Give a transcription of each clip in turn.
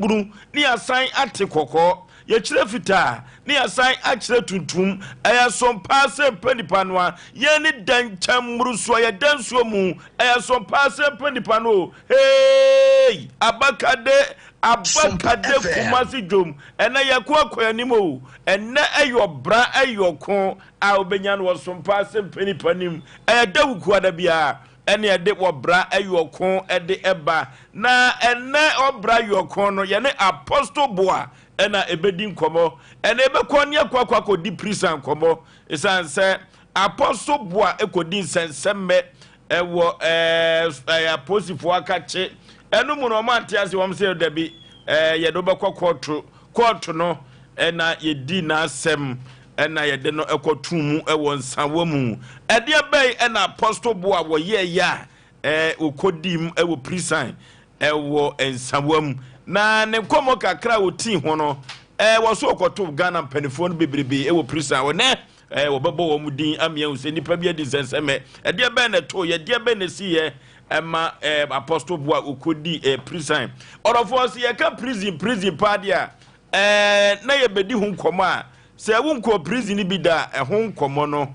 Bunu ne yɛasan ate kɔkɔɔ, yɛkyerɛ fitaa ne yɛasan akyerɛ tuntum. Ɛyɛ som paa sɛ mpɛ nipa no a yɛn ne dɛnkyɛm mmoroso a yɛda nsuo mu. Ɛyɛ som paa sɛ mpɛ nipa no o. Hey! Abakade, Sompa Abakade FM. Kumasi dwom. Ɛnɛ yɛko akɔ anim o. Ɛnɛ ɛyɛ ɔbra, ɛyɛ ɔko a wobɛnya no wɔ som paa sɛ mpɛ nipa nim. Ɛyɛ dawukuada biara. Ɛne ɛde wɔbra yɔko de ba. Na ɛnnɛ ɔbra yɔko no, yɛne Apostle Boa na ɛbɛdi nkɔmmɔ. Ɛnɛ yɛbɛkɔ ne akɔ akɔ akɔdi prisa nkɔmmɔ. Ɛsiane sɛ Apostle Boa kɔdi nsɛnsɛmmɛ ɛwɔ ɛɛ apolisifoɔ akakye. Ɛno mu no wɔn ante ase, wɔn sɛ dabi, ɛɛ yɛde wobɛkɔ kɔɔto. Kɔɔto no ɛna yɛdi n'asɛm. Ɛna yɛde no kɔtoo mu wɔ nsawa mu. Ɛdeɛ bɛn na Apostle Boa wɔyɛeɛ a ɛɛ wɔkɔdii mu wɔ prison wɔ nsawa mu? Na ne nkɔmmɔ kakra a wɔtii ho no, ɛɛ wɔ so wɔkɔtoo Ghana mpanimfoɔ no bebrebe wɔ prison hɔ. Nɛ ɛɛ wɔbɛbɔ wɔn din ama yɛahu sɛ nnipa bi adi nsɛnsɛmɛ. Ɛdeɛ bɛn na ɛtooeɛ? Ɛdeɛ bɛn na ɛsiiɛ ɛma ɛɛ Apostle Boa wɔkɔdii ɛɛ prison? Ɔdɔfoɔ, sɛ yɛka prison prison paa deɛ a, ɛɛ na yɛbɛdi ho nkɔmmɔ a, Sɛ wonkɔɔ prison bi da a, ɛho nkɔmmɔ no,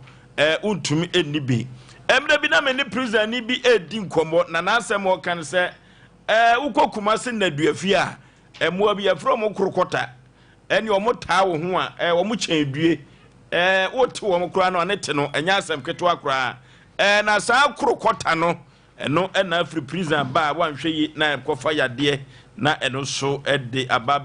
wontumi nni bi. Mmerɛ bi na me ne prisonni bi redi nkɔmmɔ, na n'asɛm a ɔka ne sɛ, Wokɔ Kumasi nnaduafie a, mmoa bi yɛfrɛ wɔn korokɔta, ɛne wɔn taa wo ho a, wɔn kyɛn due. Wote wɔn koraa no a, ne te no, ɛnyɛ asɛm ketewa koraa. Na saa korokɔta no, Ɛno na afiri prison aba a wanhwɛ yi na ɛkɔfa yadeɛ na ɛno nso de aba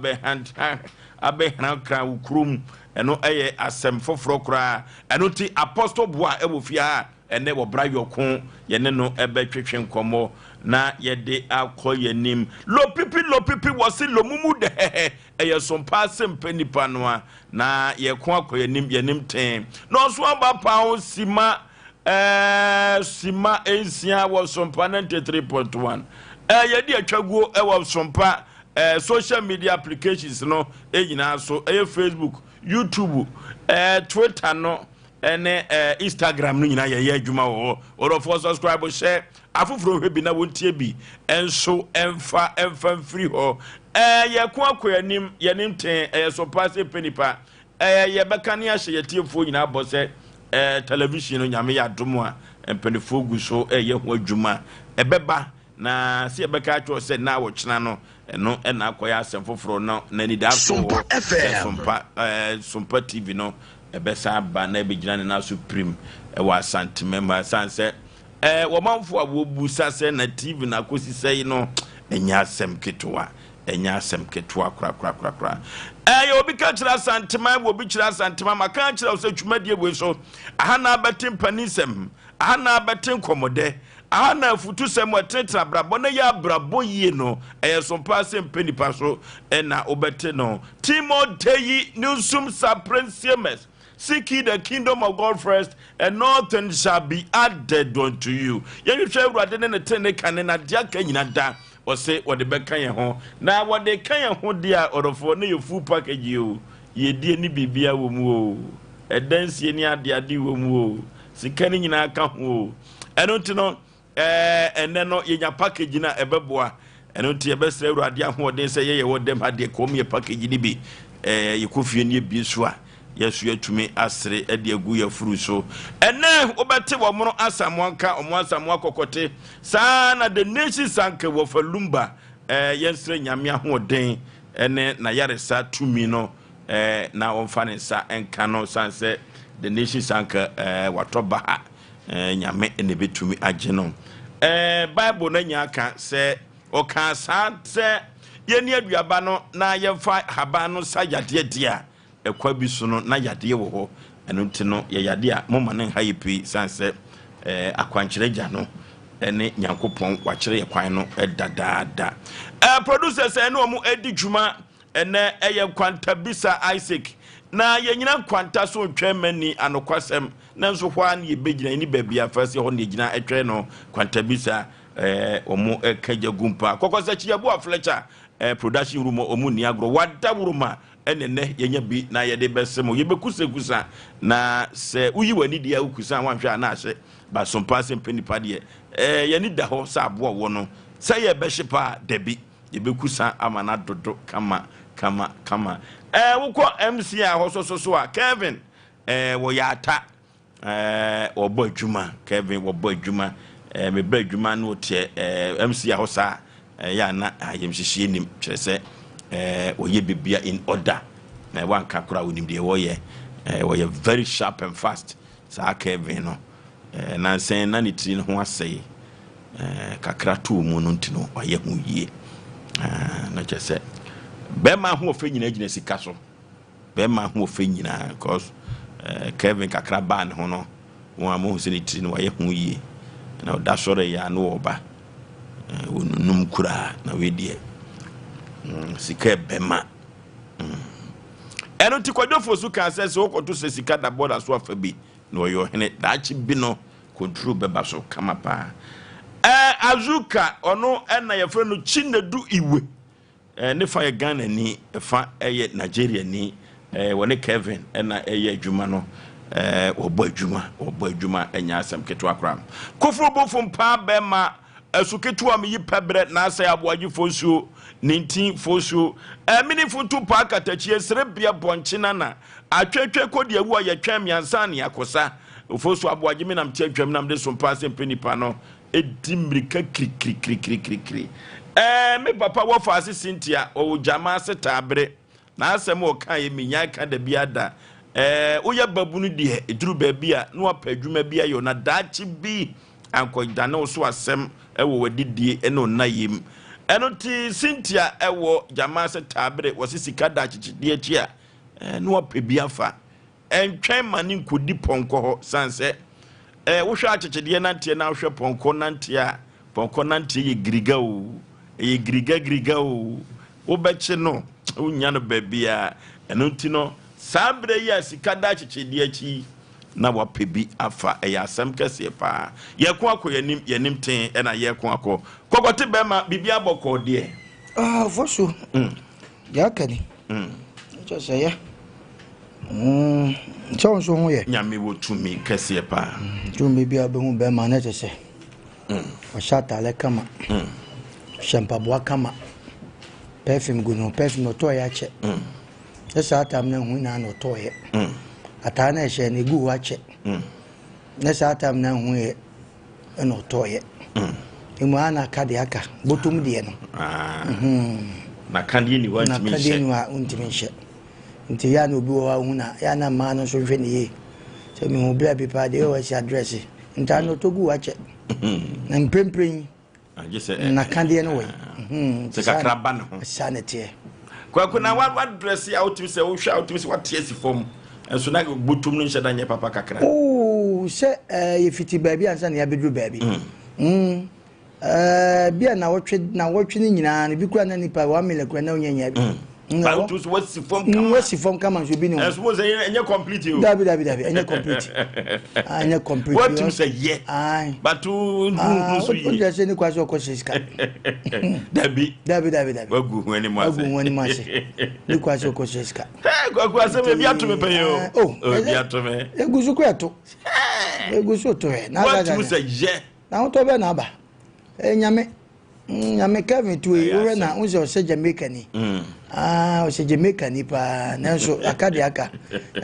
abɛhrankran wo kurom. Ɛno yɛ asɛm foforɔ koraa. Ɛno nti Apostle Boa wɔ fie ha a ɛnɛ wɔbra yɔko yɛne no bɛtwetwe nkɔmmɔ na yɛde akɔ yɛnim. Lopipi lopipi wɔse lomumu dɛhɛhɛ ɛyɛ som paa sɛ mpɛ nipa no a na yɛko akɔ yɛnim yɛnim tee na ɔso aba paa ho sima Ɛɛ sima nsia wɔ Sompa 93.1. Ɛɛ yɛde atwa guo wɔ Sompa ɛɛ social media applications no nyinaa so. Ɛyɛ Facebook, YouTube, ɛɛ Twitter no ɛne ɛɛ Instagram no nyinaa yɛyɛ adwuma wɔ hɔ. Ɔdɔfoɔ subscribe hyɛ afoforɔ hwɛ bi na wɔntie bi nso ɛmfa ɛmfa mfiri hɔ. Ɛɛ yɛko akɔ anim yɛne ntɛn ɛyɛ Sompa sɛ pɛ nipa. Ɛɛ, yɛbɛka ne ahyɛ yɛn atiefoɔ nyinaa bɔ sɛ, ɛɛ, television no, Nyame yɛ adom a, mpanimfoɔ gu so reyɛ ho adwuma. Ɛbɛba, na sɛ yɛbɛka akyerɛ wo sɛ nnɛ a wɔkyena no, ɛno na akɔyɛ asɛm foforɔ no, na anidaso wɔ Sompa hɔ sɛ FM. Sompa, ɛɛ, Sompa TV no, ɛbɛsan aba na ɛbɛgyina ne nan so pirim wɔ Asanteman mu ha. Ɛsiane sɛ, ɛɛ, wɔmanfoɔ a wɔbusa sɛ na TV no akɔsi sɛe no, ɛnyɛ asɛm ketewa. Ɛnyɛ asɛm ketewa korakorakorakora. Ɛyɛ obi ka kyerɛ Asanteman, wɔ obi kyerɛ Asanteman, maka akyerɛ wo sɛ twumadie wei so, aha na abɛte mpaninsɛm, aha na abɛte nkɔmmɔdɛ, aha na afutusɛm ɛtenetene abrabɔ na ɛyɛ abrabɔ yie no, ɛyɛ so paa sɛ mpɛ nipa so ɛna wobɛte no. Timotei Nusum Saprensiemers, Seek ye the kingdom of God first, and all things shall be added unto you. Yɛhwehwɛ Awurade ne ne tenene kane na deɛ aka nyina da. Ɔse wɔde bɛka yɛn ho. Na wɔde ka yɛn ho deɛ a, ɔdɔfoɔ, na yɛ full package o. Yiedie ne biribiara wɔ mu o. Ɛdansie ne adeade wɔ mu o. Sika no nyinaa ka ho o. Ɛno nti no, ɛɛ, ɛnnɛ no, yɛnya package no a ɛbɛboa. Ɛno nti yɛbɛsrɛ Awurade ahoɔden sɛ yɛyɛ wɔ dɛm ha deɛ kɔm yɛ package no bi. Ɛɛ, yɛkɔ fie no yɛbie so a, yɛso yɛatumi asere de agu yɛafuru so. Ɛnnɛ wobɛte wɔn asamoa nka, wɔn asamoa kɔkɔte. Saa na the nation sank wɔ Falumba. Ɛɛ, yɛnsrɛ Nyame ahoɔden ne n'ayaresa tumi no ɛɛ, na wɔmfa ne nsa nka no, sane sɛ the nation sank ɛɛ, watɔ baha. Ɛɛ, Nyame na ebetumi agye no. Ɛɛ, Bible no anya aka sɛ ɔkaa saa sɛ yɛnni aduaba no na yɛmfa haban no nsa yadeɛ deɛ a, ɛkwa bi so no na yadeɛ wɔ hɔ. Ɛno nti no, yɛ yadeɛ a, momma no nha yɛ pii, sane sɛ ɛɛ, akwankyerɛ agya no ne Nyankopɔn wakyerɛ yɛ kwan no dadaada. Ɛɛ, producers a ɛne wɔn adi dwuma Ɛnnɛ ɛyɛ nkwanta bisa Isaac. Na yɛnyina nkwanta so ntwɛn mma nni anokwasɛm, nanso hɔ ara na yɛbɛgyina, yɛnni baabi a fa si hɔ na yɛgyina twɛn no. Kwanta bisa eh, wɔn ɛka gya gu mpa. Kɔkɔsakyi Yeboah Fletcher eh, production room wɔn nni agorɔ. Wada woroma ɛne nnɛ yɛnya bi na yɛde bɛse mo. Yɛbɛkusakusa na sɛ woyi w'ani deɛ a wokusa a woanhwɛ a na ahye. Basompa sɛ mpɛ nipa deɛ eh, yɛni da hɔ sɛ aboa wɔ no sɛ yɛbɛhye paa dabi. Yɛbɛkusa ama no adodo kama kama kama. Ɛɛ wokɔ MC a hɔ so so a, Kevin ɛɛ wɔyɛ ata, ɛɛ wɔbɔ adwuma. Kevin wɔbɔ adwuma. Ɛɛ mebɛ adwuma no teɛ ɛɛ MC a hɔ saa ɛyɛ ana ayɛmhyehyɛ nim kyerɛ sɛ ɛɛ wɔyɛ bibia in order na wanka koraa wɔnim deɛ wɔyɛ. Ɛɛ wɔyɛ very sharp and fast saa Kevin no. Ɛɛ nansɛn na ne tiri no ho asɛe, ɛɛ kakra too mu no nti no ɔyɛ ho yie. Ɛɛ na kyerɛ sɛ bɛrima ho ɔfɛ nyinaa gyina sika so. Bɛrima ho ɔfɛ nyinaa, cause ɛɛ Kevin kakra baa ne ho no, wɔn a mohu sɛ ne tiri no wɔyɛ ho yie na ɔda sɔre yɛ ano ɔba ɛɛ wɔnunum koraa na wei deɛ sika ɛbɛma. Ɛno nti kwadwofoɔ so kaa sɛ wokɔto sɛ sika da bɔda so afa bi na ɔyɛ ɔhene daakye bi no, control bɛba so kama paa. Ɛɛ Azuka ɔno ɛna yɛfrɛ no Chinedu Iwe. Ɛɛ ne fa yɛ Ghana ni, ɛfa ɛyɛ Nigeria ni. Ɛɛ wɔne Kevin ɛna ɛyɛ adwuma no. Ɛɛ wɔbɔ adwuma, wɔbɔ adwuma, ɛnyɛ asɛm ketewa koraa. Koforo bofo mpaa bɛrima ɛso ketewa mi yi pɛbrɛ n'asɛ aboagyefoɔ nsuo ne ntin foɔ nsuo ɛmini funtu paa katakyie serebea bɔnkye nana atwetwe kɔ deɛ wu a yɛtwɛn mmiɛnsa ne akosa ofosu aboagye mi nam kyɛ twɛm nam de so mpaa sɛ mpɛ nipa no edi mmirika kirikirikirikirikiri. Ɛɛ me papa wɔfa ase Cynthia, ɔwɔ gyama ase taabere n'asɛm a ɔka yɛ menya ka da bi ada. Ɛɛ woyɛ babunu deɛ, ɛduru baabi a na wapɛ adwuma bi ayɛ na daakye bi ankɔdane wo so asɛm ɛwɔ w'adidie ɛne ɔna yam. Ɛno nti Cynthia ɛwɔ gyama ase taabere wɔse sika da akyekyedeɛ akyi a, ɛɛ na wapɛ bi afa, ɛntwɛn ma ne nkɔdi pɔnkɔ hɔ san sɛ ɛɛ wohwɛ akyekyedeɛ nanteɛ na wohwɛ pɔnkɔ nanteɛ a, pɔnkɔ nanteɛ yɛ giriga o, ɛyɛ giriga giriga o, wobɛkye no wonya no baabi a. Ɛno nti no saa berɛ yi a sika da akyekyedeɛ akyi na wapɛ bi afa, ɛyɛ asɛm kɛseɛ paa. Yɛko akɔ yɛnim yɛnim ten ɛna yɛko akɔ kɔkɔte bɛrima biribi abɔ kɔɔ deɛ. Ah, fo so deɛ aka ni kyɛ sɛ yɛ sɛ wo nso ho yɛ. Nyame wɔ tumi kɛseɛ paa. Tumi bi a wobɛhu bɛrima na kyɛ sɛ ɔhyɛ ataale kama, ɔhyɛ mpaboa kama, perfume gu no, perfume na ɔtɔɔyɛ akyɛ sɛ saa tam no ho nyinaa na ɔtɔɔyɛ, ataare no ɛhyɛ no ɛgu hɔ akyɛ ne saa tam no ho yɛ ɛna ɔtɔɔyɛ emu a na aka deɛ aka bɔtɔm deɛ no. Ah. Na kadeɛ ni hɔ na ntumi kadeɛ nhyɛ ni hɔ a wontumi nhyɛ. Nti yɛ a na obi wɔ hɔ a wohu na yɛ a na mmaa no nso nhwɛ ne yie sɛ mehu berɛ bi paa deɛ ɛwɔ asi adrɛse ntaa no ɔtɔ gu hɔ akyɛ na mprempren agye sɛ na kadeɛ no wɔ yi. Sɛ kakra ba ne ho. Saa ne teɛ. Kwaku na wadrɛse a wotumi sɛ wohwɛ a wotumi sɛ wate asi fam nso na botom no nhyɛ da nyɛ papa kakra. Oo, sɛ yɛfiti baabi ansa na yɛabɛduru baabi. Bi a nawɔtwe no nyinaa no bi kura na nipa 1 million kura na wonya nya bi. Ba wotumi sɛ wasi fam kama. Wasi fam kama nso bi ne ho. Ɛnso mo sɛ ɛnyɛ complete o. Dabi, dabi, dabi, ɛnyɛ complete. Ah, ɛnyɛ complete. Watumi sɛ yɛ Aye. but nhunu so O yie. kyerɛ sɛ ne kwa sɛ ɔkɔ sɛ sika. Dabi. Dabi, dabi, dabi. Wagu ho anim ase. Wagu ho anim ase. Ne kwa sɛ ɔkɔ sɛ sika. Hey, Kwaku, asɛm ebi ato me pɛyɛ o. Oh, ebi ato me. Egu so kura to. Egu so to ɛ. Na watumi sɛ yɛ. Na ahotɔ bɛ na aba. Ɛ nyame. Nyame Kevin to yi wowɛ na wo sɛ ɔsɛ Jamaica ni. Ah, ɔsɛ Jamaica ni paa. Nanso aka de aka.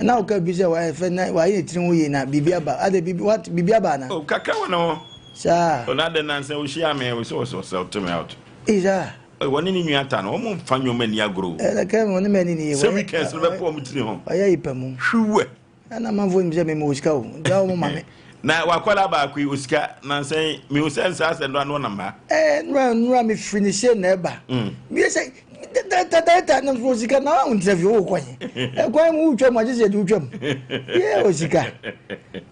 Na woka bi sɛ wayɛ fɛ na wayɛ ne tiri ho yie na biribi aba. Ade biribi what biribi aba na. O kakra wɔ ne ho. Saa. Ɔna de nansa ohyia me o sɛ ɔsɛ ɔsɛ ɔto me out. Ee saa. Wɔne ne nua ta no, wɔn mfa nneɛma ani agorɔ o. Ɛ Kevin wɔne mɛ ni ni yie. Sɛ weekends no bɛpɔ wɔn tiri ho. Ɔyɛ yi pɛ mu. Hwiwɛ. Ɛna amanfoɔ nim sɛ mema osika o. Nti a wɔn ma me. Na wakɔla baako yi osika nansa yi mihu sɛ nsa asɛ ndo ano nam ha. Ɛɛ nura mi firi ne se na ɛba. Mi yɛ sɛ tatata na so osika na wɔn ntena fi o kwan. Ɛkwan mu wotwa mu agye sɛ yɛde wotwa mu. Yɛ osika.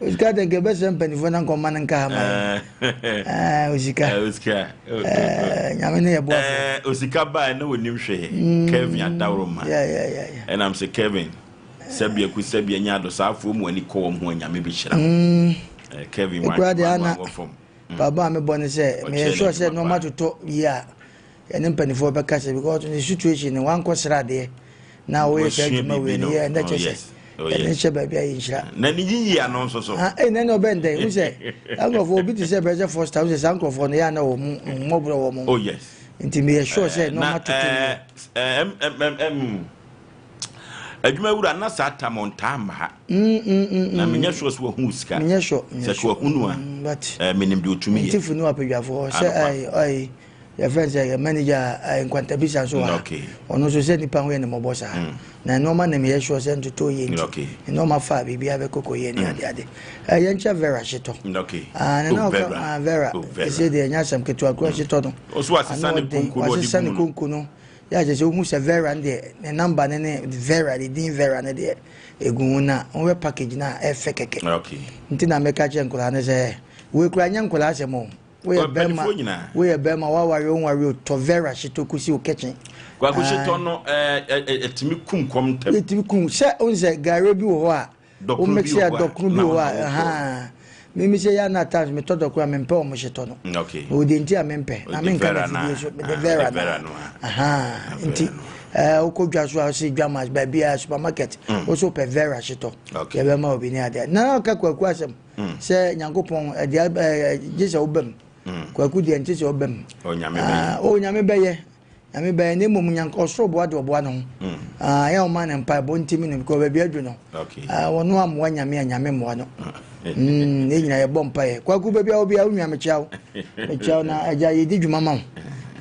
Osika de nka ɛbɛsɛ mpanimfoɔ na nkɔma no nka ha ma yɛ. Ɛɛ osika. Osika. Ɛɛ Nyame ne yɛ boafo. Ɛɛ osika baa na onim hwee. Kevin adaworo ma. Yeah. Ɛnam sɛ Kevin sɛbi aku sɛbi anya ado saafoɔ mu ani kɔ wɔn ho a Nyame bi hyira. Ɛɛ Kevin wa Ekura deɛ wa ana wɔ fam. Baba a mebɔ ne sɛ meyɛ Ɔkyerɛ sure sɛ n'adwuma nneɛma paa. totɔ yie a yɛne mpanimfoɔ bɛka sɛ because ne situation no wankɔ sra adeɛ na woyɛ saa Wasua adwuma wei biribi no no. yɛ ɛnɛ Oh, kyɛ sɛ yes. Oh, yɛne yes. nhyɛ baabi a yɛnhyira. Na ne yiyi ano nso so. Ah, ɛyi nani ɔbɛn dɛn wo sɛ saa nkurɔfoɔ obi te sɛ bɛsɛ Foster wo sɛ saa nkurɔfoɔ no yɛ ana wɔ mu mmɔborɔ wɔ mu. Oh yes. Nti meyɛ sure sɛ nneɛma toto yie. Adwuma wura na saa tam ɔntaa mma ha. Na menyɛ sure sɛ wahu sika. Menyɛ sure. Sɛ ka wahu no a, menim deɛ ɔtumi yɛ. Nti funu apadwafoɔ sɛ ɛyi yɛfrɛ sɛ manager nkwantabisa nso wɔ ha. Ɔno nso sɛ nipa ho yɛ ne mmɔbɔ saa. Na nneɛma na meyɛ sure sɛ ntoto yie nti nneɛma fa biribiara bɛkɔkɔ yie ne ade ade. Yɛnkyɛ Vera hyetɔ. Ah, oh, Vera. Ah, Vera. Ɛsɛ deɛ ɛnyɛ asɛm ketewa kura hyetɔ no. Ɔso wasesa ne konko no ɔde wasesa ne konko no. Yɛ akyɛ sɛ wohu sɛ Vera no deɛ ne namba ne ne Vera ne din Vera no deɛ egu ho na wɔhwɛ package no a ɛfɛ kɛkɛ. Nti na meka kyerɛ nkwadaa no sɛ wei kura nyɛ nkwadaa asɛm o. Woyɛ bɛrima woyɛ bɛrima waware o nware o tɔ Vera hyetɔ kosi wo kitchen. Kwaku hyetɔ no ɛtumi kum kɔm ntɛm. Ɛtumi kum sɛ wohu sɛ gare bi wɔ hɔ a wo Dɔkono bi mix wɔ a hɔ a dɔkono bi na wɔ hɔ wo a na wotɔ. ahaa mimi sɛ yɛ na times metɔ dɔkono a mempɛ wɔn hyetɔ no. Okay. Mewɔ deɛ nti a mempɛ na Wode menka no Vera na afidie so mede ah, Vera wode na Vera no a. ahaa Ah, nti Vera no a. wokɔ dwa so a wosɛ dwa mas baabi a supermarket wo so wopɛ Vera hyetɔ yɛbɛma obi ne adeɛ na ɔka Kwaku asɛm sɛ Nyankopɔn ɛde gye sɛ wobam Kwaku deɛ nte sɛ wobam. Oh, Nyame bɛyɛ. Oh, Nyame bɛyɛ. Nyame bɛyɛ na mmom nyanka ɔsoro boa de ɔboa ne ho. Ah, yɛ ɔma ne mpaebɔ ntimi no because baabi aduru no. Ah, wɔno amoa Nyame a Nyame mmoa no. Yɛn nyinaa yɛbɔ mpaeɛ. Kwaku baabi a wobia wo nua mekyia wo. Mekyia wo na agya yɛdi dwuma ma wo.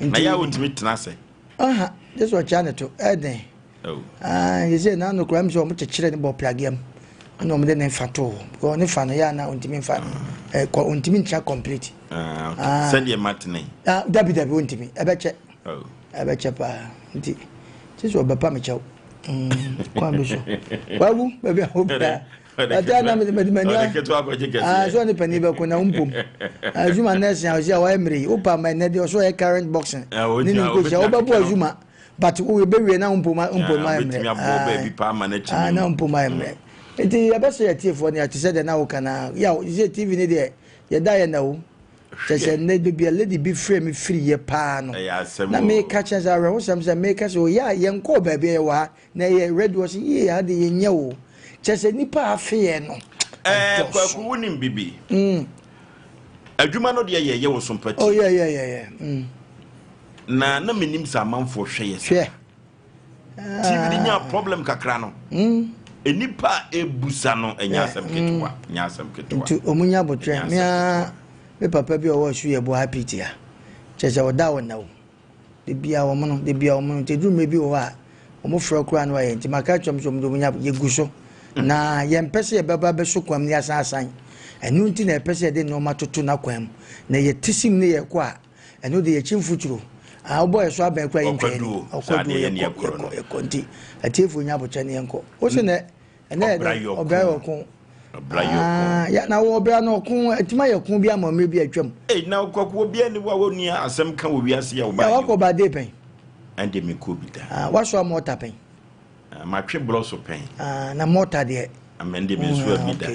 Na yɛ a wotumi tena ase. Aha, gye sɛ ɔkyea ne to. Ɛden. Oh. Ah, yɛ sɛ n'ano koraa mi sɛ wɔn kyekyere ne bɔ plagea mu. Ɛna wɔn de ne fa too hɔ. Because ne fa no yɛ ana ontumi nfa. Eh, kɔ ontumi ntra complete. Ah, okay. Ah. Sɛdeɛ matene. Ah, dabi dabi ontumi. Ɛbɛkyɛ. Oh. Ɛbɛkyɛ paa. Nti, kye sɛ ɔbɛpa me kyɛw. Kwan bi so. Wawu baabi a wobia. Bata na mede mede mani. Ɔde ketewa akɔgye kɛseɛ. Ah, so ne panin bɛko na wompom. Azuma nɛɛse a ɔsi a wayɛ mmerɛ yi. Wopa ma ɛnɛ deɛ ɔso ɔyɛ current boxing. Ah, Ne ne nkohyia wobɛbɔ Azuma. But wo bɛwie na wompom wompom ayɛ mmerɛ. Wobɛtumi abɔ baabi paa ma no akyi. Ah, na wompom ayɛ mmerɛ. Nti yɛbɛsɛ yɛ tiefoɔ ne ate sɛ deɛ na woka na yaw sɛ TV ne deɛ yɛda yɛ na o. Kyɛ sɛ nnɛ baabi a lady bi frɛ me firi yɛ paa no. Na meka kyerɛ sɛ awerɛhosɛm sɛ meka sɛ oyɛ a yɛnkɔɔ baabi a yɛwɔ ha na ɛyɛ ready ɔsɛ yie ha de yɛnyɛ o. Kyɛ sɛ nipa a afe yɛn no. Ɛɛ Kwaku wonim bibi. Adwuma no deɛ yɛyɛ wɔ so mpati. Oh yeah yeah yeah yeah. Na na menim sɛ amanfoɔ hwɛ yɛ saa. Hwɛ. TV no nya problem kakra no. Nnipa a ebusa no ɛnyɛ asɛm ketewa, nyɛ asɛm ketewa. Nti ɔmo nya abotrɛ. Me ara me papa bi a ɔwɔ asu yɛ boa PT a. Kyerɛ sɛ ɔda ɔnna o. De bia wɔn no, de bia wɔn no. Nti eduru mmerɛ bi wɔ hɔ a wɔn frɛ koraa no ayɛ. Nti maka akyerɛ wɔn sɛ wɔn de wɔn nya yɛgu so. Na yɛmpɛ sɛ yɛbɛba abɛso kwan mu na yɛasan asan. Ɛno nti na yɛpɛ sɛ yɛde nneɛma toto n'akwan mu. Na yɛte sim ne yɛkɔ a, ɛno de yɛkyi mfuturo. Ah, wobɔ yɛ so abɛn koraa yɛntwa yɛn. Ɔkwaduo, saa deɛ yɛkɔ, yɛkɔ, yɛkɔ. Nti atiefoɔ nya abokyɛ ne yɛnkɔ. Wo se nɛ, ɛnɛ yɛ dɛ, ɔbra yɛ ɔko. Ɔbra yɛ ɔko. Ah, ya, na wɔ ɔbra no ɔko, ɛtumi ayɛ ko bi ama mmerɛ bi atwam. Ei, na ɔkɔko obiara ni hɔ a wɔnni asɛm ka wɔ wiase a ɔbaa yi. Ya, wakɔ ba de pɛn. Ɛnde menkɔ bi da. Ah, wasoa mɔta pɛn. Ah, matwe borɔ so pɛn. Ah, na mɔta deɛ. Amɛn deɛ mensoa bi da.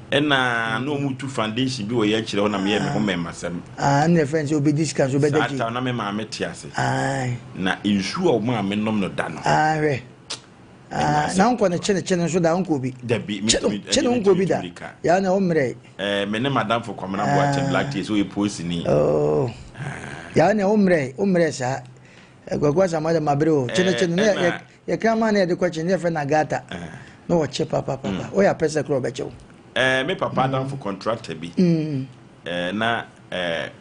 Ɛna na wɔn tu foundation bi wɔ yɛ akyerɛ hɔ na meyɛ me ho mɛmasɛm. Ah, ɛna ɛfɛn sɛ obedi sika nso bɛda gye. Saa ta na me maame te ase. Na nsuo a wɔn maame nom no da no. Ah, hwɛ. Ah, na nkɔ ne kyene kyene nso da nkɔ bi. Dabi, metumi kyene nkɔ bi da. Ya na wɔn mmerɛ. Ɛɛ, me ne madamfo Kwamina Boakye Black Tea so yɛ polisini. Oh. Ya na wɔn mmerɛ, wɔn mmerɛ saa. Kwaku Asamoah de mabere o. Kyene kyene ne yɛ kraman na yɛde kɔ kyene yɛfrɛ no Agata. Na wɔkye papapapa. Woyɛ apɛ sɛ korɔ ɔbɛkye wo. Me papa adamfo contractor bi. Na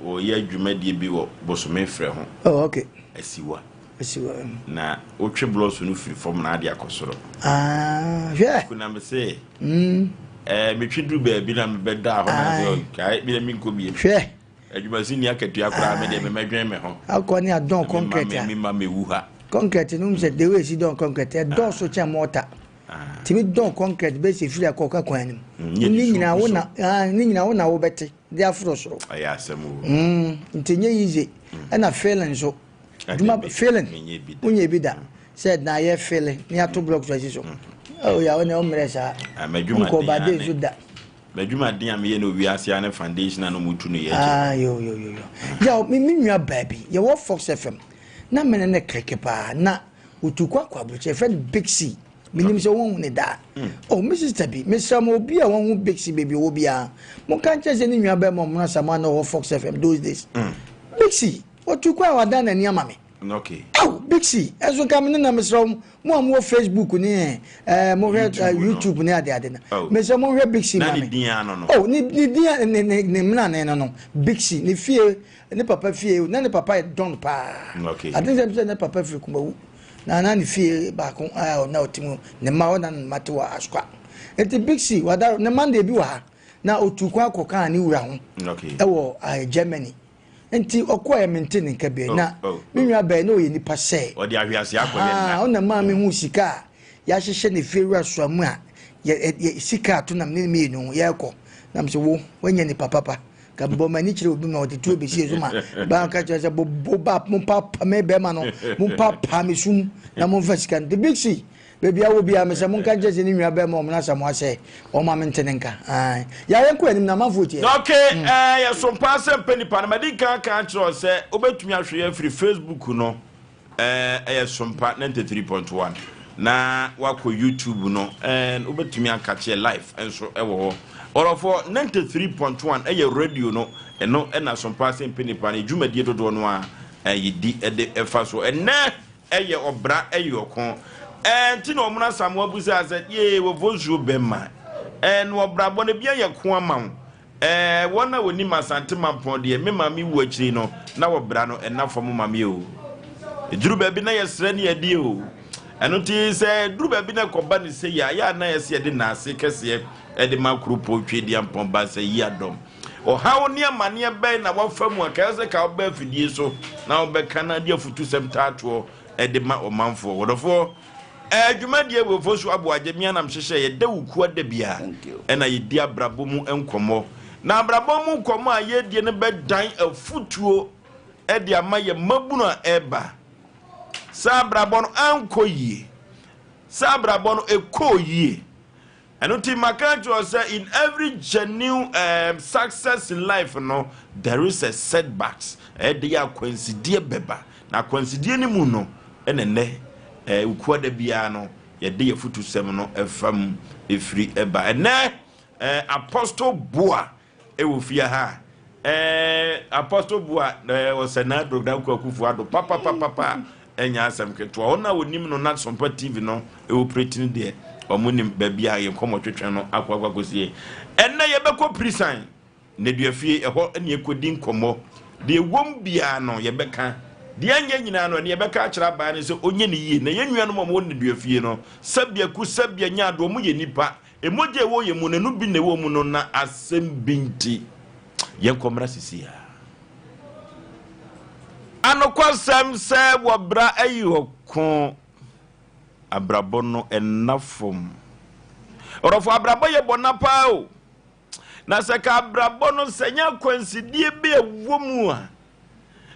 wɔyɛ adwumadie bi wɔ Bosome frɛ ho. Oh, okay. Asiwa. Asiwa. Na wotwe blɔs no firi fam na ade akɔ soro. Ah, hwɛ. Kuna me se. Metwe duru baabi na mebɛda hɔ na sɛ kae me menkɔ biem. Hwɛ. Adwumasi ni akatua koraa me deɛ memɛdwen me ho. Akɔ ne adɔn concrete a. Mema mewu ha. Concrete no sɛ the way esi dɔn concrete ɛdɔɔso kyɛn mɔta. Tumi dɔn concrete bɛsi firi akɔka kwan no mu. Ne nyinaa wo na ne nyinaa wo na wobɛte de aforo soro. Ɛyɛ asɛm o. Nti nyɛ easy. Ɛna filling nso. Adwuma filling wonyɛ bi da. Sɛ na yɛ filling ne ato block so asi so. Oh ya wo na wo mmerɛ saa. Nkɔ ba de nso da. M'adwumaden a meyɛ no wiase ara ne foundation a na wɔtu no yɛ akyiri. Ah, yo, yo, yo, yo. Yaw, me, me nua baa bi, yɛwɔ Fox FM, na me ne no kleke paa, na otu kɔ akɔ aburokyire, yɛfrɛ no Big C. Menim sɛ wɔnhu ne daa. Oh, me sister bi, mesrɛ mo, obi a wɔnhu Big C baabi ɔwɔ biara, monka nkyerɛ sɛ ne nua bɛrima Ɔmono Asamoah na ɔwɔ Fox FM those days. Big C. Ɔtu kwan a wadan n'ani ama me. Okay. Aw, Big C, ɛnso nka me ne na mesrɛ wo, mo a mowɔ Facebook ne eh, mohwɛ YouTube eh, no. YouTube ne ade ade no. Oh. Mesrɛ monhwɛ Big C Na ma ne me. din ano no. Oh, ne ne din a ne ne ne mmenane no no, Big C, ne fie, ne papa fie, na ne papa yɛ don paa. Okay. I think sɛ sɛ ne papa firi Kumawu. Na na ne fie baako a na ɔte mu, ne mma hɔ na ne mma te wɔ Asukwa. Nti Big C, wada ne mma no deɛ bi wɔ ha. Na otu kwan kɔkaa ne wura ho Okay. ɛwɔ eh, Germany. Nti ɔkɔɛ mente ne nka bio. Oh, Na oh, me nua bɛɛ na ɔyɛ nipa sɛ. Ɔde ahwease akɔyɛ nna. Ɔna maa me hu sika a yɛahyehyɛ ne fie wura soa mu a yɛ yɛ sika ato nam ne mmienu yɛrekɔ. Na me sɛ wo wanya nipa papa. Ka bɔ m'ani kyerɛ obi ma ɔde tuo bɛsie so ma baa ka kyerɛ sɛ bo ba mo papa me bɛrima no mo papa me sum na momfa sika no. The big C Baabi a wɔ biara mesɛ monka nkyerɛ sɛ ne nua bɛrima ɔmo Asamoah sɛ ɔma me nte ne nka. Ae. Yɛ yɛnkɔ anim na amanfoɔ tie. Ok, eh, yɛsom paa sɛ mpɛ nipa no. Madi kan aka akyerɛ wo sɛ wobɛtumi ahwɛ yɛn afiri Facebook no, eh, ɛyɛ Sompa 93.1, na woakɔ YouTube no, eh, wobɛtumi akakyeɛ live nso ɛwɔ hɔ. Ɔrɔfoɔ, 93.1 ɛyɛ radio no, ɛno ɛna Sompa sɛ mpɛ nipa no, dwumadie dodoɔ no a eh, yɛdi ɛde ɛfa so. Ɛnɛ Ɛyɛ ɔbra ɛyɛ ɔko ɛɛ nti na ɔmono Asamoah busaa sɛ yee wɔfɔ nsuo bɛma ɛɛ na ɔbrabɔ no ebi ayɛ ko ama wo ɛɛ wɔn a wɔnim Asante Mampɔn deɛ me maame wu akyiri no na ɔbra no ɛna fam ma me o ɛduru baabi na yɛsrɛ ne yɛdeɛ o ɛno nti sɛ ɛduru baabi na ɛkɔba ne sɛ yɛ ayɛ a na yɛsɛ yɛde naase kɛseɛ ɛde ma kuropɔn Tweediampɔn ba sɛ yi adɔm Ɔhaw ne amaneɛ bɛn na woafa mu a ka ɛsɛ sɛ ka woba afidie so na wobɛka na de afutusɛm taatoɔ de ma ɔmanfoɔ? Wɔdɔfoɔ, ɛɛ dwumadie wei Ofosu Aboagye me anam hyehyɛ yɛda wo kuo da bia ɛna yɛdi abrabɔ mu nkɔmmɔ. Na abrabɔ mu nkɔmmɔ a yɛdie no bɛdan afutuo de ama yɛ mmabunu a ɛreba. Sɛ abrabɔ no ankɔ yie, sɛ abrabɔ no ɛkɔɔ yie. Ɛno nti maka akyerɛ wo sɛ in every genuine um, success in life no there is a setbacks. Ɛyɛ de yɛ akwansideɛ bɛba. Na akwansideɛ no mu no ɛna nnɛ ɛɛ okuada biara no yɛde yɛ futusɛm no ɛfa mu ɛfiri ɛba. Ɛnɛ ɛɛ Apostle Boa Ɛwɔ fie ha ɛɛ Apostle Bua ɛɛ ɔsɛ n'ado Danko Akufo Addo papapapapa ɛnyɛ asɛm ketewa. Wɔn a wɔnim no na Sompa TV no ɛwɔ preti no deɛ wɔn nim baabi a yɛn nkɔmɔ twetwe no akɔ akɔ akɔsie. Ɛnɛ yɛbɛkɔ Prisan Nneduafie ɛhɔ ɛne ɛkɔdi nkɔmɔ. Deɛ ɛwom biara no yɛbɛka. Deɛ ɛnyɛ nyinaa no ɛne yɛbɛka akyerɛ abaa no sɛ ɔnyɛ ne yie. Na yɛn nuanom a wɔwɔ nneduafie no sɛbea ku sɛbea nya ado wɔn yɛ nipa. Mogya a ɛwɔ yɛn mu no, ɛno bi na ɛwɔ mu no, na asɛm bi nti, yɛnkɔ mmra sisi a. Anokwasɛm sɛ wɔbra ayi ɔko, abrabɔ no ɛnna fam. Ɔdɔfo, abrabɔ yɛ bɔna paa o. Na sɛ ka abrabɔ no sɛ nyɛ akwansideɛ bi a ɛwɔ mu a,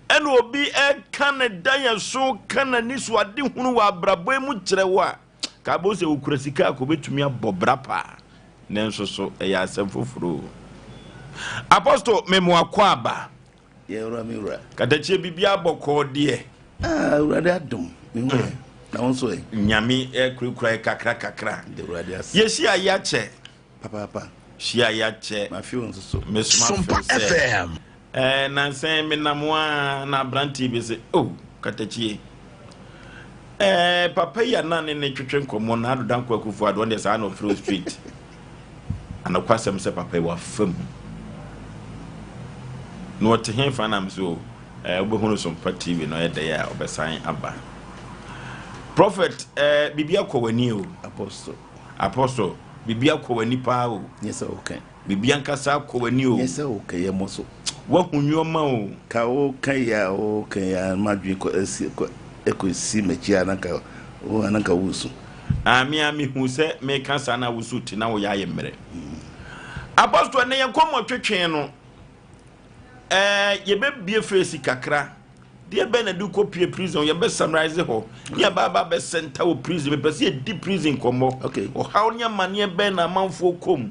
ɛna obi ɛka ne dan ɛso ka n'ani so ade hunu wɔ abrabɔ mu kyerɛ wo a, Ka bɔ sɛ okura sika a kobetumi abɔ bra paa. Nanso so ɛyɛ asɛm foforo o. Apostle memo akwaaba. Yɛ wura me wura. Katakyie biribiara bɔkɔɔ deɛ. Ah awurade adom me ho yɛ. Na wo nso ɛ. Nyame kurakura yɛ kakra kakra. Yɛda awurade ase. Yɛhyia yɛakyɛ. Papaapa. Hyia yɛakyɛ. Mafe wo nso so. Mesoma Sompa few sɛ. FM. Ɛɛ nansa yi menam a na aberanteɛ bi sɛ oh katakyie ɛɛ papa yi a na ne ne twetwe nkɔmmɔ na Ado Dankwa Akufo Addo ɔno deɛ saa na ɔfrɛ o straight anokwasɛm sɛ papa yi wafa mu na ɔte he fa nam so ɛɛ wobɛhunu Sompa TV no ɛyɛ dɛ a ɔbɛsan aba prophet ɛɛ biribi akɔ w'ani o Apostle. Apostle biribi akɔ w'ani paa o. Nyɛ sɛ woka. Biribi ankasa akɔ w'ani o. Nyɛ sɛ woka yɛ mmɔ so. Woahu nneɛma o. Ka woka yi a woka yi a m'adwene kɔ asi kɔ ɛkɔ si m'akyi a na nka wo a na nka woresu. Ah me a mehu sɛ meka saa na woso ti na woyɛ ayɛ mmerɛ. Apostle ɛnɛ yɛn nkɔmmɔ twetwe no ɛɛ yɛbɛbie face kakra. Deɛ bɛn na de kɔ pie prison yɛbɛ summarize hɔ ne yɛba aba bɛ center wɔ prison mepɛ sɛ yɛdi prison nkɔmmɔ ɔhaw ne amanneɛ bɛn na amanfoɔ kɔm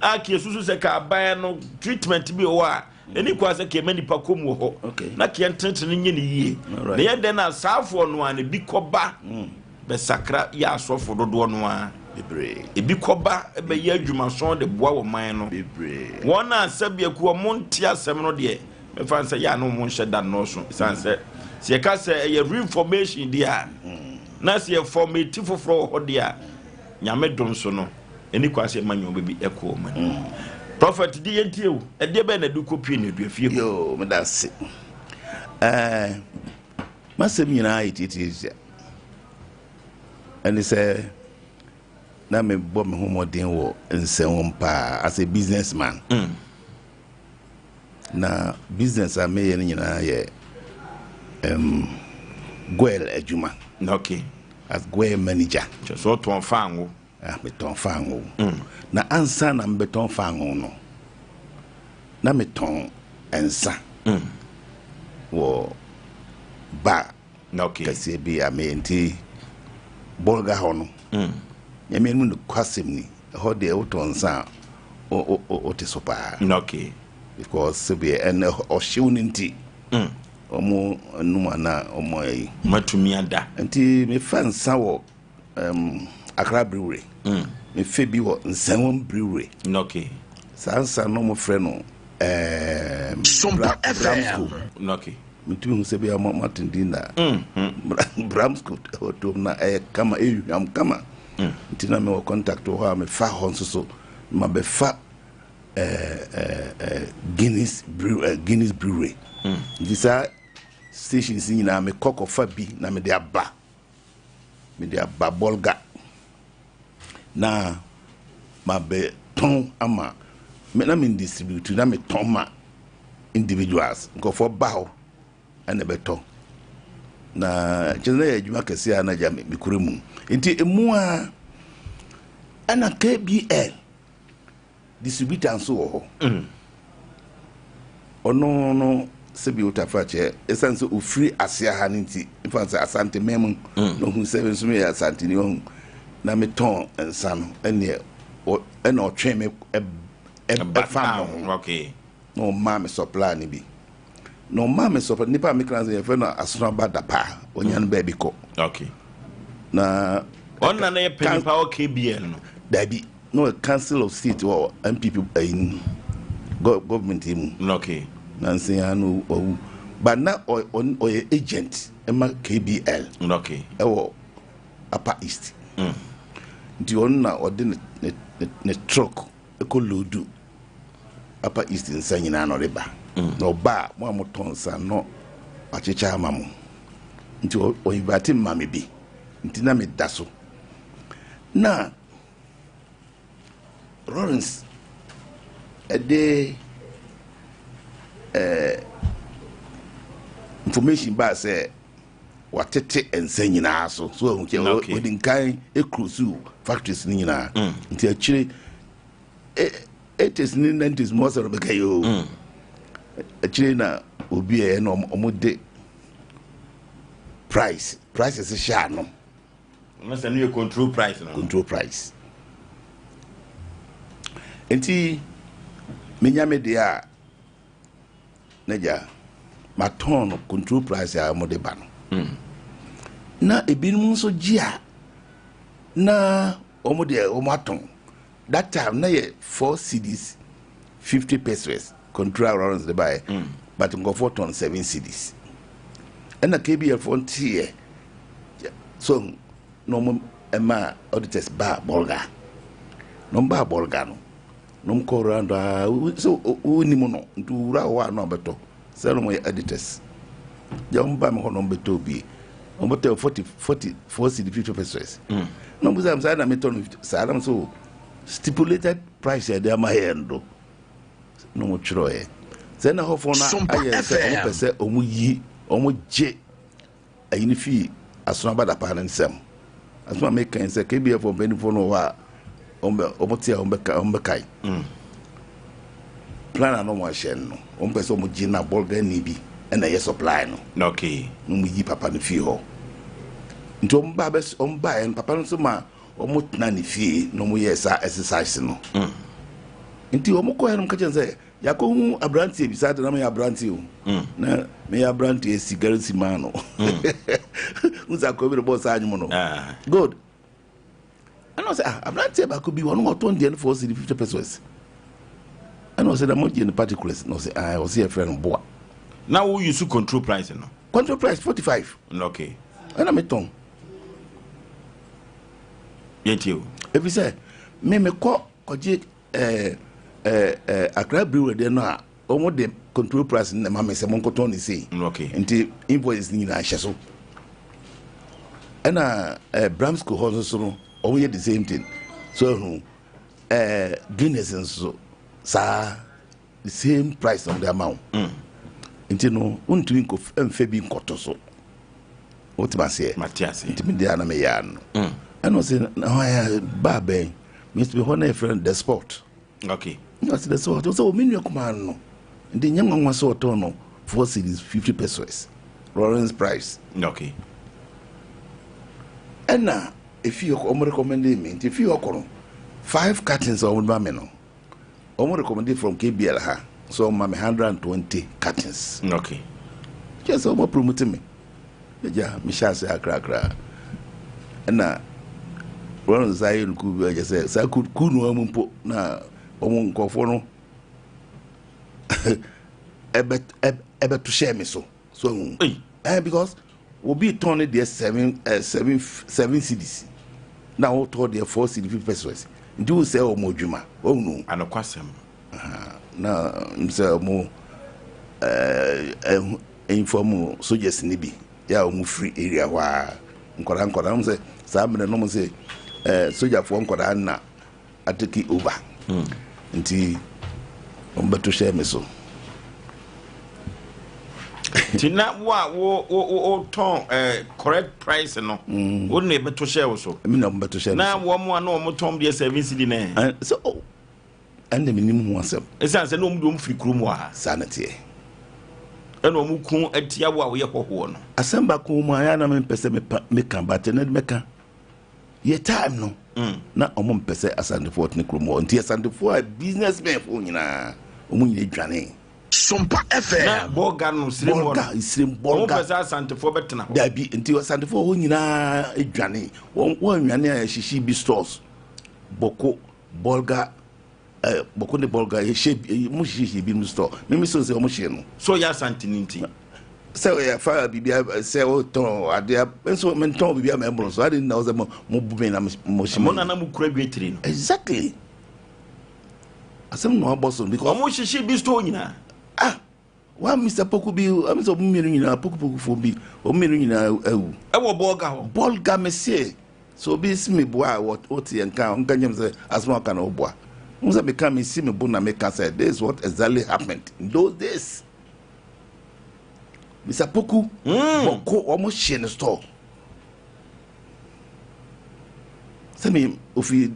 a ka yɛsusu sɛ ka aban no treatment bi wɔ hɔ a ɛni kwa sɛ ka yɛma nipa kɔm wɔ hɔ na ka yɛntenetene nyɛ ne yie na yɛ dɛn na saafoɔ no a na bi kɔba mm. bɛsakra yɛ asɔfo dodoɔ no a ebi kɔba bɛyɛ adwumasɔn de boa wɔ man no wɔn a sɛbiaku wɔn nte asɛm no deɛ. Mɛfa no sɛ yɛ a na wɔn nhyɛ da nnɔɔso ɛsiane sɛ sɛ yɛka sɛ ɛyɛ reformation deɛ a na sɛ yɛfɔmati foforɔ wɔ hɔ deɛ a Nyame dom so no ɛni kwan sɛ ɛma nneɛma bi ɛkɔ wɔn anim. Prɔfɛt di yɛntie o, ɛdeɛ bɛn na ɛde kɔpie nneduafie hɔ? Yoo, meda ase. Ɛɛ, m'asɛm nyinaa yɛ tiatiatia. Ɛne sɛ na mebɔ me ho mmɔden wɔ nsɛm paa as a businessman. Na business a meyɛ no nyinaa yɛ um, goil adwuma. Okay. As goil manager. Kyerɛ sɛ ɔtɔn fango. Ah, metɔn fango. Na ansa na mebɛtɔn fango no, na metɔn nsa wɔ bar Okay. kɛseɛ bi a meyɛ nti Bolga hɔ no. Nyame anim nokwasɛm ni, ɛhɔ deɛ wotɔ nsa a wote so paa. Okay. Because sɛbi ɛnɛ ɔhyew no nti ɔmo num ana ɔmo ayi. Matumi ada. Nti mefa nsa wɔ Accra Brewery. Mefa bi wɔ Nsawam Brewery. Okay. Saa nsa no ɔmo frɛ no Sompa Bramsco. FM. Okay. Metumi hu sɛ bi a mo aten din na Bramsco ɛwɔ tom na ɛyɛ kama, ɛhwam kama. Nti na mewɔ contact wɔ hɔ a mefa hɔ nso so ma bɛfa Guinness Brew, Guinness Brewery. Nti saa stations nyinaa mekɔ kɔfa bi na mede aba. Mede aba Bolga. Na mabɛtɔn ama me na me distribute na metɔn ma individuals. Nkurɔfoɔ ba hɔ ɛna ɛbɛtɔ. Na kyerɛ na yɛ adwuma kɛseɛ a na agya mekura mu. Nti emu a ɛna KBL distributor nso wɔ hɔ. Ɔno no sɛbi wotafa kyɛ ɛsiane sɛ ofiri aseɛ ha no nti mfa sɛ Asante man mu na ɔhu sɛ nso meyɛ Asanteni ɔhu na metɔn nsa no ɛneɛ ɛna ɔtwe me ɛfa me ho. Okay. Na ɔmaa me supply no bi. Na ɔmaa me supply nipa a mekra sɛ yɛfrɛ no Asonoaba Dapa, ɔnya no baabi kɔ. Okay. Na ɔno na yɛ panyin pa wɔ KBL no. Dabi, na ɔyɛ Council of State wɔ NPP ayi government yi mu. Okay. Na nsɛn no ɔwu. But na ɔyɛ agent ɛma KBL. Okay. Ɛwɔ Upper East. Nti ɔno na ɔde ne truck ɛkɔ load Upper East nsa nyinaa na ɔde ba. Na ɔba a mo a motɔ nsa no wakyekyɛ ama mo. Nti ɔinvite mma me bi. Nti na meda so. Na Lawrence ɛde information baa sɛ watete nsa nyinaa so. So ɔhu kyɛ ɔdi nkan ekuro factories no nyinaa. Nti akyire 80s ne 90s mu ɔsɛ ɔbɛka yi o. Akyire na obi a ɛyɛ na ɔmo de prices hyɛ ano. Ɔno sɛ no yɛ control price no. Control price. Nti menya me deɛ a na gya matɔn no control price a wɔde ba no. Na ebinom nso gye a na wɔn deɛ wɔn atɔn. That time na yɛ 4 cedis 50 pesos control allowance de ba yɛ. But nkɔfoɔ tɔn 7 cedis. Ɛna KBL foɔ nteɛ so na wɔn ɛma auditors ba Bolga. Na wɔn ba Bolga no na wɔn kɔ round a so wɔnim no nti wura hɔ a na ɔbɛtɔ sɛ na wɔn yɛ auditors. Gya wɔn ba mi hɔ na wɔn bɛtɔ obi. Wɔn bɛtɔ 44 cedi 50 pesos. Na wɔn bisa saa na mi tɔ no saa na so stipulated price yɛ de ama yɛn do na wɔn twerɛ yɛ. Sɛ na hɔfoɔ no ayɛ sɛ wɔn pɛ sɛ wɔn yi wɔn gye ayi no fii Asono Dapa ne nsam. Asono a meka yi sɛ KBL foɔ mpanimfoɔ no wɔ hɔ a wɔn te a wɔn bɛkae. Plan a na wɔn ahyɛ no wɔn pɛ sɛ wɔn gye na Bolgani bi ɛna ɛyɛ supply no. Okay. Na wɔn yi papa no fie hɔ. Nti wɔn ba bɛ wɔn ba yɛ no papa no nso ma wɔn tena ne fie na wɔn yɛ saa exercise no. Nti wɔn kɔ yɛ no kakyɛ sɛ yakɔhu aberanteɛ bi saa de na meyɛ aberanteɛ o. Na meyɛ aberanteɛ sigari si maa no. Nsa akɔ bi de bɔɔ saa anwom no. Good. Ɛna ɔsɛ ah aberanteɛ baako bi ɔno ɔtɔn deɛ no 4 cedi 50 pesos. Ɛna ɔsɛ na mo gye no particulars na ɔsɛ ah ɔsɛ yɛfrɛ no Boa. Na wo use control price no? Control price 45. Okay. Ɛna metɔn. Yɛntie o. Ɛfiri sɛ me mekɔ kɔgye ɛɛ ɛɛ ɛɛ Accra Brewery deɛ no a wɔn de control price no na ɛma me sɛ monkɔtɔn ne sei. Okay. Nti invoices no nyinaa hyɛ so. Ɛna ɛɛ Bramsco hɔ nso so no wɔn yɛ the same thing. So ɛho ɛɛ Guinness nso saa the same price na wɔde ama wo. Mm. Nti no wontumi nkɔ mfɛ bi nkɔto so. Wote aseɛ? Mate aseɛ. Nti me deɛ a na meyɛ ano. Mm. Ɛna ɔsɛ na hɔ ayɛ baa bɛn. Mesi hɔ na yɛfrɛ no the sport. Okay. Na ɔsɛ the sport. Ɔsɛ omi nua kumaa no. Nti nyɛ nwanwa sɛ ɔtɔn no 4 cedis 50 pesewas. Lawrence price. Okay. Ɛna efi hɔ ɔmo recommend me nti efi hɔ kɔ no five cartons a ɔmo de ma me no ɔmo recommend from KBL ha so ɔmo ma me 120 cartons. Kyerɛ sɛ ɔmo promote me. Agya mehyɛ ase akrakra ɛna wɔn nsa yɛ no kuu bi ɔkyɛ sɛ saa kuu no mu mpo na wɔn nkɔfoɔ no ɛbɛ ɛbɛto hyɛ me so so ɛhu because obi tɔn ne deɛ seven ɛ seven 7 cedis na wɔtɔ deɛ 4 cedi 50 pesewas nti wo sɛ wɔn adwuma wɔn no. Anokwasɛm. Na sɛ wɔn ɛɛ inform soldiers ni bi yɛ a wɔn firi area hɔ a nkɔdaa nkɔdaa wɔn sɛ saa mmerɛ no wɔn sɛ sogyafoɔ nkɔdaa na atake over nti wɔn bɛto hyɛ me so. Nti na wo a wo wo wo tɔn correct price no wo na ɛbɛto hyɛ wo so? Ɛmi na wɔn bɛto hyɛ me na so. Wɔn a na wɔn tɔn deɛ 7 cedi na ɛ sɛ o ɛnna mi nim ho asɛm. Ɛsiane sɛ na wɔn de wɔn firi kurom wɔ ha. Saa na teɛ. Ɛna wɔn ko atia wo a woyɛ hɔhoɔ no. Asɛm baako mu a yɛa na mempɛ sɛ mepa meka but ɛnɛ mɛka yɛ time no na ɔmo mpɛ sɛ Asantefoɔ tene kurom hɔ nti Asantefoɔ a businessmen foɔ nyinaa ɔmo nyina dwane. Sompa FM. Na Bɔga no Sirem hɔ no. Bɔga Sirem. Wɔn Bɔga. pɛ sɛ Asantefoɔ bɛtena hɔ. Dabi, nti Asantefoɔ hɔ nyinaa dwane. Wɔn nwane a yɛhyehyɛ bi stores Bɔko Bɔlga Bɔko ne Bɔlga yɛhyɛ mo hyehyɛ bi mu store mímí so sɛ ɔmo hyɛ no. So ɔyɛ Asanteni nti. Sɛ yɛfa biribi sɛ wotɔn adeɛ nso mentɔn biribi ama ɛboro so ade na wo sɛ mo bu me na mo hyɛ. Mo nana mo kura dwetire no. Exactly, asɛm na wabɔ so because. Ɔmo hyehyɛ bi store nyinaa. Ah, wa Mr Poku bi ɛmi sɛ ɔmo mmienu nyinaa Poku Poku fo bi ɔmo mmienu nyinaa awu. Ɛwɔ Bɔɔga hɔ. Bɔɔga mi se so obi si mi boa a wɔte yɛn kan nka nyɛm sɛ asɛm a ɔka na ɔboa n sɛ meka mi si mi bo na meka sɛ this is what exactly happened in those days. Mr Poku bɔko ɔmo hyɛ ne store sɛ mi ofi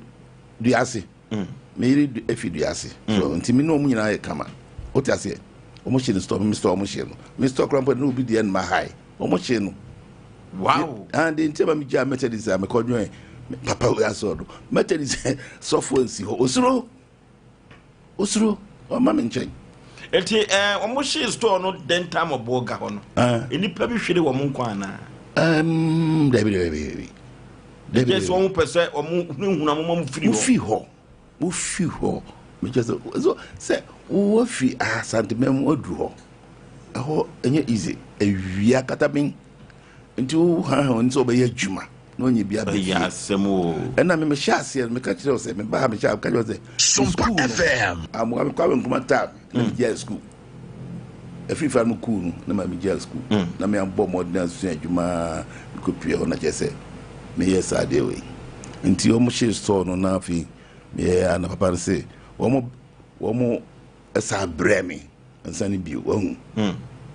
Duase me yere efi Duase so nti mi ne ɔmo nyinaa yɛ kama o ti aseɛ. Ɔmo hyɛ ne store, mi store ɔmo hyɛ no, mi store kora mpo ne obi deɛ no ma ha yi ɔmo hyɛ no. And nti ma mi gya Methodist a mekɔ join papa wei asɔ no Methodist sɔfo nsi hɔ osuro osuro ɔma mi nkyɛn. Eti wɔn hyɛ store no den time wɔ Bɔɔga hɔ no. Nipa bi hwere wɔn nkwa anaa? Dabi dabi dabi dabi. Gye sɛ wɔn pɛ sɛ wɔn hunahuna wɔn ma mo firi mo hɔ. fi hɔ, mo fi hɔ. Mekyɛ sɛ so sɛ wowɔ fi Asanteman mu aduru hɔ ɛhɔ ɛnyɛ easy awia kataben nti wo haha oni sɛ wobɛyɛ adwuma na ɔnyɛ bi abɛ Ɛyɛ fie. asɛm o. Ɛna me mehyɛ aseɛ no meka kyerɛ wo sɛ mebaa mehyɛ meka kyerɛ wo sɛ Sompa school no, FM. Amoa me Kwame Nkrumah time na megyae school ɛfiri fa no kuu no na ma megyae school na meabɔ mmɔden asua adwuma mekɔpie hɔ na kyerɛ sɛ meyɛ saa adeɛ wei nti ɔmo hyee store no na afei meyɛ a na papa no se wɔn ɛsa brɛ me nsa no bio wahu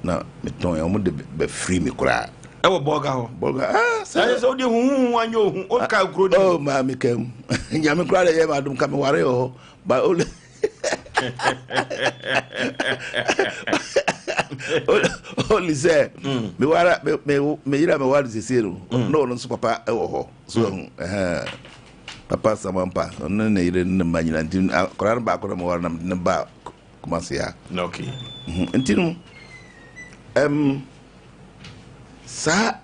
na metɔn ɔmo de bɛfiri me koraa. Ɛwɔ Bɔɔga hɔ. Bɔlga ah. Sɛ sɛ wode huhuhu anyɛ ohu woka kuro no. Oh maa mi kɛm Nyame koraa de yɛ ma adum ka mi ware wɔ hɔ ba ole oli sɛ mi wara mi mi mi yira mi ware sese no na ɔno nso papa ɛwɔ hɔ so ɛho ɛhɛn papa Samampa ɔno ne yere ne mma nyina nti akwadaa no baako na mi ware na mi de ne ba Kumasi ha. Nti no saa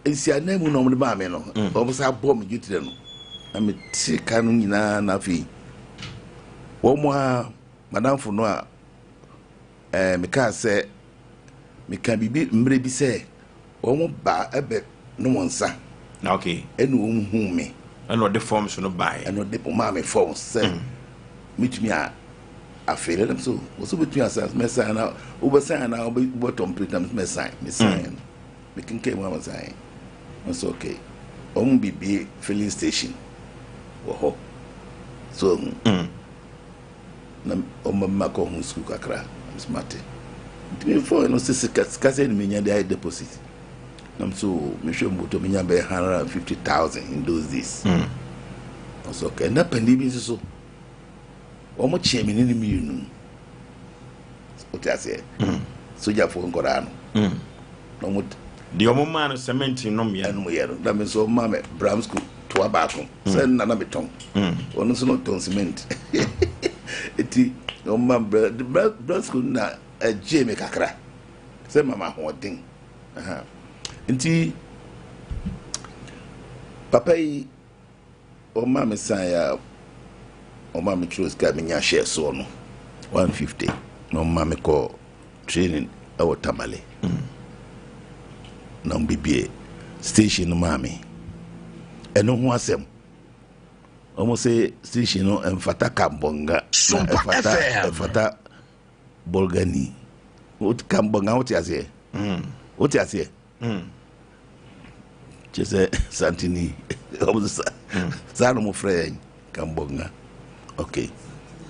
nsianan mu na wɔde maa me no wɔn sa bɔ me dwetire no na me te ka no nyinaa na afei wɔn a madamfo no a mekaa sɛ Meka biribi mmerɛ bi sɛ wɔn ba ɛbɛ nom nsa. Ɛna wɔn hu me. Ɛna ɔde forms no baeɛ. Ɛna ɔde ɔmaa me forms sɛ metumi a afei ɛna so wɔsɛ wobɛtumi asan mɛsan na wobɛsan anaa wobɛtɔ mpire na mɛsan mesan no mekenkan mu a mesan nso okay wɔn bibie filling station wɔ hɔ so na wɔn bɛma kɔ ho sukuu kakra nso mate nti mefɔɔ no sɛ sika sika sɛ ne menya de ayɛ deposit nam so mehwɛ mbotɔ menya bɛyɛ 150,000 in those days. Ɔsɛ okay ɛna panin bi nso so wɔn kyɛn me ne ne mmienu, wote aseɛ, sogyafoɔ nkɔdaa no na wɔn deɛ ɔmo maa no cement nom yɛ. Ɛnum yɛ no na me nso ɔmo maa me Bramsco toa baako sɛ nna na metɔn, ɔno nso na ɔtɔn cement, eti ɔmo maa me Bramsco na ɛgye me kakra sɛ mama ahoɔden. Nti papa yi ɔma me san a ɔma me twerɛ sika menya hyɛɛ soɔ no 150 na ɔma me kɔ training ɛwɔ Tamale na ɔmbɛbie station no maa me. Ɛno ho asɛm, ɔmo sɛ station no ɛmfata Kambɔnga na ɛfata ɛfata Bolgani. Kambɔnga, wote aseɛ? Wote aseɛ? Kyɛ sɛ Santini ɔmo sɛ saa na ɔmo frɛ yɛn Kambɔnga. Okay,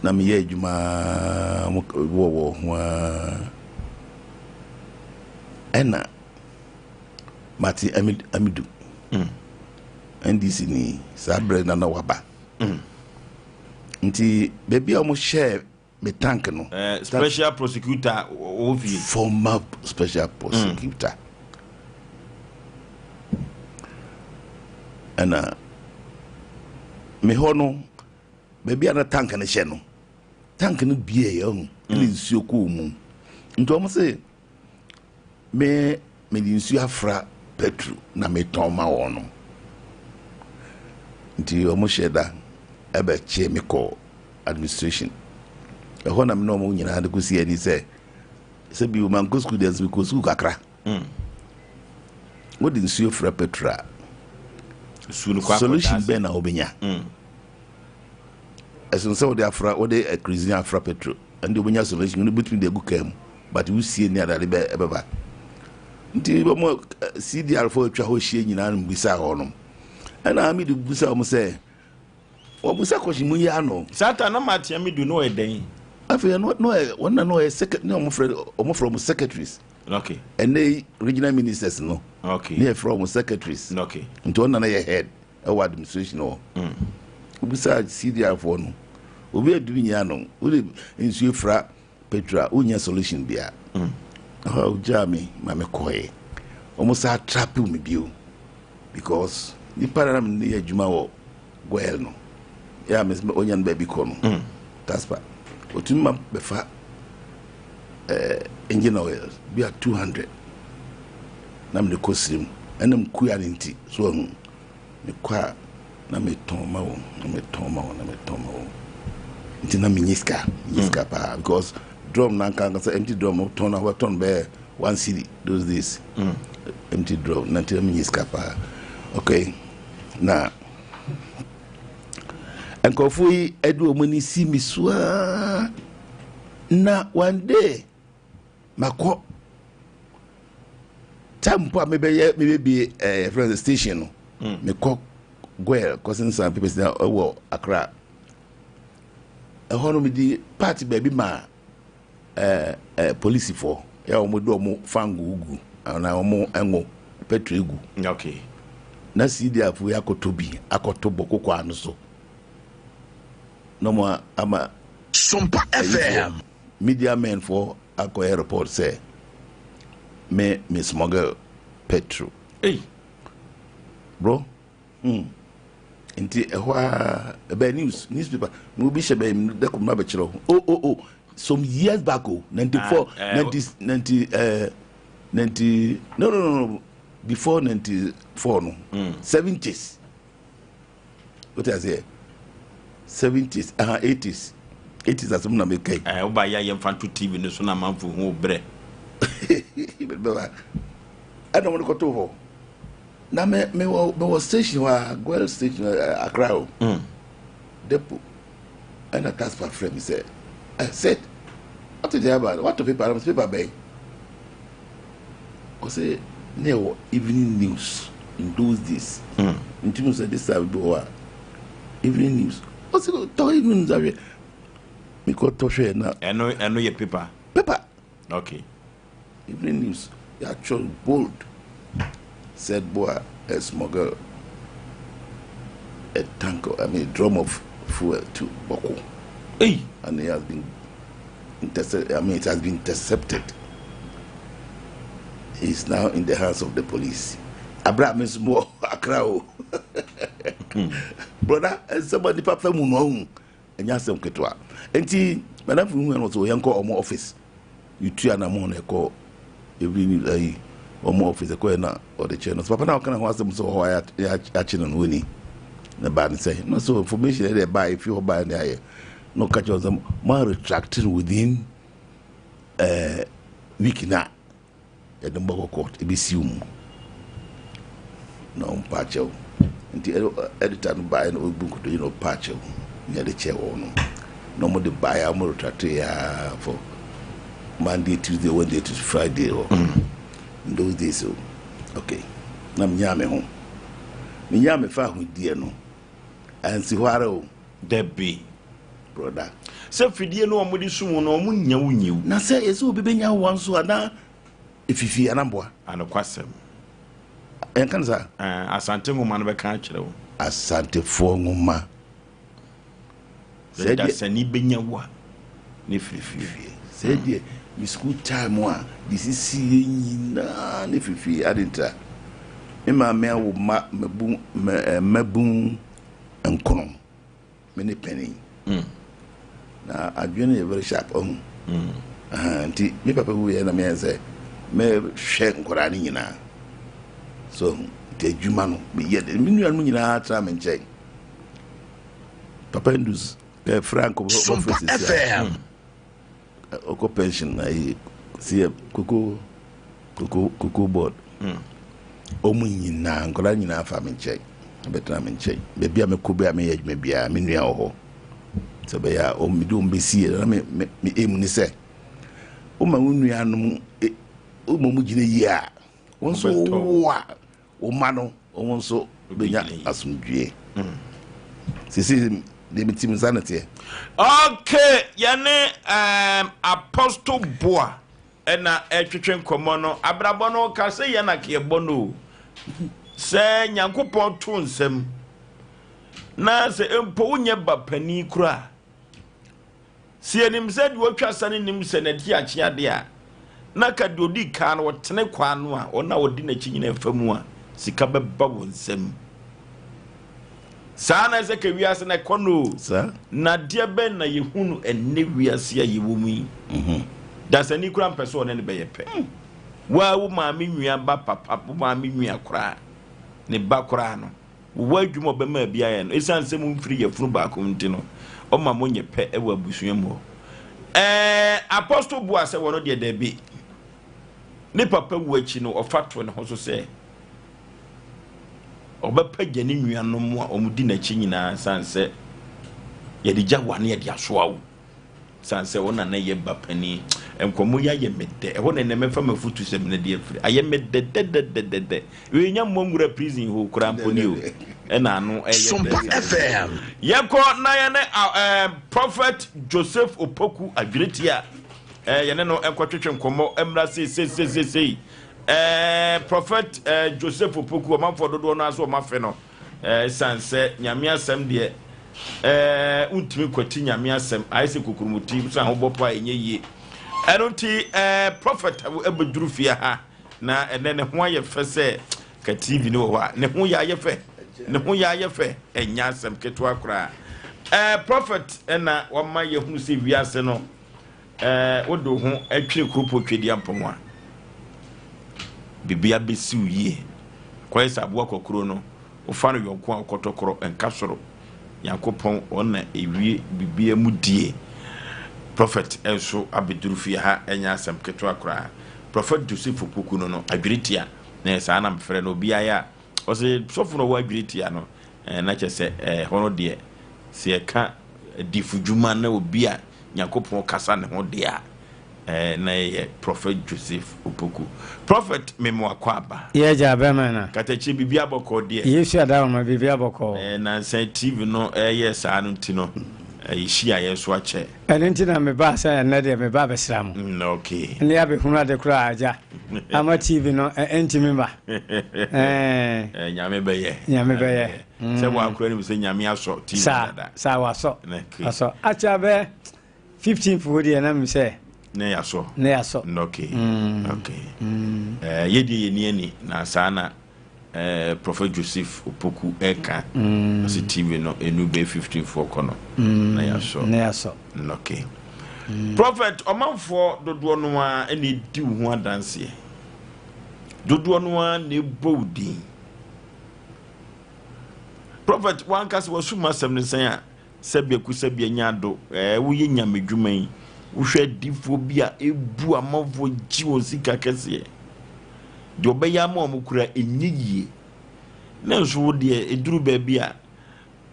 na meyɛ adwuma wɔ wɔ ho a ɛna mate Amidu NDC ni saa berɛ na waba nti baabi a ɔmo hyɛɛ me tank no. Special prosecutor wɔ fie. Former special prosecutor. Ɛna me hɔ no baabi a na tank no hyɛ no, tank no bie yɛ ɔho ɛna nsuo kɔɔ mu, nti wɔn sɛ me mede nsuo afra petrol na metɔn ma wɔn no, nti wɔn hyɛ da ɛbɛkye me kɔ administration ɛhɔ na me ne wɔn nyinaa de kɔsi ani sɛ sɛ bi mankɔ sukuu deɛ nso mekɔ sukuu kakra. Wode nsuo fra petrol a, nsuo no kɔ akɔda solution ase. Bɛn na wobɛnya ɛsono sɛ wode afra, wode kerosene afra petrol, ɛnde wobɛnya solution no wobɛtumi de agu kaa mu, but wosie ne adade bɛ ɛbɛba. Nti wɔn CDR fo atwa hɔ ahyia nyinaa no mbisa hɔ nom ɛna Amidu bisa wɔn sɛ wɔn bisa kɔhye mu yi ano. Saa ta na Martin Amidu no ɔyɛ dɛn? Afei no no ɔyɛ wɔn na no ɔyɛ secret ne wɔn frɛ wɔn secretaries. Ɛnɛ yi regional ministers no ne yɛfrɛ wɔn secretaries. Nti wɔn na no yɛ head ɛwɔ administration hɔ. Obisa CDR foɔ no, obi adumi nyia no wode nsuo fra petrol a wonya solution bia ɛhɔ a ogyaa me ma me kɔɛ. Wɔn sa trap me bio because nipa na me ne yɛ adwuma wɔ Goil no yɛ a me onya no baabi kɔ no taspa otumi ma bɛfa engine oil bi a 200 na mede kɔ sirim ɛnam kua no nti so ahu mekɔ a na metɔn ma wɔn, na metɔn ma wɔn, na metɔn ma wɔn, nti na menye sika, menye sika paa because drum na nka nka empty drum no tɔn na wɔtɔn bɛyɛ 1 cedi those days, empty drum na nti na menye sika paa. Okay, na nkurɔfoɔ yi ɛde wɔn ani si mi so aa na one day makɔ time mpo a mebɛyɛ mebɛbie friends station no, mekɔ Goil kɔsensan papers na ɛwɔ Accra ɛhɔ no, mede part baabi ma ɛɛ ɛɛ polisifoɔ yɛ a wɔn de wɔn fango gu anaa wɔn ɛngo petrol gu na CDR fo yi akɔtɔ bi akɔtɔ bɔ koko ano so na wɔn ama Sompa FM. Media men foɔ akɔyɛ report sɛ me smuggle petrol. Hey. Bro, Nti ɛhɔ a ɛbɛyɛ news, newspaper na obi hyɛ bɛyɛ dɛkɔ mu abɛkyerɛ wo. Oh, some years back o, 94. Ah, eh, 90 90 90, no, before 94 no, 70s, wote aseɛ, 70s, aha, 80s, 80s asɛm na meka yi. Woba yɛ a yɛmfa nto TV no so na amanfo hu wo berɛ. Mede bɛba. Ɛna wɔde kɔtoo hɔ. Na me mewɔ mewɔ station hɔ a, Goil station Accra o. Depot. Ɛna Casper frɛ me sɛ, eh, Seth, wote deɛ aba no, woatɔ paper no? Mese paper bɛn? Ɔse na ɛwɔ evening news in those days. Nti mo sɛ this time bi wɔ hɔ a, evening news. Ɔse tɔ evening news ahwɛ. Mekɔtɔ hwɛ na. Ɛno ɛno yɛ paper. Paper. Okay. Evening news yɛatwerɛ bold said boa a smuggle a tank I mean a drum of fuel to Bawku. Hey. And it has been intercepted. I mean it has been intercepted. He is now in the hands of the police. Abra me nso mo Accra o. Brother, nsɛm a nipa fɛ mu no ɔhu ɛnyɛ asɛm ketewa. Nti madam hu ɛno so yɛnkɔ ɔmo office. Yɛtu anamɔ na ɛkɔ every ayi ɔmo office ɛkɔ yɛ na ɔde kyerɛ no. So papa na ɔka ne ho asɛm sɛ ɔhɔ akye no no wani. Na baa ne sɛ na so information ɛde ɛbaa efi hɔ baa ne ayɛ. Na ɔka kyerɛ sɛ mo retract within week na yɛde mo bɛkɔ court ebesiw mu na ɔmpa akyɛw nti editor no baeɛ na ɔbu nkotodwe na ɔpa akyɛw na yɛde kyɛɛ wɔn no na wɔde baeɛ a wɔn retracte ya for Monday, Tuesday, Wednesday to Friday hɔ in those days o okay na menyaa me ho menyaa me fa ahodie no ansi hɔ ara o. Dabi. Broda. Sɛ fidie no wɔde sum no wɔn nya wo nyiw. Na sɛ yɛsɛ obi bɛnya wo nso a na efifi anamboa. Anokwasɛm. Yɛnka no saa. Ɛɛ Asante nwoma no bɛka akyerɛ wo. Asantefoɔ nwoma. Sɛ dasani bɛnya wo a ne firifie. Sɛ deɛ me school time a de sisi yɛ nyinaa ne firifie ade ntira. Me maame awo mma mmabu mmabun nkono. Me ne panin. Na adwene no yɛ very sharp ɔhu. Nti me papa wuyɛ na meyɛ sɛ mɛhwɛ nkwadaa no nyinaa. So nti adwuma no meyɛ de me nuanom nyinaa tena me nkyɛn. Papa Ndus Frank Sompa FM. Ɔkɔ pension na yi si yɛ koko koko cocoa board. Ɔmo nyinaa nkwadaa nyinaa fa me nkyɛn bɛtena me nkyɛn baabi a mekɔ bi a meyɛ adwuma biara me nua wɔ hɔ sɛ bɛyɛ a ɔmo mede ɔmo bɛsi yɛ na me me me aim ne sɛ woma wo nuanom woma ɔmo gyina yie a wɔn nso wo a wo mma no wɔn nso bɛnya asomdwie sisi deɛ me tim nsa na teɛ. Okay, yɛne um, Apostle Boa ɛna ɛtwetwe nkɔmmɔ no. Abrabɔ no ka sɛ yɛn na yɛbɔ no o. Sɛ Nyankopɔn to nsɛm na sɛ mpo wonyɛ ba panin koraa Sɛ yɛnim sɛ deɛ ɔtwa sa no nim sɛ n'akyi akye adeɛ a, na ka deɛ ɔdi kan no ɔtene kwan no a, wɔn a wɔdi n'akyi nyinaa fa mu a, sika bɛba wɔn nsam. Saa na ɛsɛ ka wiase na ɛkɔ no o. Na adeɛ bɛn na yɛhu no ɛnnɛ wiase a yɛwɔ mu yi? Mhm. Dasani koraa mpɛ sɛ ɔne no bɛyɛ pɛ. Mm. Waa wo maame nua ba papa, wo maame nua koraa, ne ba koraa no, Wowɔ adwuma a ɔbɛma bi ayɛ no, esiane sɛ mumfiri yafunu baako mu nti no, ɔma monyɛ pɛ wɔ abusua mu hɔ. Ɛɛ, Apostle bua sɛ wɔn deɛ dabi. Ne papa wu akyi no, ɔfa too ne ho so sɛ ɔbɛpagya ne nuanom a wɔdi n'akyi nyinaa sane sɛ yɛde gya wa ne yɛde asoa wo. Sane sɛ wo na na ɛyɛ ba panin. Nkɔmmɔ yi ayɛ me dɛ. Ɛhɔ na ɛnɛ mɛfa m'afutusɛm no de afiri. Ayɛ me dɛ dɛdɛdɛdɛdɛ. Wei nya mmɔ nwura prison hɔ koraa mpo ni o. Ɛna ano ɛyɛ dɛ saa. Yɛkɔ na yɛne eh, Prophet Joseph Opoku Adweretia eh, yɛne no nkɔtwetwe nkɔmmɔ mmra seiseiseisei. Eh, Prophet eh, Joseph Opoku ɔmanfoɔ dodoɔ no ara so ɔmafe no. Ɛsiane sɛ Nyame asɛm deɛ ɛɛ wontumi nkwati Nyame asɛm, ayɛ sɛ kokuromoti wosan ho bɔ pa a ɛnyɛ yie. Ɛno nti ɛɛ prɔfɛt ɛbɛduru fie ha na ɛnɛ ne ho ayɛ fɛ sɛ ka TV no wɔ hɔ a ne ho yɛ ayɛ fɛ, ne ho yɛ ayɛ fɛ, ɛnyɛ asɛm ketewa koraa. Ɛɛ prɔfɛt ɛna wama yɛhunu sɛ wiase no Ɛɛ, wode wo ho twere kuropɔn Tweduampɔn a, biribiara bɛsi wo yie. Kɔyɛ sɛ aboa kwakuro no, wofa no yɔnko a wokɔtɔkorɔ nka soro. Nyankopɔn ɔno na ɛwie biribiara mu die. Prophet nso abɛduru fie ha, ɛnyɛ asɛm ketewa koraa. Prophet Joseph Opoku no no Adwiritia na saa na mefrɛ no. Obiara yɛ a ɔsɛ sɔfo na ɔwɔ Adwiritia no, na kyerɛ sɛ ɛhɔ no deɛ, sɛ yɛka adifodwuma na obi a Nyankopɔn kasa ne ho deɛ a, na yɛyɛ Prophet Joseph Opoku. Prophet, mema wakɔ aba. Yɛ gya bɛma na. Katakyie, biribi abɔkɔ deɛ? Yesu adawoma, biribi abɔkɔ. Nansa TV no ɛyɛ saa no nti no, yɛhyia yɛn so akyɛ. Ɛno nti na mebaa sɛ ɛnnɛ deɛ meba abɛsra mo. Okay. Ne abɛhunu ade koraa agya. Ama TV no ɛntumi mba. Nyame bɛyɛ. Nyame bɛyɛ. Sɛ wakora nim sɛ Nyame asɔ TV dada. Saa wasɔ. Wasɔ. Akyɛ bɛ 15 fo deɛ na mi sɛ. Ne yasɔ. Ne yasɔ. Okay. Okay. Yɛ deɛ yɛ ni ani na saa na Prophet Joseph Opoku ɛka. Ɔsi TV no enu bɛ 15 fo kɔ no. Na yasɔ. Ne yasɔ. Okay. Prophet, ɔmanfoɔ dodoɔ no ara na edi wo ho adanseɛ. Dodoɔ no ara na ebɔ wo din. Prophet, wankasa wasum asɛm no sɛn a sɛbea ku sɛbea nya ado, woyɛ nyame dwuma yi, wohwɛ adiifoɔ bi a ebu amanfoɔ gye wɔn sika kɛseɛ. Deɛ ɔbɛyɛ ama wɔn kura ɛnyɛ yie. Na nso wo deɛ eduru baabi a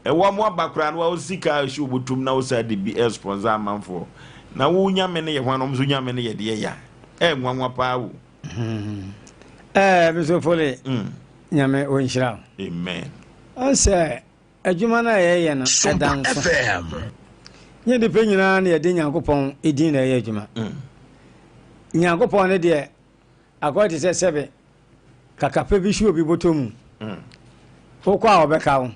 ɛwɔ mo aba koraa no wo sika a ɛhyɛ obotom na wo saa de bi ɛsponsor amanfoɔ. Na wo nyame no yɛ hwan na wɔn nso nyame no yɛ deɛ ya. Ɛnwanwa paa wo. Bishop Foley, Nyame ɔnhyira wo. Amen. Ɔnsɛ adwuma no a yɛyɛ no ɛda nso. Nyɛ nnipa nyinaa na yɛde Nyankopɔn din na ɛyɛ adwuma. Nyankopɔn no deɛ akɔyɛ te sɛ sɛbe kakapɛ bi hyɛ obi bɔtɔ mu. Wokɔ a ɔbɛka wo.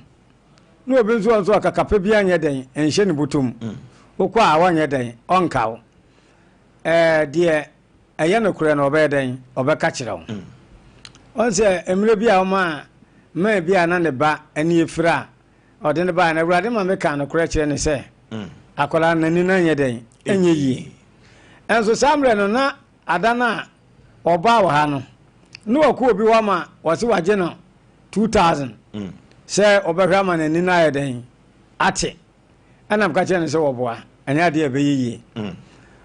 Na obi nso nso a kakapɛ bi anyɛ dɛn nhyɛ ne bɔtɔ mu. Wokɔ a wɔnyɛ dɛn ɔnka wo. Deɛ ɛyɛ nokorɛ no ɔbɛyɛ dɛn? Ɔbɛka kyerɛ wo. Ɔn sɛ mmerɛ bi a ɔmaa maa bi a na ne ba ani afira a ɔde no baeɛ no, Awurade ma mekaa nokorɛ kyerɛ no sɛ akwadaa no n'ani no anyɛ dɛn? Ɛnyɛ yie. Nso saa mmerɛ no na ada no a ɔbaa wɔ ha no, na wakɔ obi hɔ ama wɔse wagye no 2000 sɛ ɔbɛhwɛ ama n'ani no ayɛ dɛn? Ate. Ɛna meka kyerɛ no sɛ wɔboa, ɛnyɛ adeɛ a ɛbɛyɛ yie.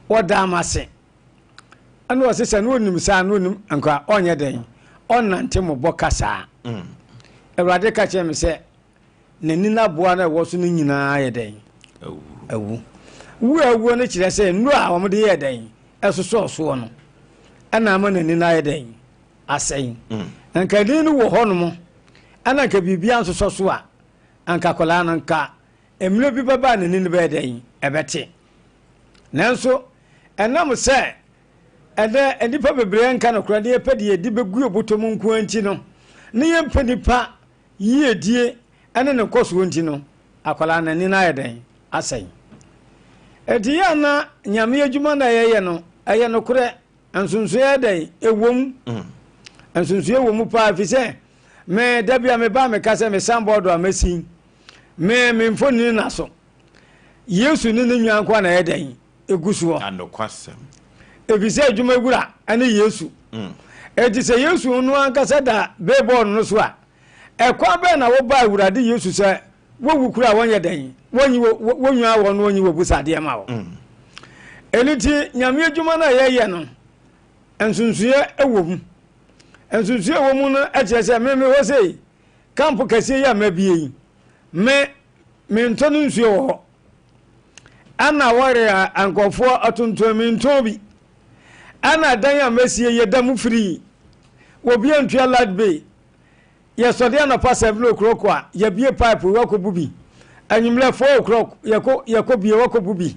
Wɔdaa m'ase. Ɛna ɔse sɛ na ɔnim saa na ɔnim nka ɔnyɛ dɛn ɔnnante mobɔ kasaa. Awurade ka kyerɛ me sɛ n'ani no aboa no a ɛwɔ so no nyinaa yɛ dɛn? Awu. Wu a awuo no kyerɛ sɛ nnuro a wɔde yɛɛ dɛn ɛsosɔɔ soɔ no ɛna ama n'ani no ayɛ dɛn asɛe. Nka ani no wɔ hɔnom ɛna nka biribiara nsosɔ so a anka akwadaa no nka mmerɛ bi bɛba a n'ani no bɛyɛ dɛn? Ɛbɛte. Nanso ɛnam sɛ ɛnɛ nnipa bebree nka nokorɛ na yɛpɛ deɛ yɛde bɛgu yɛn bɔtɔ mu nko ara nti no, na yɛmpɛ nipa yiedie ne ne nkɔsoɔ nti no, akwadaa no n'ani no ayɛ dɛn? Asɛe. Enti yɛ a na Nyame adwuma no a yɛyɛ no, ɛyɛ nokorɛ, nsonsoeɛ yɛ dɛn? Ɛwɔ mu. Nsonsoeɛ wɔ mu paa, ɛfiri sɛ me da bi a meba a meka sɛ me sanbɔɔdo a masi, me me mfonini na so. Yesu ne ne nwan nkoa na ɛyɛ dɛn? Egu soɔ. Anokwasɛm. Efisɛ adwuma wura ne Yesu. Enti sɛ Yesu no ankasa da billboard no so a, ɛkwan bɛn na wobaa Awurade Yesu sɛ wowu kura a wɔnyɛ dɛn? Wɔnyi wonwaa wɔn na wɔnyi wɔ busadeɛ ma wɔ. Ɛno nti Nyame adwuma no a yɛyɛ no, nsonsoeɛ wɔ mu. Nsonsoeɛ wɔ mu no kyerɛ sɛ me me hɔ sei, kampo kɛseɛ yi a mabie yi, me Mentɔ no nsuo wɔ hɔ. Ɛna wɔre a nkurɔfoɔ atontɔn mentɔn bi. Ɛna dan a masie yɛda mu firii. Obi antua light bill. Yɛsɔde anɔpa 7 o'clock a yɛbie pipe wakɔbu bi. Anwummerɛ 4 o'clock yɛkɔ yɛkɔ bie wakɔbu bi.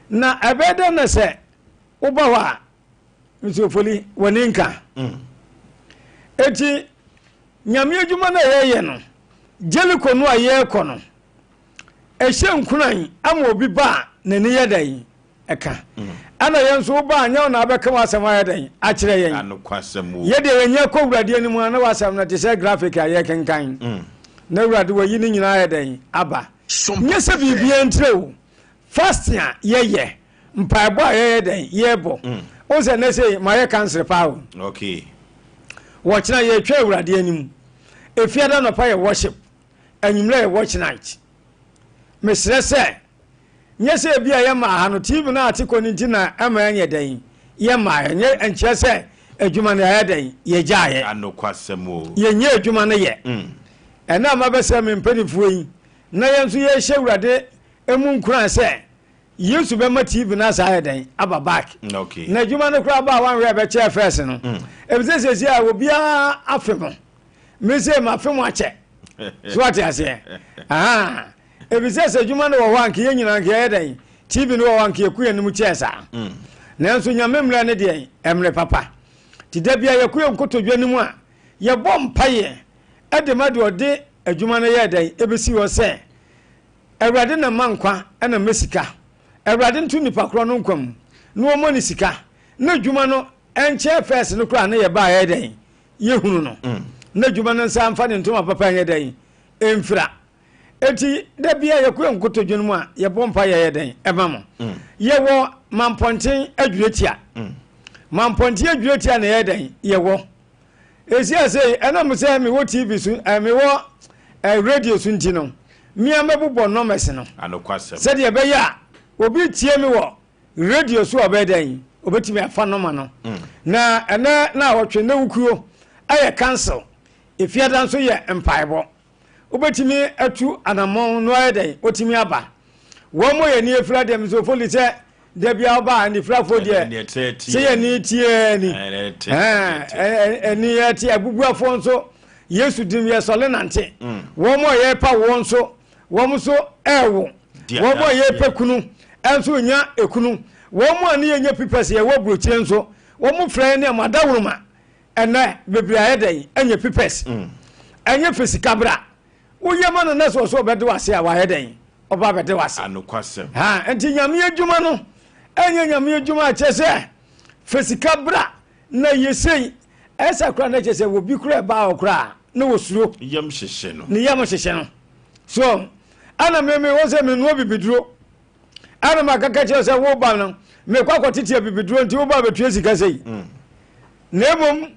Na ɛbɛyɛ dɛn na sɛ woba hɔ a nsuofoli w'ani nka. Eti Nyame adwuma no a yɛyɛ no, Jericho no a yɛrekɔ no, ɛhyɛ nkuran ama obi ba a n'ani yɛ dɛn? Ɛka. Ɛna yɛn nso woba a nyɛ wo na abɛka w'asɛm ayɛ dɛn? Akyerɛ yɛn. Yɛ deɛ yɛnyɛ kɔ Awurade anim a na w'asɛm no te sɛ graphic a yɛrekenkan. Na Awurade wayi ne nyinaa ayɛ dɛn? Aba. Nyɛ sɛ biribiara ntire o. Fasting a yɛyɛ, mpaebɔ a yɛyɛ dɛn? Yɛbɔ. Wohu sɛ nnɛ sei mayɛ kansere paa o. Okay. Wɔkyena yɛtwa Awurade anim. Efiada nɔpa yɛ worship, anwummerɛ yɛ watch night. Mesrɛ sɛ, nyɛ sɛ ebi a yɛma ha no, TV no a ate kɔ no nti na ɛma ɛnyɛ dɛn? Yɛmmaeɛ, nyɛ nkyerɛ sɛ adwuma no yɛayɛ dɛn, yɛgyaeɛ. Anokwasɛm o. Yɛnyɛ adwuma no yɛ. Ɛnna a mabɛsrɛ me mpanimfoɔ yi, na yɛn nso yɛrehyɛ Awurade mu nkuran sɛ Yesu bɛma TV no asa ayɛ dɛn aba back. Okay. Na adwuma no koraa ba a wanhwɛ a ɛbɛkyɛɛ first no. Efisɛ seesei a obiara afe mo. Me sei mafe mo akyɛ. So wate aseɛ? Aha. Efisɛ sɛ adwuma no wɔ hɔ a nka yɛn nyinaa nka yɛyɛ dɛn? TV no wɔ hɔ a nka yɛku yɛn anim kyɛɛ saa. Nanso Nyame mmerɛ ne deɛn? Mmerɛ papa. Nti da biara yɛkɔ yɛn nkotodwe anim a, yɛbɔ mpaeɛ de ma deɛ ɔde adwuma no yɛɛ dɛn? Ɛbɛsi hɔ sɛ, Awurade na ma nkwa na ma sika. Awurade nto nipa korɔ no nkwa mu na ɔmmɔ no sika na adwuma no nkyɛɛ first no koraa na yɛbaa yɛyɛ dɛn? Yɛhunu no. Na adwuma no nsa mfa ne ntoma papa nyɛ dɛn? Ɛmfira. Enti da biara yɛkɔ yɛn nkotodwe no mu a, yɛbɔ mpa yɛyɛ dɛn ɛma mo. Yɛwɔ Mampɔnten Adwiratia. Mampɔnten Adwiratia na yɛyɛ dɛn yɛwɔ. Esi ase ɛnam sɛ mewɔ TV so, eh, mewɔ eh, radio so nti no, mmea mɛbobɔ nɔmɛs no. Anokwasɛm. Sɛdeɛ ɛbɛyɛ a obi tie me wɔ radio so a ɔbɛyɛ dɛn obɛtumi afa nɔma no. Na ɛnɛ na awɔtwe na wukuo ayɛ council, efiada nso yɛ mpaebɔ. Wobɛtumi atu anammɔn no ayɛ dɛn? Wotumi aba. Wɔn mo yɛ ani afira deɛ mesɛ ofoli sɛ da bia woba a anifirafoɔ deɛ sɛ yɛ ani tiaa ni. Ɛni yɛ te abubuafoɔ nso Yesu dim yɛ sɔle nante. Wɔn mo a yɛrepa woɔ nso wɔn nso ɛɛwo. Wɔn mo a yɛrepɛ kunu nso nya ekunu. Wɔn mo a ne yɛnyɛ pipɛs yɛwɔ aburokyire nso wɔn mo frɛ yɛn ne ɛmo adaworoma. Ɛnɛ bebree ayɛ dɛn anya pipɛs ɛnyɛ fɛ sika bra woyɛ ma no na sɛ ɔsɛ ɔbɛde wase a wayɛ dɛn ɔba bɛde wase anokwasɛm ha nti nyame adwuma no ɛnyɛ nyame adwuma akyɛ sɛ fɛ sika bra na yɛ sei ɛsɛ kora na kyɛ sɛ obi kora ɛbaa hɔ koraa na wɔsuro yam hyehye no ne yam hyehye no so ɛna meme wɔ sɛ menoa bibiduro Ɛna maka ka kyerɛ sɛ wo ba no mekɔ akɔtete abibiduro nti wo ba bɛtua sika sei. Na mmom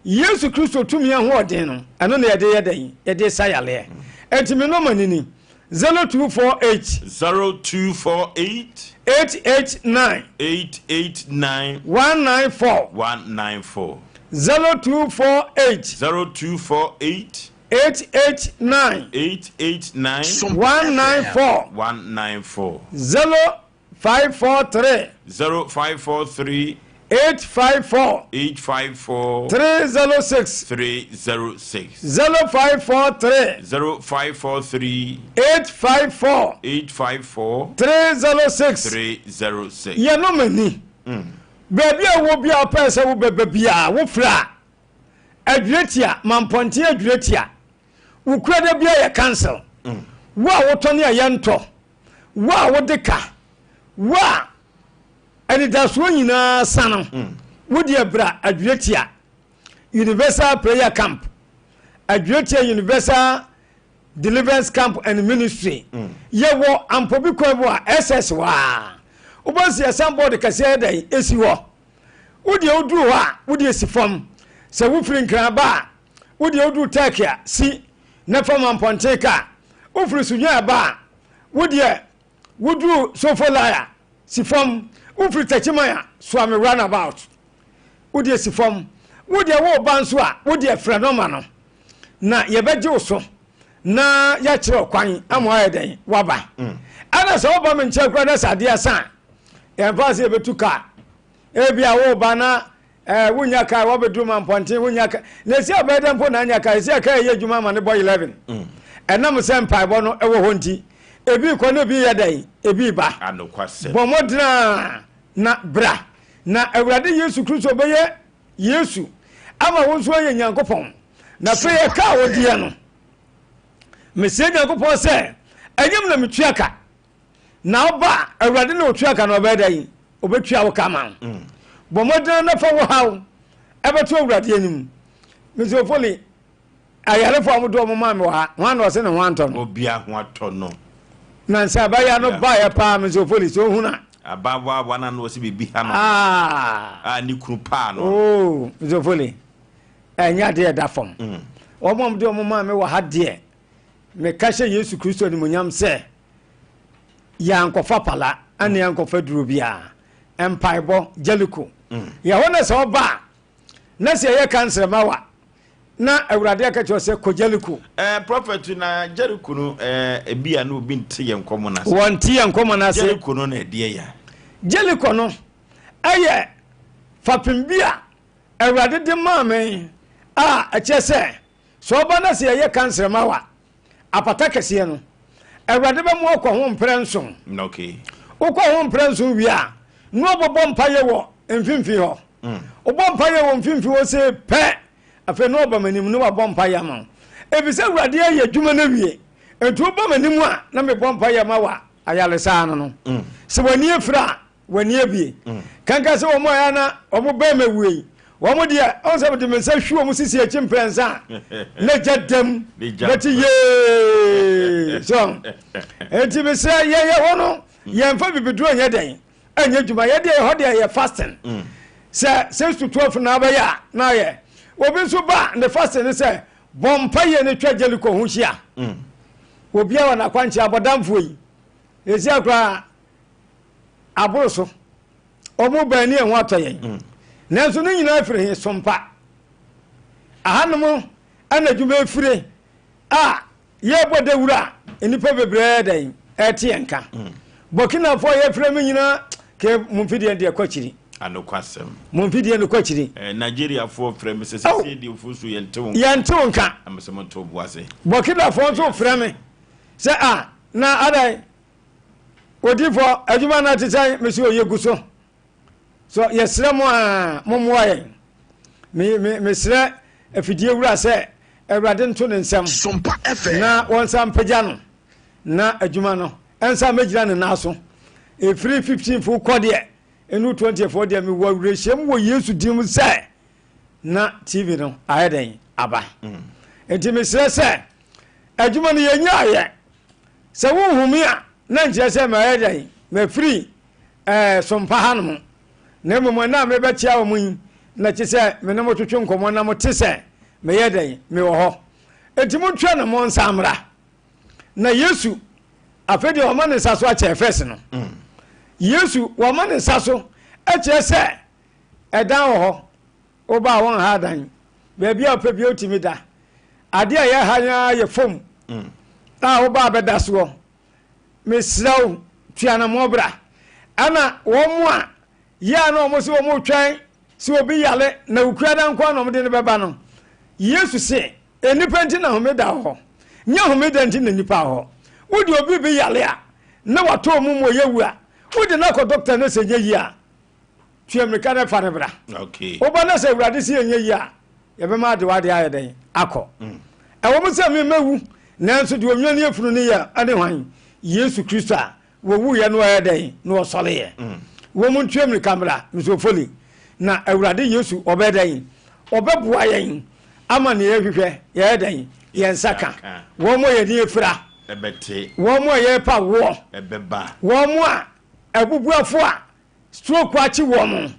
Yesu Kristo tumi ahoɔden no ɛno na yɛde yɛ dɛn yɛde sa yareɛ. Enti me nɔma ni ni 0248 0248 889 889 194 194 0248 0248 889 889 194 194 0543 0543 854 854 306 306 0543 0543 854 854 306 306. Yɛnom ani baabi a wɔ bi a wopɛ sɛ wobɛba biara wofrɛ a Adwiratia, Mampɔnten Adwiratia, wo kura da bia yɛ council, wo a wotɔ ne a yɛntɔ, wo a wode ka, wo a anidasoɔ nyinaa sa no, wo deɛ bra Adwiratia Universal Prayer Camp, Adwiratia Universal Deliverance Camp and Ministry. Yɛwɔ Ampobi kwan mu a SS hɔ a, wobɛsi yɛ board kɛseɛ yɛ dɛn esi hɔ. Wo deɛ woduru hɔ a, wo deɛ si fam. Sɛ wofiri Nkran ba a, wo deɛ woduru Turkey a, si na fa ma mpɔnten kaa. Wofiri Sunyani ba a, wo deɛ woduru Sofolai a, si fam. Wofiri Techiman a, soa me roundabout. Wo deɛ si fam. Wo deɛ woreba nso a, wo deɛ frɛ nɔma no na yɛbɛgye wo so na yɛakyerɛ wo kwan ama woayɛ dɛn woaba. Ɛna sɛ woba me nkyɛn koraa na sɛ adeɛ asa a, yɛmfa sɛ yɛbɛtu kaa. Ebia woreba na eh, wonya kaa, woabɛduru ma mpɔnten, wonya kaa. Na ɛsi abɛyɛ dɛ mpo na anya kaa, ɛsi a kaa ɛyɛ adwuma ama ne bɔ 11. Ɛnam sɛ mpaebɔ no ɛwɔ hɔ nti, ebi kɔ na ebi yɛ dɛn, ebi ba. Anokwasɛm. Bɔ mmɔden a na bra. Na Awurade Yesu Kristo bɛyɛ Yesu ama wo nso ayɛ Nyankopɔn. Na afei ɛka a wodeɛ no, mesrɛ Nyankopɔn sɛ ɛnyɛ me na metua ka. Na ɔba a, Awurade na ɔtua ka na ɔbɛyɛ dɛn? Ɔbɛtua wo ka ama wo. Bɔ mmɔden na fa wo haw ɛbɛto Awurade anim. Mr. Ofoli, ayarefo a wɔde wɔn maa me wɔ ha, hwan na ɔse ne ho antɔ no? Obia ho atɔ no. Na nsa abaayewa no baeɛ paa, Mr. Ofoli, sɛ ohun a. Abaawa na na ɔse biribi ha no. Ah. A ne kunu paa no. Oh, Mr. Ofoli, ɛnyɛ adeɛ ɛda fam. Wɔn a wɔde wɔn maa me wɔ ha deɛ, meka hyɛ Yesu Kristo animuonyam sɛ, yɛankɔfa pala ɛne yɛankɔfa duro biara. Mpaebɔ, Jericho. Yɛhɔ na sɛ ɔba a, na sɛ yɛyɛ kansere ma wa na Awurade aka kyerɛ sɛ kɔ Jericho. Eh, prophet na Jericho no eh, ebi a na obi nte yɛn nkɔmɔ no ase. Wɔnte yɛn nkɔmɔ no ase. Jericho no na ɛdeɛ ya. Jericho no ɛyɛ fapem bi a Awurade de maa me a ɛkyerɛ sɛ sɛ ɔba na sɛ yɛyɛ kansere ma wa apata kɛseɛ no, Awurade bɛma wakɔ ho mprɛ nson. Okay. Wokɔ ho mprɛ nson wie a, na ɔbɛbɔ mpayɛ wɔ mfimfini hɔ. Wobɔ mpayɛ wɔ mfimfini hɔ sei pɛ, afei na ɔba m'anim na wabɔ mpayɛ ama wo. Efisɛ Awurade ayɛ adwuma no awie. Enti woba m'anim a, na mebɔ mpayɛ ma wo a, ayaresa ano no. Sɛ w'ani afira a, w'ani abue. Kanka sɛ wɔn a ɛyɛ na wɔn bɛn ma wue yi, wɔn deɛ ɔn sɛ mede me nsa hwi wɔn sisi akyi mprɛnsa a, na gya dam bɛte yee. So enti mesrɛ yɛn yɛ hɔ no yɛmfa bibiduro nyɛ dɛn ɛnyɛ adwuma. Yɛ deɛ ɛhɔ deɛ yɛ fasting. Sɛ 6 to 12 na abɛyɛ a na ayɛ. Obi nso ba ne fasting ne sɛ bɔ mpa yie ne twa Jericho ho hyia. Obiara wɔ n'akwankyerɛ abɔdamfoɔ yi. Ɛsi akora aboro so. Wɔn baa ni ɛho atɔ yɛn. Mm. Nanso ne nyinaa firi he sompa. Ahanom ɛna adwuma efire a yɛbɔ dawuro a nnipa bebree dɛn ɛte yɛn ka. Mm. Burkinafoɔ a yɛfrɛ me nyinaa ke mo mfidie deɛ kɔ akyiri. Anokwasɛm. Mo mfidie no kɔ akyiri. Eh, Nigeriafoɔ frɛ me sɛ sɛ deɛ ofu so yɛnte wo nka. Yɛnte wo nka. Amesɛ mo nto bo ase. Burkinafoɔ nso frɛ me sɛ a na adan Odiyifoɔ, adwuma no te sɛn? Mese o, yɛgu so. So yɛsrɛ mo a, mommoa yɛn. Me, me, mesrɛ afidie wura sɛ Awurade nto ne nsam Sompa FM. na wɔnsa mpagya no na adwuma no ɛnsa mmɛgyina ne nan so. Ɛfiri 15 fo kɔ deɛ, ɛnu 20 foɔ deɛ, mewɔ awerɛhyɛm wɔ Yesu din mu sɛ na TV no ayɛ dɛn aba. Nti mesrɛ sɛ adwuma no yɛnyaayɛ. Sɛ wonhu me a, na nkyerɛ sɛ mayɛ dɛn? Mafiri ɛɛ sompa hanom. Na mmom ɛnnɛ a merebɛkyea wɔn yi, na ɛte sɛ me ne mo twetwe nkɔmmɔ na mote sɛ meyɛ dɛn? Mewɔ hɔ. Enti montwɛn na monsan mmra. Na Yesu, afei deɛ wama ne nsa so akyɛ fɛs no. Yesu, wama ne nsa so kyerɛ sɛ ɛdan wɔ hɔ. Woba a wɔnha adan. Baabi a wopɛ biara wotumi da. Adeɛ a ɛyɛ ha yi ara yɛ fam a woba a bɛda soɔ. Mesrɛ wo, tu anammɔn bra. Ɛna wɔn a yɛ a na wɔn sɛ wɔn retwɛn sɛ obi yare na Wukuada nko ara na wɔde no bɛba no, Yesu se, nnipa nti na homeda wɔ hɔ, nyɛ homeda nti na nnipa wɔ hɔ. Wode obi bi yare a na watɔ mu ma ɔyɛ wu a, wode no akɔ dɔkta no sɛ nyɛ yie a, tua mmirika na fa no bra. Woba na sɛ Awurade sɛ yɛnyɛ yie a, yɛbɛma ade w'ade ayɛ dɛn akɔ. Mm. Ɛwɔ mu sɛ me mɛwu, nanso deɛ onwane afunu no yɛ ɛne hwan? Yesu Kristo a wɔwuiɛ no ɔyɛ dɛn na ɔsɔreeɛ. Mm. Wɔ mu ntua mmirika mmra, mesofoli. Na Awurade Yesu ɔbɛyɛ dɛn? Ɔbɛboa yɛn ama nea yɛhwehwɛ yɛyɛ dɛn? Yɛn nsa ka. Wɔn a yɛn ani afira, wɔn a yɛrepa woɔ, wɔn a abubuafo a Stroke akye wɔn,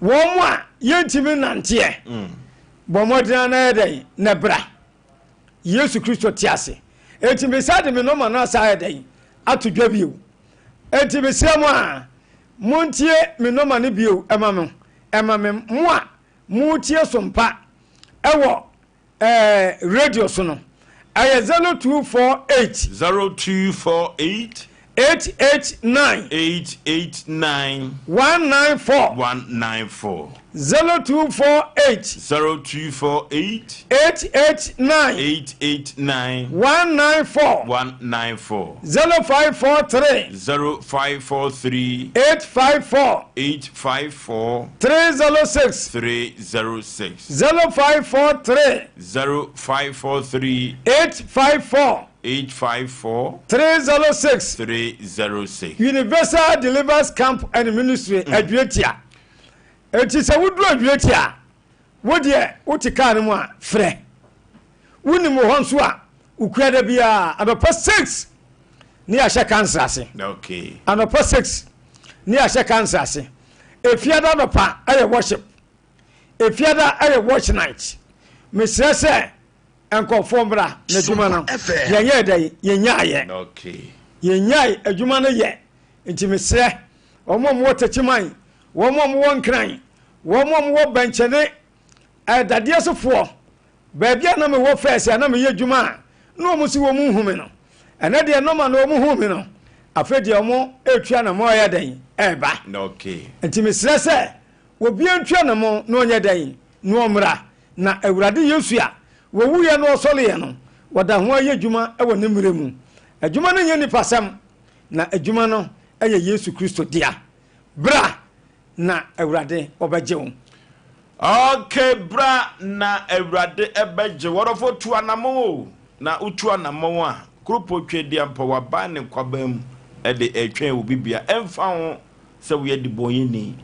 wɔn a yɛntumi nnanteɛ. Bɔ mmɔden ara na yɛ dɛn na bra. Yesu Kristo te ase. Enti mesan de me nɔma no asa ayɛ dɛn ato dwa bio. Enti mesrɛ mo a, montie me nɔma no bio ɛma mo, ɛma me mo a motie sompa ɛwɔ ɛɛ radio so no, ɛyɛ 0248. 0248. 889. 889. 194. 194. 0248. 0248. 889. 889. 194. 194. 0543. 0543. 854. 854. 306. 306. 0543. 0543. 854. 854. 306. 306. Universal Deliverance Camp and Ministry mm. Aduatia. Eti sɛ woduru Aduatia a, wo deɛ wote kaa no mu a frɛ. Wonim wɔ hɔ nso a, wokua da biara anɔpa 6 ne yɛahyɛ kansa ase. Okay. Anɔpa 6 ne yɛahyɛ kansa ase. Efiada anɔpa ɛyɛ worship. Efiada yɛ watch night. Mesrɛ sɛ nkurɔfoɔ mmra n'adwuma no. Yɛnyɛɛ dɛn? Yɛnyaeɛ. Wɔn a wɔwɔ bɛnkyɛne dadeɛ sofoɔ, baabi a na mewɔ fɛs a na meyɛ adwuma a na wɔn si wɔn nhu me no, ɛnɛ deɛ nɔma na wɔn hu me no, afei deɛ wɔn retua na mo ɛyɛ dɛn ɛreba. Nti mesrɛ sɛ obiara ntua na mo na ɔnyɛ dɛn na ɔmmra, na Awurade Yesu a wɔwuiɛ na ɔsɔreɛ no, wɔda ho ayɛ adwuma wɔ ne mmerɛ mu. Adwuma no nyɛ nipasɛm, na adwuma no yɛ Yesu Kristo dea. Bra na Awurade ɔbɛgye wo. Okay, bra na Awurade ɛbɛgye wo. Ɔdɔfo, tu anammɔn o, na wotu anammɔn a, kuropɔn Tweaduampɔ waban ne nkwaban mu de ɛretwɛn wo bibia. Ɛmfa ho sɛ woyɛ debɔnyɛni,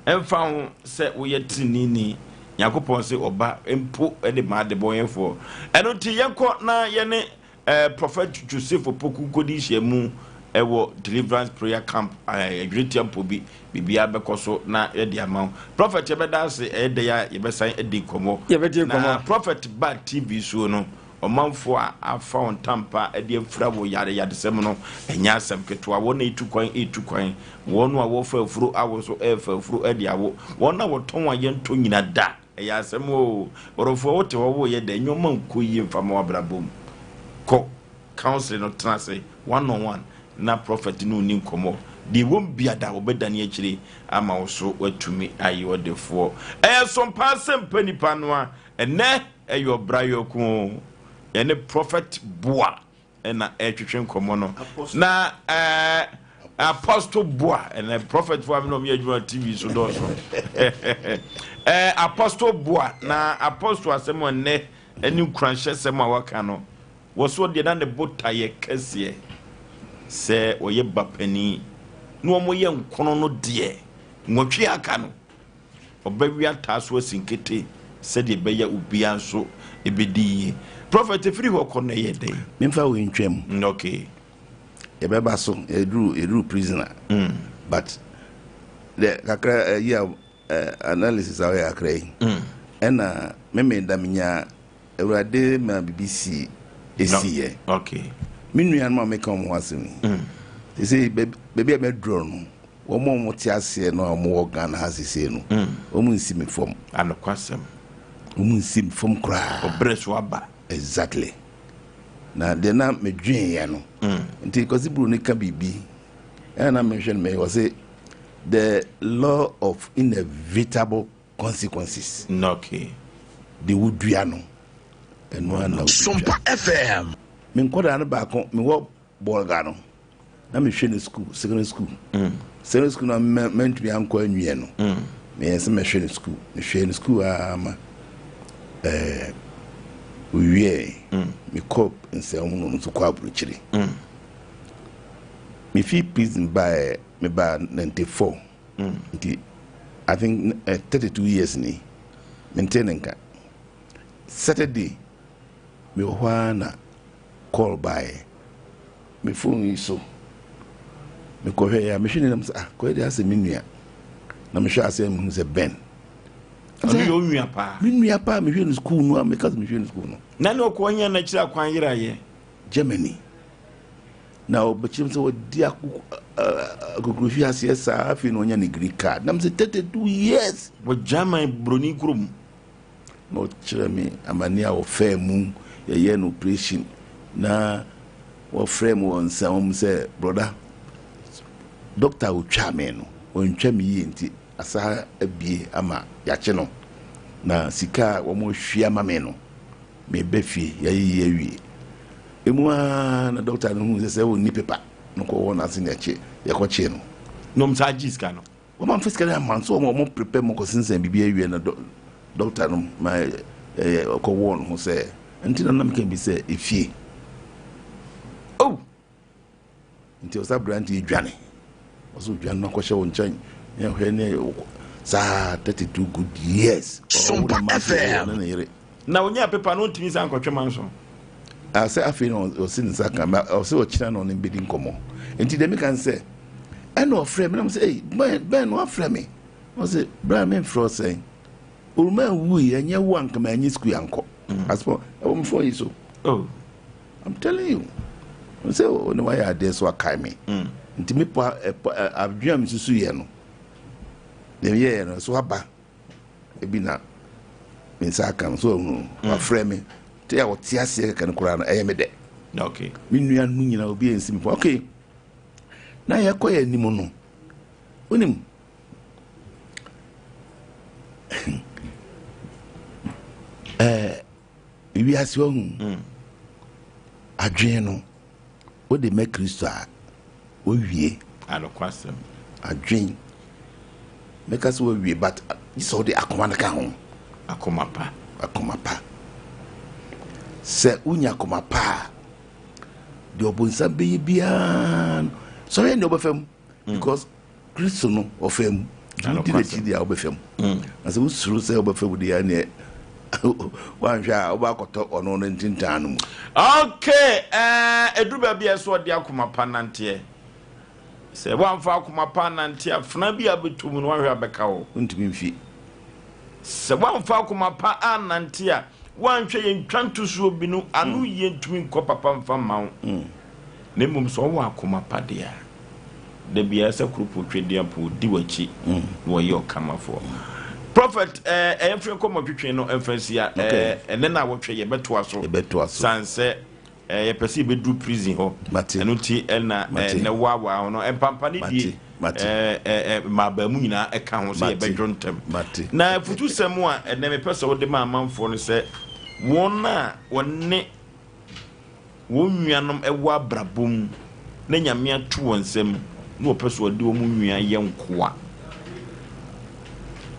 ɛmfa ho sɛ woyɛ teneneeni, Nyankopɔn se ɔba mpo de ma adebɔnyɛfoɔ. Ɛno nti yɛnkɔ na yɛne Prophet Joseph Opoku nkɔdi nhyiamu wɔ Deliverance Prayer Camp, Adweretia mpo bi, biribiara bɛkɔ so na yɛde ama wo. Prophet, yɛbɛda ase, ɛyɛ dɛ a yɛbɛsan adi nkɔmmɔ. Yɛbɛdi nkɔmmɔ. Na Prophet ba TV so no, ɔmanfoɔ a afa wɔn ntampa de afira wɔ yare yadesɛm no, ɛnyɛ asɛm ketewa. Wɔn a ɛtu kwan ɛtu kwan, wɔn a wɔfa afuro awo nso ɛrefa afuro de awo, wɔn a wɔtɔn a yɛntɔ nyina da. Ɛyɛ asɛm oo. Ɔdɔfoɔ, wote hɔ woyɛ dɛn? Nneɛma nkɔ yie mfa ma w'abrabɔ mu. Kɔ counseling no, tena ase one on one na prophet ne wo nni nkɔmmɔ. Deɛ ɛwom biada wɔbɛdane akyire ama wo so woatumi ayɛ ɔdefoɔ. Ɛyɛ som paa sɛ mpa nipa no a, ɛnnɛ ɛyɛ ɔbra yɔko oo. Yɛne prophet Boa ɛna ɛretwetwe nkɔmmɔ no na ɛɛ apostle Boa, ɛna prophet fo a mi na wɔn yɛ adwuma TV so dɔɔso. Apostle Boa, na apostle asɛm a nnɛ ɛne nkuranhyɛ sɛm a waka no, wɔso deɛ na ne botaeɛ kɛseɛ sɛ wɔyɛ ba panin na wɔn yɛ nkono no deɛ 8 aka no ɔbɛwe ataa so asi nkete sɛdeɛ ɛbɛyɛ obiara nso ɛbɛdi yie. Prophet, ɛfiri hɔ kɔ no ɛyɛ dɛn? Memfa wei ntwam. Okay. Yɛbɛba so, yɛduru prison a. But the kakra yi a analysis a ɔyɛ kakra yi. Ɛna meme da menya Awurade ma biribi si ɛsiiɛ. Okay. Me nuanom a meka wɔn ho asɛm yi. Sɛ baabi a mɛdurɔ no, wɔn a wɔte aseɛ no a wɔwɔ Ghana ha seesei no, wɔn nsi me fam. Anokwasɛm. Wɔn nsi me fam koraa. Ɔbrɛ so aba. Exactly. Na deɛ na medweeɛ no, nti Kwasi Buroni ka biribi, ɛna na mehwɛ no mɛyɛ, ɔse the law of inevitable consequences. Okay. De wodua no, ɛno ara na wobɛtwa. Sompa FM. Me nkɔdaa no baako, mewɔ Bolga no, na mehwɛ no school, secondary school. Secondary school na mantumi ankɔ anwie no. Meyɛ sɛ mɛhwɛ no school. Mehwɛ no school ara ma owiee. Mekɔ nsɛm ho no nso kɔ aburokyire. Mefi prison baeɛ, mebaa 94. Nti I think 32 years ni. Mente ne nka. Saturday, mewɔ hɔ ara na call baeɛ. Me phone yi so. Mekɔhwɛ ya, mehwɛ ne nam sɛ, ah, kɔyɛ deɛ asɛ me nua. Na mehwɛ asɛ mehu sɛ Ben. Ɔno yɛ onua paa. Me nua paa, mehwɛ no school no a, meka sɛ mehwɛ no school no. Na ne ɔkɔ hia n'akyiri akwan yerayɛ. Germany. Na ɔbɛkyerɛ m sɛ wɔdi akokurofie aseɛ saa, afei na ɔnya ne green card. Na mesɛ 32 years. Wɔ German buroni kurom. Na ɔkyerɛ me amane a wɔfaa mu, yɛyɛ no operation. Na wɔfrɛ me wɔ nsa mu sɛ, brɔda, doctor a ɔtwa me no, ɔntwa me yie nti asa abie ama yɛakye no. Na sika a wɔn ahwie ama me no, meba fie, yɛayɛ yie awie. Emu ara na doctor no hu sɛ sɛ ɔnni pepa no kɔwɔ n'ase na yɛkye, yɛkɔkyee no. Na wɔn saa gye sika no. Wɔn amfa sika no amma nso wɔn wɔn prepare mu kɔsensɛn biribi awie na doctor no ma ɛyɛ ɔkɔwɔɔ no ho sɛ nti na nam ka bi sɛ efie. Oh! Nti ɔsɛ aberante dwane. Ɔsɛ odwane no akɔhyɛ wɔn nkyɛn. Ne ahwɛ ne saa 32 good years. Sompa FM. Ne ne yere. Na onyaa pepa no ntumi nsa nkɔtwe manso. Sɛ afei na ɔsi ne nsa kan ɔsɛ ɔkyena na ɔne bɛdi nkɔmmɔ. Nti deɛ meka ne sɛ ɛna ɔfrɛ me na mo sɛ ei bɛn na wafrɛ me. Ɔsɛ bra memfrɛ ɔsɛn. Oruma wui ɛnyɛ wo anka ma anyi sukuu ankɔ. Asopɔ ɛwɔ me phone yi so. Oh. I'm telling you. Sɛ ɔne wayɛ adeɛ so akae me. Nti me pa adwene a mesusu yɛ no. Deɛ meyɛɛ no so aba. Ebi na me nsa aka no, so wahunu? Wafrɛ me. Te a ɔte aseɛ kɛkɛ no koraa no, ɛyɛ me dɛ. Okay. Me nua no nyinaa obi ansi me kwan. Okay. Na yɛkɔ yɛn anim no, wonim, ɛɛ wiase wahu adwene no wode ma Kristo a wowie. Anokwasɛm. Adwene mɛka sɛ woawie but gye sɛ wode akoma no ka ho. Akoma pa. Akoma pa. Sɛ wonya akoma pa a, deɛ ɔbonsam bɛyɛ biara no sɔre ɛnna wobɛfa mu because Kristo no ɔfa mu. Nti wodi n'akyi deɛ a wobɛfa mu. Na sɛ wosuro sɛ wobɛfa mu deɛ ɛneɛ woanhwɛ a wobɛakɔtɔ ɔno no ntintan no mu. Okay, ɛɛ ɛduru baabi a ɛsɛ ɔde akoma pa nanteɛ. Sɛ woamfa akoma pa annante a, fena bi a bɛtɔ mu no woanhwɛ a bɛka wo. Wontumi mfi. Sɛ woamfa akoma pa annante a, woanhwɛ yɛ ntwa ntosoɔ bi no, ano yie ntumi nkɔ papa mfa mma wo. Na mmom sɛ wowɔ akoma pa deɛ a, da biara sɛ koropɔ twedeɛ mpo ɔdi w'akyi na wɔyɛ ɔkamafoɔ. Prophet, eh, ɛyɛ mfiri nkɔmmɔ twetwe no mfa nsia. Okay. Eh, ɛnɛ na awɔtwe yɛbɛtoa so. Yɛbɛtoa so. Sane sɛ eh, yɛpɛ sɛ yɛbɛduru prison hɔ. Mate. Ɛno nti ɛna eh, Mate. nɛ woawaa ho no mpampa ne die Mate. Mate. eh, eh, eh, mmaabaa mu nyinaa ɛka ho sɛ Mate. yɛbɛdwo ntɛm. Mate. Na afutusɛm a ɛnɛ mepɛ sɛ wode ma amanfoɔ no sɛ wɔn a wɔne wɔn nuanom ɛwɔ abrabɔ mu na Nyame ato wɔn nsam na wɔpɛ so wɔde wɔn nua yɛ nkoa.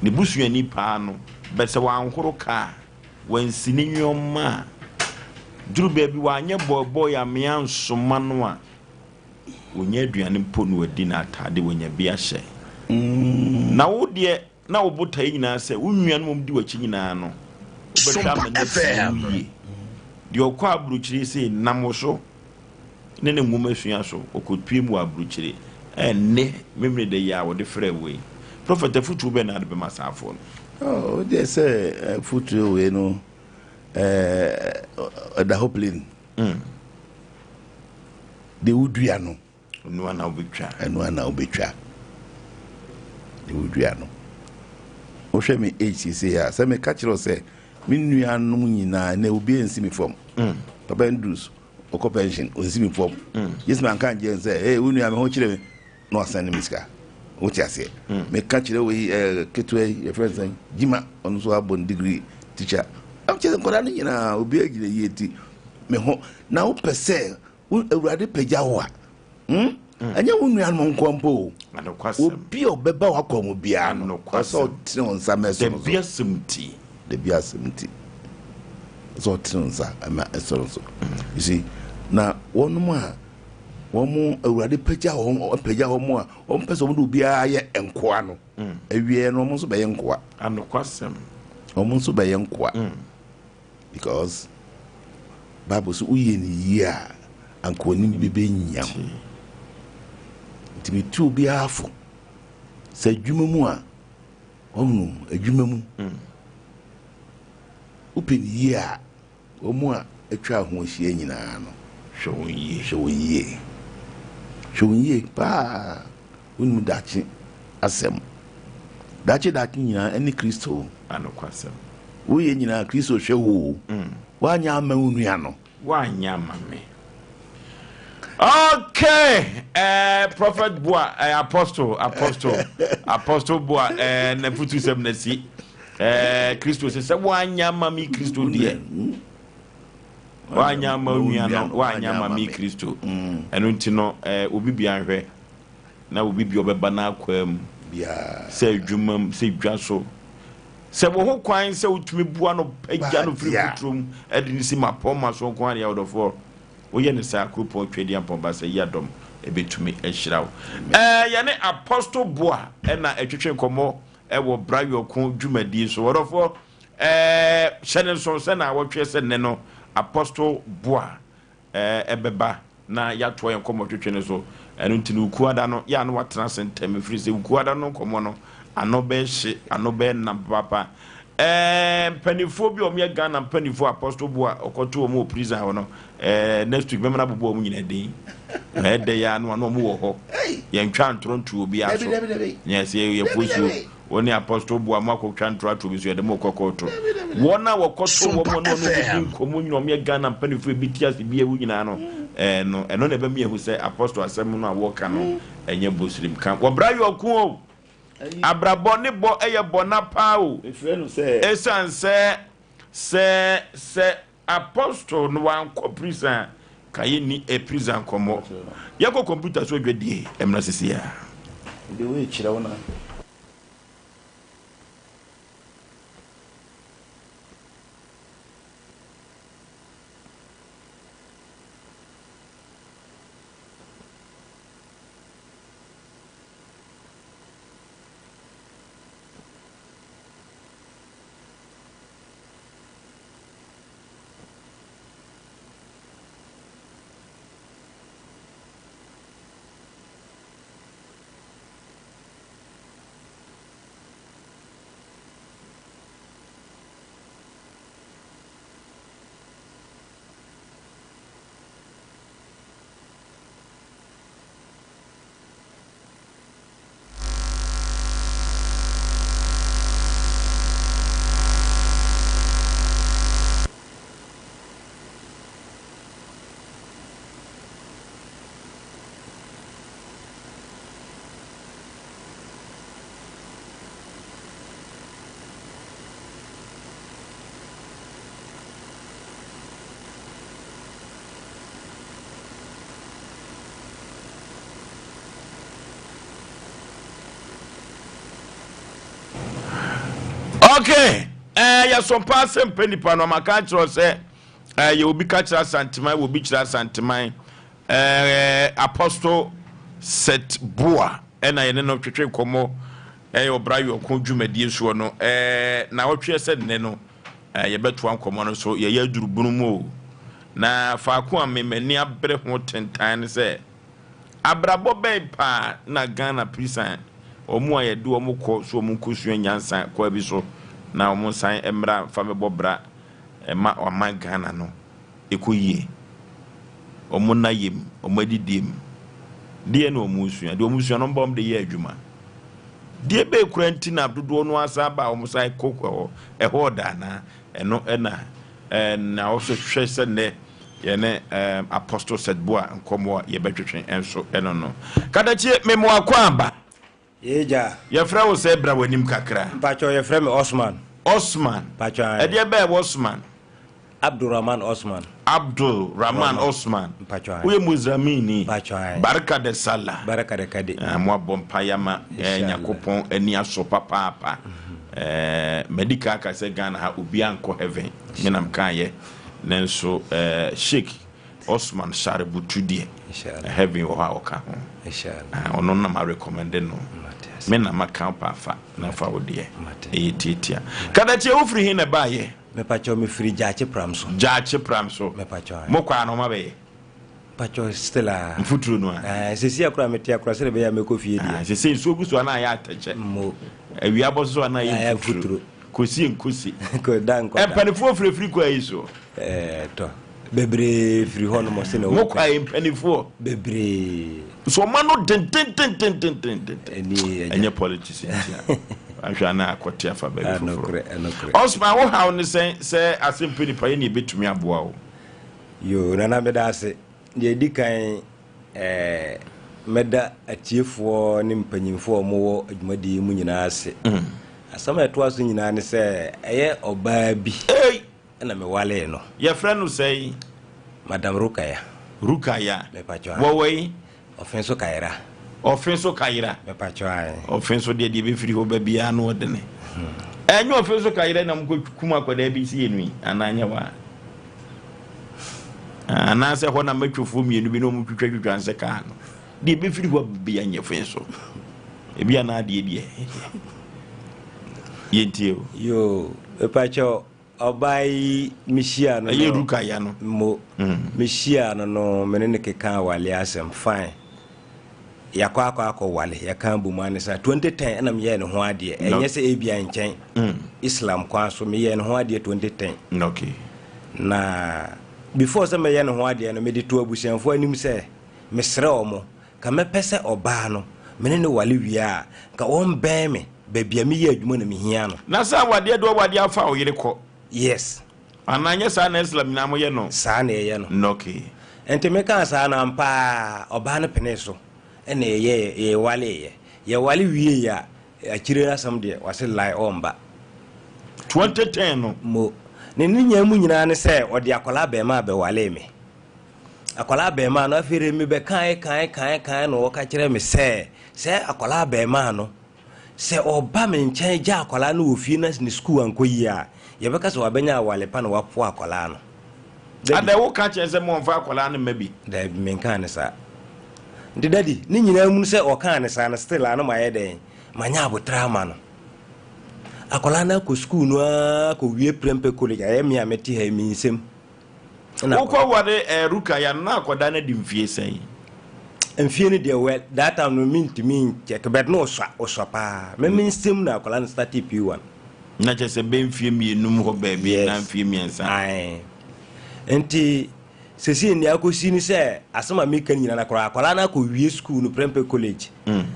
Ne busuani paa no, bɛ sɛ wɔanhoro kaa, wɔansi ne nneɛma a, duru baabi wɔanyɛ bɔɔbɔɔ amea nsoma no a, wɔnya aduane mpo na wɔadi na atade wɔnya bi ahyɛ. Na wo deɛ na wo botaeɛ nyinaa sɛ wo nuanom a wɔdi w'akyi nyinaa no, wobɛhwɛ ama no asi wo yie. Deɛ ɔkɔ aburokyire sei nam wo so ne ne nwoma sua so ɔkɔpue mu wɔ aburokyire. Ɛnne memene da yi a wɔde frɛ wo yi. Prophet, afotuo bɛn na ade bɛma saa afoɔ no? Oh, deɛ sɛ afotuo wei no ɛda hɔ plain. Deɛ wodua no, Ɛno ara na wobɛtwa. ɛno ara na wobɛtwa. Deɛ wodua no. Wohwɛ me age seesei a, sɛ meka kyerɛ wo sɛ me nuanom nyinaa ɛnɛ obiara nsi me fam. Papa Andrews ɔkɔ pension ɔnsi me fam. Yesu manka nkyerɛ no sɛ hey, wo nua me ho kyerɛ me na wasan ne me sika. Wote aseɛ? Meka kyerɛ wei ketewa yi yɛfrɛ no sɛn Gyima ɔno nso abɔ ne degree teacher. Kyerɛ sɛ nkwadaa no nyinaa obiara gyina yie nti me ho na wopɛ sɛ wo Awurade pagya wo a ɛnyɛ wo nuanom nko mpo o. Anokwasɛm. Obi a ɔbɛba w'akwan mu biara no ɔsɛ Anokwasɛm. ɔtene wo nsa ma ɛso no Dabi so. asɛm ti. Dabi asɛm nti ɔsɛ ɔtene wo nsa ma ɛso no so. You see, na wɔnom a wɔn Awurade pagya wɔn pagya wɔn a wɔn pɛ sɛ wɔn de obiara yɛ nkoa no awie no wɔn nso bɛyɛ nkoa. Anokwasɛm. Wɔn nso bɛyɛ nkoa because Bible so woyɛ ne yie a anka onim bi bɛnyam. Nti metu obiara fo sɛ adwuma mu a ɔhunu adwuma mu wopɛ ne yie a wɔn a atwa ho ahyia nyinaa no Hwɛ wɔn yie. hwɛ wɔn yie, hwɛ wɔn yie paa. Wonim daakye asɛm, daakye daakye nyinaa ɛne Kristo. Anokwasɛm. Woyɛ nyinaa Kristo hwɛ wo o. Woanyɛ ama wo nua no. Woanyɛ ama me. Okay, Prophet Boa, Apostle, Apostle, Apostle Boa, na futu sɛm na si. Kristo sɛ sɛ woanyɛ ama me Kristo deɛ. Woanyɛ ama wo nua no, woanyɛ ama me Kristo. Ɛno nti no, obi bia nhwɛ na obi bia ɔbɛba n'akwaa mu biara sɛ adwuma mu, sɛ dwa so. Sɛ wo ho kwan sɛ wotumi boa no pagya no firi Paa, mfuturo mu ɛde ne si mapɔma so nko ara deɛ ɔdɔfoɔ woyɛ ne saa kuropɔn Tweaduampɔn Basa yi adɔm ɛbɛtumi ahyira wo. Yɛne Apostle Boa ɛna ɛtwetwe nkɔmmɔ ɛwɔ Brayɔko dwumadie so. Ɔdɔfoɔ hyɛ ne nso sɛ na awɔtwe sɛ nnɛ no Apostle Boa ɛbɛba na yɛatoa yɛn nkɔmmɔ twetwe no so. Ɛno nti no Wukuada no yɛ a na watena ase ntɛm ɛfiri sɛ Wukuada no nkɔmmɔ no ano bɛhye, ano bɛyɛ nam papaapa. Mpanimfoɔ bi a wɔyɛ Ghana mpanimfoɔ Apostle Boa ɔkɔto wɔn wɔ prison hɔ no, next week mɛmɛ no abobɔ wɔn nyinaa din. Na ɛdɛ yɛ ano ano wɔn wɔ hɔ. Yɛntwa ntorɔ nto obiara so. Dabi, dabi, dabi. Nyɛ sɛ yɛ Dabi, posuo. dabi. Wo ne Apostle Boa mo akɔtwa ntoatoɔ bi so yɛde mo rekɔ kɔɔto. Wɔn a wɔkɔto wɔn ne wɔn bɛdi nkɔmmɔ nyina wɔn yɛ Ghana mpanimfoɔ ebi te ase bi awu nyinaa no ɛɛ no ɛno na ɛbɛma yɛahu sɛ Apostle asɛm no a wɔka no ɛnyɛ bosirim ka. Wɔbra yɛ ɔko o. Abrabɔ ne bɔ ɛyɛ bɔna paa o. Ɛsiane sɛ sɛ sɛ Apostle no wankɔ prison a ka yɛ nni ɛ prison nkɔmmɔ. Yɛnkɔ computer so adwadie mmra sisi a. Mede wei kyerɛ wo na. Okay, eh, yɛsɔ paa sɛ mpɛ nipa no maka akyerɛ sɛ eh, yɛ obi ka kyerɛ asanteman wɔ obi kyerɛ asanteman eh, apostle set boa ɛna yɛne no twetwe nkɔmmɔ ɛyɛ ɔbra yɔko dwumadie soɔ no eh, na ɔtweɛ sɛ nnɛ no eh, yɛbɛtoa nkɔmmɔ no so yɛyɛ aduru bunu mu o na faako a me m'ani abere ho tentan ne sɛ Abrabɔ bɛn paa na Ghana prisan wɔn a yɛde wɔn kɔ so wɔn nkɔsua nyansa kwaa bi so na wɔn nsan mmra mfa mmɛbɔ bra ma ɔman Ghana no ɛkɔ yie? Wɔn nna yam, wɔn adidie mu, deɛ na wɔn resua? Deɛ wɔn resua no wɔn ba wɔn de yɛ adwuma. Deɛ bɛɛ kura nti na dodoɔ no ara san ba a wɔn san kɔ hɔ, ɛhɔ ɔda anaa? Ɛno ɛna na wɔso hwɛ sɛ nnɛ Yɛne Apostle Seth Boa nkɔmmɔ a yɛbɛtwetwe nso ɛno no. Kadakyie, mema wo akwaaba. Yee gya. Yɛfrɛ wo sɛ bra w'anim kakra. Mpakyɛw yɛfrɛ me Osman. Osman. Mpakyɛw ae. Ɛdeɛ bɛɛ Osman? Abdul Rahman Osman. Abdul Rahman Osman. Mpakyɛw ae. Woyɛ Muslimini. Mpakyɛw ae. Barika de Sallah. Barika de kade. Ah, mo abɔ mpaeɛ ama eh, Nyankopɔn ani asɔ papaapa. Eh, madi kan aka sɛ Ghana ha obiara nkɔ heaven. Me na mekaeɛ. Nanso Sheik Osman Sharebutu deɛ heaven wɔ hɔ a ɔka ho. Ɔno na ma recommend no. Me na maka wo paa fa na fa wo deɛ. Ɛyɛ tiatia. Kadakyie wo firi he na ɛbaayɛ? Mepakyɛw me firi Gyaakye Pram so. Gyaakye Pram so. Mepakyɛw. Mo kɔ a na ɔma bɛyɛ? Pakyɛw still a. Mfuturo no a. Ɛɛ sisi akora mete akora sɛdeɛ ɛbɛyɛ a mɛkɔ fie deɛ. Sisi nsuo gu so a na ayɛ atɛkyɛ. Mo. Awia bɔ so a na ayɛ mfuturo. Kosi nkosi. Koda nkɔda. Mpanifoɔ firifiri kɔ ayi so. Ɛɛ tɔ. Bebree firi hɔ nom ɔsɛ na wɔpɛ. Mo kɔ ayi mpanifoɔ. Bebree. So ɔma no dendendendendenden. Ɛni ɛgya. Ɛnyɛ politics ntia. Ahwɛ ana akɔte afa baabi foforɔ. Ɛnokorɛ ɛnokorɛ. Osman wo haw ne sɛn sɛ asɛm nipa yɛ ne ebetumi aboa wo. Yoo Nana meda ase. Deɛ ɛdi kan eh, mɛda atiefoɔ ne mpanyinfoɔ a wɔwɔ adwumadie yi mu nyinaa ase. Mm. Asɛm a ɛtoa so nyinaa ne sɛ ɛyɛ ɔbaa bi ɛna mewalee no. Yɛfrɛ no sɛn? Madam Rukaya. Rukaya. Mepatwɔ. Wɔwɔ yi? Ɔfe so kayera. Ɔfe so kayera. Mepatwɔ ae. Ɔfe so deɛ deɛ bɛfiri hɔ ba biara no ɔdene. Ɛnyɛ ɔfe so kayera na mokɔ kum akwadaa bi si yɛ no yi anaa nyɛ hɔ a? Anaasɛ hɔ na mɛtwofoɔ mmienu bi na wɔn twitwa twitwa nsɛ kaa no. Deɛ bɛfiri hɔ ba biara nyɛ fe so. Ebi anaa deɛ deɛ. Yɛntie o. Yoo, mepatwɔ Ɔbaa yi mehyiaa no no. Ɛyɛ Rukaya no. Mo. Mehyiaa no no, me ne no kekaa awale asɛm, fine. Yɛakɔ akɔ akɔ wale, yɛka abom ara ne saa. 2010 ɛna meyɛɛ ne ho adeɛ, ɛnyɛ sɛ ebia nkyɛn. Islam kwan so, meyɛɛ ne ho adeɛ 2010. Okay. Na before sɛ mɛyɛ ne ho adeɛ no, mede too abusuafoɔ anim sɛ, mesrɛ wɔn, ka mɛpɛ sɛ ɔbaa no, me ne no wale wie a, nka wɔmbɛn me. Baabi a meyɛ adwuma na mehia no. Na sɛ awadeɛ de wawadeɛ afa wo yere kɔ. Yes. Anaa nyɛ saa na Islam nyinaa moyɛ no? Saa na yɛyɛ no. No okay. Nti mekaa saa no ampa ara ɔbaa no penee so ɛna yɛyɛɛ yɛwaleeɛ. Yɛwale wieeɛ a akyire asɛm deɛ wase lie ɔmba. 2010 no. Mo. Ne ne nyaa mu nyinaa ne sɛ ɔde akwadaa abɛɛmaa bɛwalee me. Akwadaa abɛɛmaa no afei de mebɛkae kae kae kae na ɔka kyerɛ me sɛ sɛ akwadaa abɛɛmaa no Sɛ ɔba me nkyɛn gya akwadaa no wɔ fie na ne sukuu ankɔ yie a, yɛbɛka sɛ wabɛnya awale pa na wapo akwadaa no. Daddy. Adɛn, woka kyerɛ sɛ ma ɔmfa akwadaa no mma bi? Daabi, menkaa no saa. Nti Daddy, ne nyinaa mu no sɛ ɔkaa no saa no, still a na mayɛ dɛn? Manya aboterɛ ama no. Akwadaa no akɔ sukuu no ara kɔwie Prempeh College, ɛyɛ me a mete ha yi, me nsam. Ɛna Wokɔ ware eh, Rukaya no na akwadaa no adi mfie sɛn? Mfie no deɛ well that time no mentumi nkyɛke but na ɔsua ɔsua paa me me nsam na akwadaa no startee P1. Na kyerɛ sɛ bɛ mfie mmienum hɔ baabi anaa Yes mfie mmiɛnsa. ae nti sɛsei nea akɔsi ne sɛ asɛm a meka no nyinaa no akwadaa akwadaa no akɔwie school no Prempeh College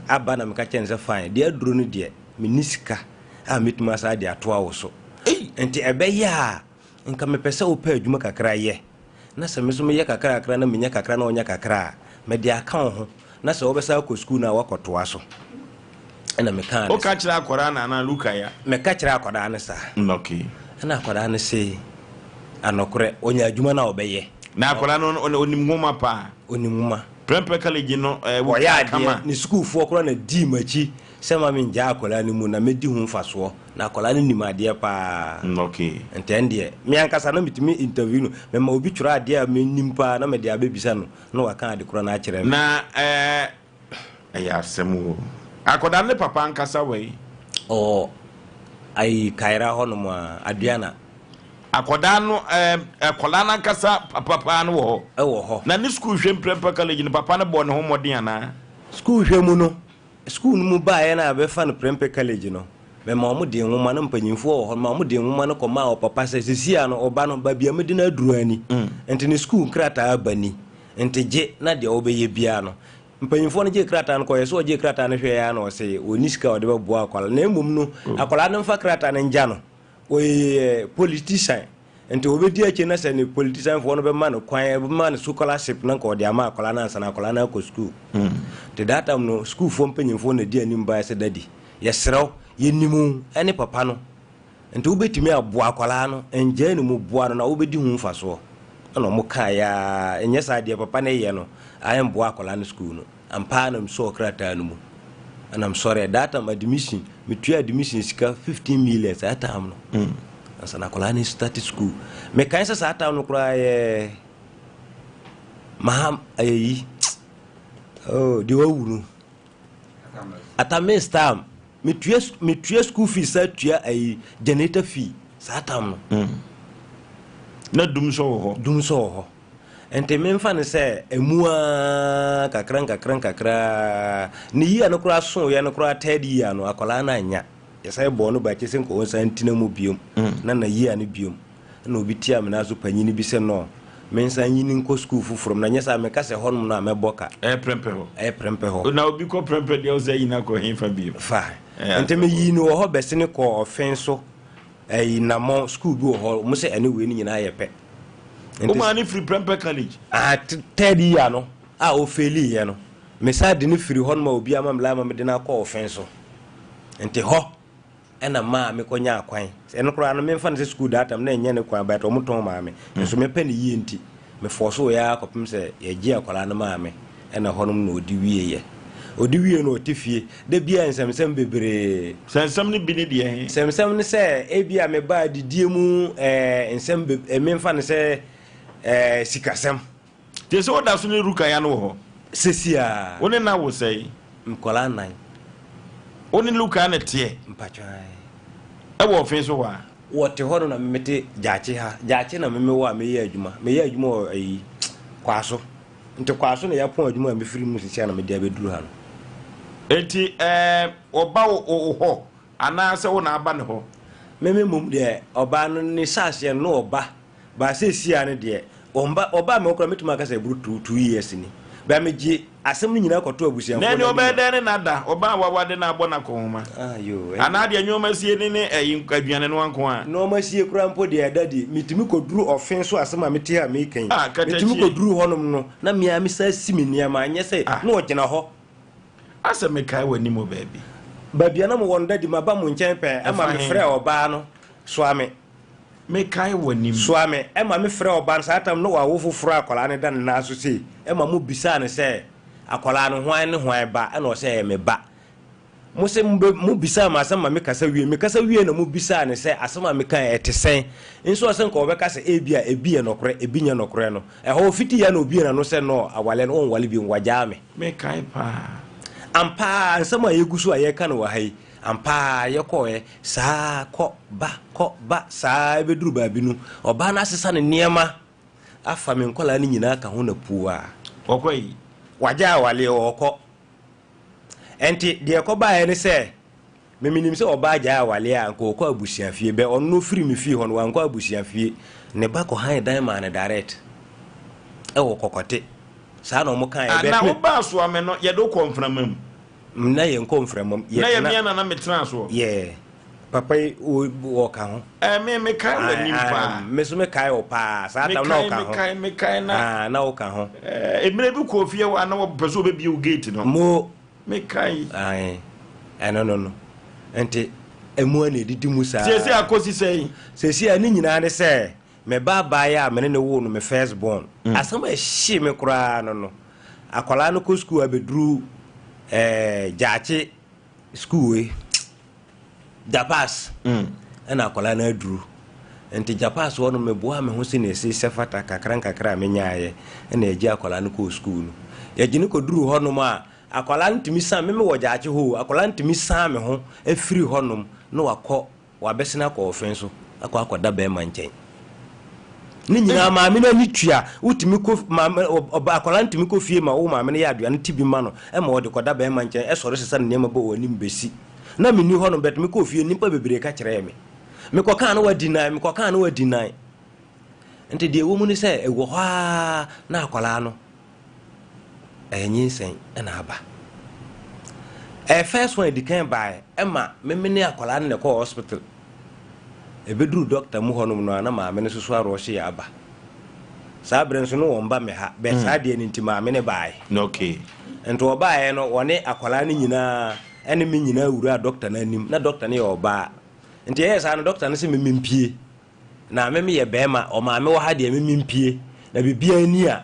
aba na meka kyerɛ no sɛ fine deɛ aduro no deɛ menni sika a mɛtumi asan de atoa wo so nti ɛbɛyɛ a Nka mepɛ sɛ wopɛ adwuma kakra yɛ, na sɛ me nso meyɛ kakrakra na menya kakra na wonya kakra a, mede aka wo ho, na sɛ wobɛsan akɔ sukuu no a, woakɔtoa so. Ɛna mekaa no Woka kyerɛ akwadaa no anaa Luka ya? Meka kyerɛ akwadaa no saa. Okay. Ɛna akwadaa no se, Anɔkorɛ, ɔnya adwuma no a ɔbɛyɛ. Na akwadaa no, ɔnim nwoma paa? Ɔnim nwoma. Prempeh College no, Ɔyɛ wotwa adeɛ. kama. Ne sukuufoɔ koraa na dii m'akyi sɛ ma mengyaa akwadaa no mu na mɛdi ho mfasoɔ. Na akwadaa no nim adeɛ paa. Okay. Nti ɛndeɛ, me ankasa na metumi interview no. Mema obi twerɛ adeɛ a mennim paa na mede abɛbisa no na waka ade korɔ no akyerɛ me. Na ɛɛ, ɛyɛ asɛm o. Akwadaa no ne papa ankasa wɔ he? Ɔwɔ ayi Kaira hɔnom a, Aduana. Akwadaa no ɛɛ, akwadaa no ankasa papa paa no wɔ hɔ? Ɛwɔ hɔ. Na ne sukuu hwɛ Mprempeh College no, papa no bɔɔ ne ho mmɔden anaa? Sukuu hwɛ mu no, Sukuu no mu baeɛ no a bɛfa no Prempeh College no, memaa wɔde nwoma no, mpanyimfoɔ wɔ hɔ no, maa wɔde nwoma no kɔmaa ɔpapa sɛ, seesei a no, ɔba no, baabi a mede no aduru ara ni, nti ne sukuu nkrataa aba ni, nti gye na deɛ wobɛyɛ biara no. Mpanyimfoɔ no gyee krataa no kɔeɛ, sɛ wɔgyee krataa no hwɛeɛ ara na wɔse wɔnni sika a wɔde bɛboa akwadaa no, na mmom no, akwadaa no mfa krataa no ngya no, ɔyɛ politician. Nti ɔbɛdi akyire na sɛ ne politician foɔ no bɛma no kwan, bɛma no scholarship na nka ɔde ama akwadaa no ansa na akwadaa no akɔ school. Nti that time no, school foɔ mpanyinfoɔ na ɛdi anim baeɛ sɛ daddy, yɛsrɛ wo, yɛnim wo ɛne papa no, nti wobɛtumi aboa akwadaa no, ngyae no mu, boa no na wobɛdi ho mfasoɔ. Ɛna wɔn kaeɛ ara, nyɛ saa deɛ papa no yɛ no, ɛmboa akwadaa no school no. Ampa ara na mesɔɔ krataa no mu ɛna mesɔree. That time admission, metua admission sika 15 million saa time no. Mm. Ansa na akwadaa no start school. Mekae sɛ saa time no koraa yɛ maham ayi. Oh, deɛ wawu no. Atamis time. Metua metua school fees saa tua ayi generator fee saa time no. Mm. Na dum nso wɔ hɔ. Dum nso wɔ hɔ. Enti memfa no sɛ ɛmu ara nkakra nkakra nkakra ara, ne year no koraa soeɛ no koraa third year no akwadaa no annya. Yɛsan bɔɔ no bakye sɛ nka ɔnsan ntena mu biom na na year no biom. Ɛna obi tiaa me nan so panyini bi sɛ no mensan nyi no nkɔ sukuu foforɔ mu na nyɛ saa meka sɛ hɔnom no a mɛbɔ ka. Ɛyɛ prɛmpɛ hɔ. Ɛyɛ prɛmpɛ hɔ. Na obi kɔ prɛmpɛ deɛ ɔsɛ yi no akɔ hefa biom? Fa. Nti meyii no wɔ hɔ bɛsene kɔɔ ɔfen so ɛyi Namɔn sukuu bi wɔ hɔ, wɔn sɛ ɛne wei no nyinaa yɛ pɛ. Wo maa no firi Prempeh College? Ah, third year no a ɔfeeli yɛ no, me san de no firi hɔ nom a obi ama me line ma me de no akɔ ɔfen so. Nti hɔ ɛna maa me kɔ nyaa kwan. Ɛno koraa no memfa no sɛ school that time na ɛnyɛ ne kwan but wɔn tɔn maa me. Nso mepɛ no yie nti, me force yɛ ara kɔpem sɛ yɛgye akwadaa no maa me. Ɛna hɔnom na ɔdi wieeɛ. Ɔdi wieeɛ no ɔte fie. Da biara nsɛmnsɛm bebree. Nsɛmnsɛm no bi ne deɛ he? Nsɛmnsɛm ne sɛ, ebia meba adidie mu ɛɛ nsɛm be eh, memfa no sɛ ɛɛ sikasɛm. Te sɛ woda so ne Rukaya no wɔ hɔ? Sesiaa. Wo ne no awo sɛn? Nkwadaa nnan. Wo ne Rukaya na ɛteɛ? Mpakyɛ ae. Ɛwɔ ɔfe so hɔ a? Wɔte hɔ no na me mete Gyaakye ha. Gyaakye na me mewɔ a meyɛ adwuma. Meyɛ adwuma wɔ ayi, Kwaaso. Nti Kwaaso na yɛapɔn adwuma a mefiri mu sisi a na mede abɛduru ha no. Enti ɛɛ ɔba wo wo hɔ anaa sɛ wo na aba ne hɔ? Me me mmom deɛ ɔbaa no ne hyɛaseɛ no na ɔba but seesei a no deɛ ɔmba ɔbaa me hɔ koraa mɛtumi aka sɛ ɛboro two years ni. Bɛ megye asɛm no nyinaa kɔtoo abusuafoɔ Na no ɛne anim ɔbɛyɛ a. dɛn ne no ada, ɔbaa a wawade no abɔ no akɔnhoma? Ah, yoo, ɛnde. Anaa deɛ nnoɔma sie ne ne ɛyi aduane noa nko ara? Nnoɔma sie koraa mpo deɛ, Daddy, metumi kɔduru ɔfe so asɛm a mete ha a mereka yi. Ah, Metumi katakyie. kɔduru hɔnom no, na me ara mesan si me nneɛma, anyɛ sɛ Ah. na ɔgyina hɔ. Asɛ mekae w'anim wɔ baabi. Baabi a na mowɔ no, Daddy, maba mo nkyɛn pɛn, ɛma Ɛfa he? mefrɛɛ ɔbaa no, soa me. Mekae w'anim. Soa me, ɛma mefrɛɛ ɔbaa no, saa tam no na wawo foforɔ a akwadaa no da ne nan so sei, ɛma mobisaa no sɛ, Akwadaa no, hwan ne hwan ba? Ɛna ɔsɛ, Ɛyɛ me ba. Mose mobɛ, mobisaa me asɛm ma mekasa wiei. Mekasa wiei na mobisaa no sɛ, Asɛm a mekae, ɛte sɛn? Nso ɔsɛ nka ɔbɛka sɛ, Ebia ebi yɛ nɔkorɛ, ebi nyɛ nɔkorɛ no. Ɛhɔ ɔfitiiɛ na ɔbuee n'ano sɛ, Nɔɔ, awaleɛ no, ɔnwale bio, wagyaa me. Mekae paa. Ampa ara, nsɛm a yɛgu so a yɛreka no wɔ ha yi, ampa ara yɛkɔeɛ saa ara, kɔ, ba, kɔ, ba, saa ara bɛduru baabi no, ɔbaa no asesa ne nneɛma afa me nkwadaa no nyinaa ka ho na puaa. Ɔkɔ yi. Wagyae awaleɛ, ɔrekɔ. Ɛnti deɛ ɛkɔbaeɛ ne sɛ, Me menim sɛ ɔbaa gyae awaleɛ a anka ɔkɔ abusua fie bɛ ɔno no ɔfiri me fie hɔ no wankɔ abusua fie ne ba kɔ han dan maa no direct ɛwɔ kɔkɔte saa na ɔmo kaeɛ Ah, bɛ na me wo baa Soame no yɛde wo kɔɔ mframa mu? Na yɛn kɔ mframa mu Na yɛ yɛtena mea na na me tenaa soɔ. Yeah papa yi wo ɔka ho. Eh me me kae w'anim Ah, paa. me so me kae wo paa saa Me tam na kae ɔka me ho. kae me kae na. Ah na ɔka ho. Eh mmerɛ bi kɔɔ fie hɔ a na wɔpɛ sɛ wɔbɛbie wo gate no. Mo. Mekae. Ae, ɛno no no. Nti, emu a na edidi mu saa. Seesei akosi sɛn? Seesei a ne nyinaa ne sɛ, me ba abaayewa a me ne no woo no, me first born, asɛm a ɛhyee me koraa no no, akwadaa no kɔ sukuu abɛduru ɛɛ Gyaakye sukuu wei. Japas ɛna akwadaa no aduru nti Japas hɔ no meboaa me ho sɛnea ɛsi sɛ fata kakra nkakra a menyaeɛ ɛna yɛgye akwadaa no kɔɔ sukuu no. Yɛgye no kɔduru hɔnom a akwadaa no tumi san me mewɔ gyaakye hɔ o akwadaa no tumi san me ho firi hɔnom na wakɔ wabɛsene akɔ ɔfe so akɔ akɔda bɛrima nkyɛn. Ne nyinaa maame no ani tua. Wotumi kɔ maame ɔba akwadaa no tumi kɔ fie ma wo maame no yɛ aduane ti bi ma no ma ɔde kɔda bɛrima nkyɛn ɛsɔre sesa ne nneɛma bɔ wɔn anim bɛsi. Na menni hɔ no but mekɔɔ fie nnipa bebree ka kyerɛɛ me. Mekɔkaa no wadi nan mekɔkaa no wadi nan. Nti deɛ ɛwɔ mu ne sɛ ɛwɔ hɔ ara na akwadaa no Ɛyɛ nyinsɛn na aba. Ɛyɛ first one edikan baeɛ ɛma me ne akwadaa no na ɛkɔɔ hospital. Ɛbɛduru doctor mu hɔnom no a na maame no soso arɔhye yɛ aba. Saa berɛ nso no wɔn ba me ha bɛ saa deɛ no nti maame no baeɛ. Okay. Nti ɔbaeɛ no wɔne akwadaa no nyinaa ɛne me nyinaa wuraa doctor no anim na doctor no yɛ ɔbaa. Nti ɛyɛɛ saa no doctor no se me mempie na me meyɛ bɛrima ɔmaame wɔ ha deɛ me mempie na biribiara ni a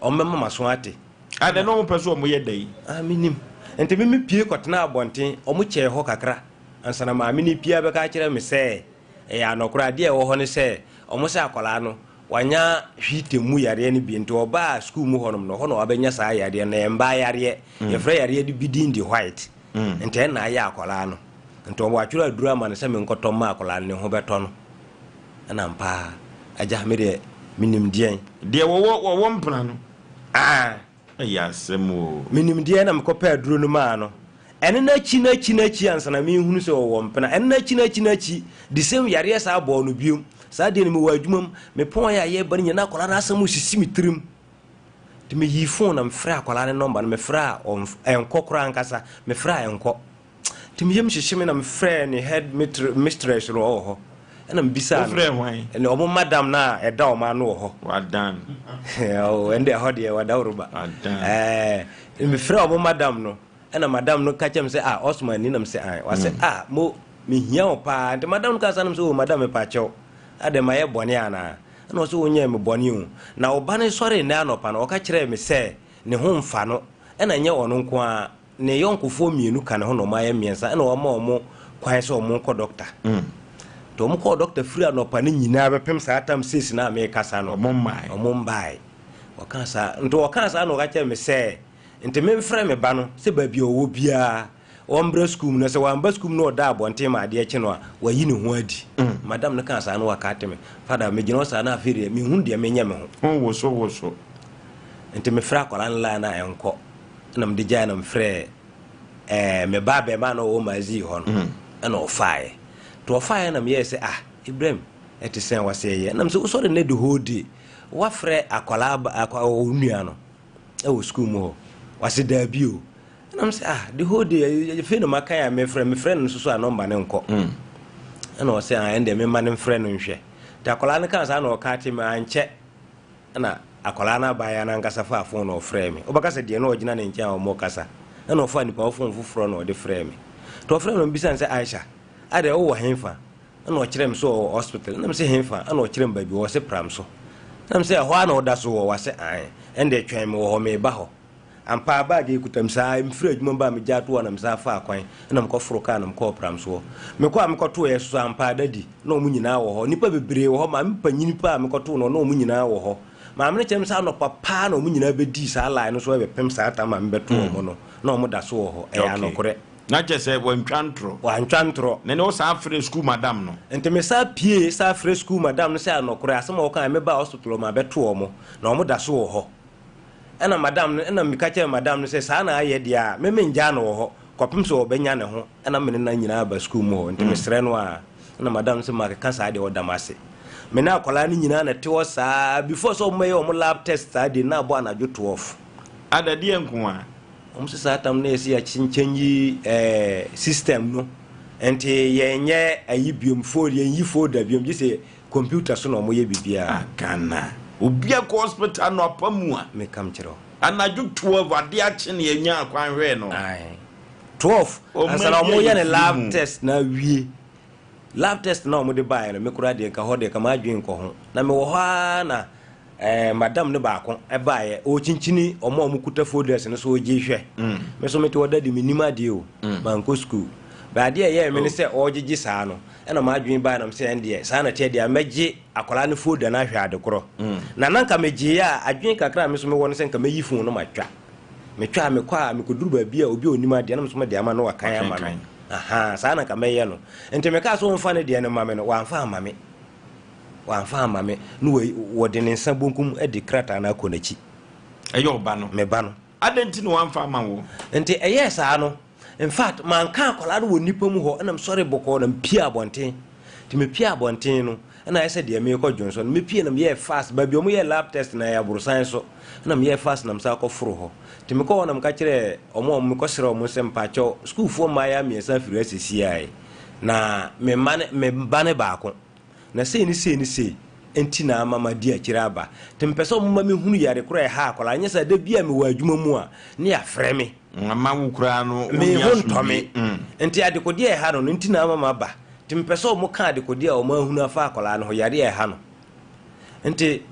Wɔbɛma m'aso ate. Adɛn na wɔpɛ sɛ wɔyɛ dɛn? Ah, mennim. Enti me mepue kɔtenaa abɔnten. Wɔkyɛɛ hɔ kakra ansa na maame no repue abɛka akyerɛ me sɛ ɛyɛ anɔkorɛ. Adeɛ a ɛwɔ hɔ ne sɛ, wɔn sɛ akwadaa no, wanya hwiitɛ mu yareɛ no bi. Nti ɔbaa sukuu mu hɔnom no, ɛhɔ na wabɛnya saa yareɛ no. Ɛyɛ mmaa yareɛ. Yɛfrɛ yareɛ no bi din de white. Nti ɛna ayɛ akwadaa no. Nti wɔatwerɛ aduro ama no sɛ menkɔtɔ mma akwadaa no, ne ho bɛtɔ no. Ɛna ampa ara, Agya, me deɛ, menim deɛn. Deɛ wɔwɔ, wɔwɔ mpena no. Ah! Ɛyɛ asɛm o. Menim deɛn na mekɔpɛɛ aduro no maa no. Ɛno no akyi no akyi no akyi ansa na merehunu sɛ ɔwɔ mpena. Ɛno no akyi no akyi no akyi, the same yareɛ saa bɔɔ no biom. Saa deɛ no mewɔ adwuma mu, mepɔn a yɛreba no nyinaa na akwadaa no asɛm resisi me tirim. Nti meyii phone na mefrɛɛ akwadaa no nɔmba no, mefrɛ a ɔmf, ɛnkɔ koraa ankasa, mefrɛ a ɛnkɔ. Nti me yam hyehye me na me frɛɛ ne head mistress no ɔwɔ hɔ. Ɛna me bisaa no. Wofrɛɛ hwan? Ɛne ɔmo madam no a ɛda ɔmo ano wɔ hɔ. Wadan. Oh, ɛnde ɛhɔ deɛ wadaworoba. Wadan. Ɛɛ, me frɛɛ ɔmo madam no, ɛna madam no ka kyerɛ me sɛ, ah, Osman ni na me sɛ, ae. Wasɛ, mm. ah, mo, mehia wo paa. Nti madam no ka saa na me sɛ, oh, madam mepa kyɛw. Adɛn mayɛ bɔne anaa? Ɛna ɔsɛ wonyɛɛ me bɔne o. Na wo ba no sɔree nnɛ anɔpa no, ɔka kyerɛɛ me sɛ ne ho mfa no, ɛna nyɛ ɔno nko ara. Ne yɔnkofoɔ mmienu ka ne ho na wɔayɛ mmiɛnsa ɛna wama wɔn kwan sɛ wɔn nkɔ dɔkta. Nti wɔn kɔɔ dɔkta firi anɔpa no nyinaa bɛpem saa tam six no a merekasa no. Wɔn mmae. Wɔn mmae. Wɔkaa saa nti wɔkaa saa na wɔka kyerɛɛ me sɛ nti memfrɛ me ba no sɛ baabi a ɔwɔ biara ɔmmra sukuu mu na sɛ wamba sukuu mu na ɔda abɔnten ma adeɛ kye no a wayi ne ho adi. Madam no kaa saa na waka ate me. Fada megyina hɔ saa na afei deɛ menhunu deɛ menyɛ me ho. Ho woso woso. Nti mefrɛ akwadaa no line a ɛnkɔ. Ɛna mede gyae na mefrɛɛ ɛɛ me ba abɛɛmaa na ɔwɔ Mazii hɔ no ɛna ɔfaeɛ. Nti ɔfaeɛ na meyɛɛ sɛ ah Ibrahim ɛte sɛn wase ɛyɛ ɛna mesɛ wosɔre nnɛ the whole day wafrɛ akwadaa ba akwa wo nua no. Ɛwɔ sukuu mu hɔ. Wase daabi o. Ɛna m sɛ ah the whole day afei na maka a mefrɛ mefrɛ no nso so a nɔmba no nkɔ. Ɛna ɔsɛ ah ɛndeɛ memma no mfrɛ no nhwɛ. Nti akwadaa no kaa saa na ɔka te me ankyɛ ɛna akwadaa no abaayewa no ankasa faa phone na ɔfrɛɛ me. Wobɛka sɛ deɛ na ɔgyina ne nkyɛn a wɔkasa. Ɛna ɔfaa nipa phone foforɔ na ɔde frɛɛ me. Nti ɔfrɛɛ me na mebisa no sɛ Aisha adɛn wowɔ henfa? Ɛna ɔkyerɛɛ me sɛ ɔwɔ hospital. Ɛna mese henfa? Ɛna ɔkyerɛɛ me baabi ɔwɔ se pram so. Ɛna mese ɛhɔ ara na ɔda so wɔ? Wase ae. Ɛndeɛ twɛn me wɔ hɔ meba hɔ. Ampa ara bag yi kuta me saa ara, mefiri adwuma mu baa megyaa too hɔ na mesan faa kwan ɛna mekɔ foro kaa na mekɔɔ pram so hɔ. Mekɔ a mekɔtooɛ so so ampa ara daddy na wɔn nyinaa wɔ hɔ. Nnipa bebree wɔ hɔ, maame panyini paa a mekɔtoo no na wɔn nyinaa wɔ hɔ. Maame no kyerɛ me sɛ anɔpa paa na wɔn nyinaa bɛdii saa line no so ɛbɛpem saa tam a mebɛtoo wɔn no na wɔn da so wɔ hɔ. Ɛyɛ Okay. anokorɛ. Na kyerɛ sɛ wantwa ntorɔ. Wantwa ntorɔ. Na ɛnɛ wosan frɛ sukuu madam no. Nti me san pue san frɛ sukuu madam no sɛ anɔkorɛ asɛm a wɔkaeɛ mebaa hospital hɔ mabɛto wɔn na wɔn da so wɔ hɔ. Ɛna madam no ɛna meka kyerɛɛ madam no sɛ saa na ayɛ deɛ a me mengyaa no wɔ hɔ kɔpem sɛ ɔbɛnya ne ho ɛna me ne no nyinaa aba sukuu mu hɔ nti mesrɛ no a ɛna madam no sɛ makeka saa deɛ ɔda m'ase. Me ne akwadaa no nyinaa na ɛte hɔ saa before sɛ wɔbɛyɛ wɔn lab test saa deɛ na abɔ anadwo 12. Ada deɛ nko a. Wɔn sɛ saa tam no yɛsɛ yɛakyenkyenyi ɛɛ system no nti yɛnyɛ ayi biom fold yɛnyi folder biom gye sɛ computer so na wɔyɛ biribiara. Ah Ghana obi akɔ hospital anɔpa mu a. Meka mekyerɛ wo. Anadwo 12 ade akye na yɛnyaa kwan hwɛɛ no. Ae 12 Ɔman ansa na bi a wɔyɛ ne yɛfiri lab mu. test na awie lab test na wɔde baeɛ no me koraa deɛ nka hɔ deɛ nka m'adwene nkɔ ho na mewɔ hɔ ara na Eh, madam no baako baeɛ, ɔrekyinkyini wɔn a wɔkuta folders no so ɔregye hwɛ. Me nso mete hɔ daddy mennim adeɛ o, mankɔ sukuu. But adeɛ a ɛyɛɛ me ne sɛ ɔregyegye saa no, ɛna m'adwene baeɛ na mesɛ ɛndeɛ saa na ɛteɛ deɛ a mɛgye akwadaa no folder no ahwɛ ade korɔ. Na na nka megyeeɛ a, adwene kakra a me nso mewɔ no sɛ nka mɛyi phone no matwa. Metwa a mekɔ a mekɔduru baabi a obi a ɔnim adeɛ na me nso mede ama no wakan ama no. Ahaa, saa na nka mɛyɛ no. Nti mekaa sɛ ɔmfa ne deɛ no mma me no, wamfa amma me. Wamfa amma me. Na wɔde ne nsa bonkum de krataa no akɔ n'akyi. Ɛyɛ wo ba no? Me ba no. Adɛn nti na wamfa amma wo? Nti ɛyɛɛ saa no, in fact, manka akwadaa no wɔ nnipa mu hɔ, ɛna mesɔre bɔkɔɔ na mepie abɔnten. Nti mepie abɔnten no, ɛna ayɛ sɛ deɛ merekɔ dwonsɔ no, mepie na meyɛɛ fast, baabi a wɔyɛɛ lab test no ɛyɛ aborosan so, ɛna meyɛɛ fast na mesan kɔforo hɔ. Nti mekɔɔ hɔ na meka kyerɛɛ wɔn a mekɔsrɛɛ wɔn sɛ mpakyɛw, sukuufoɔ mmaayewa mmiɛnsa afiri ha seesei na me mma no, me ba no baako. Na sei ne sei ne sei nti na ama madi akyire aba. Nti mepɛ sɛ wɔma mehunu yare korɔ a ɛha akwadaa no. Nyɛ saa da bi a mewɔ adwuma mu a, ne yɛafrɛ me. Ama wo koraa no, Me wonni ho ntɔ me. asomdwie. Nti adekodeɛ a ɛha no no nti na ama maba. Nti mepɛ sɛ wɔka adekodeɛ a wɔahunu afa akwadaa no ho, yareɛ a ɛha no. Nti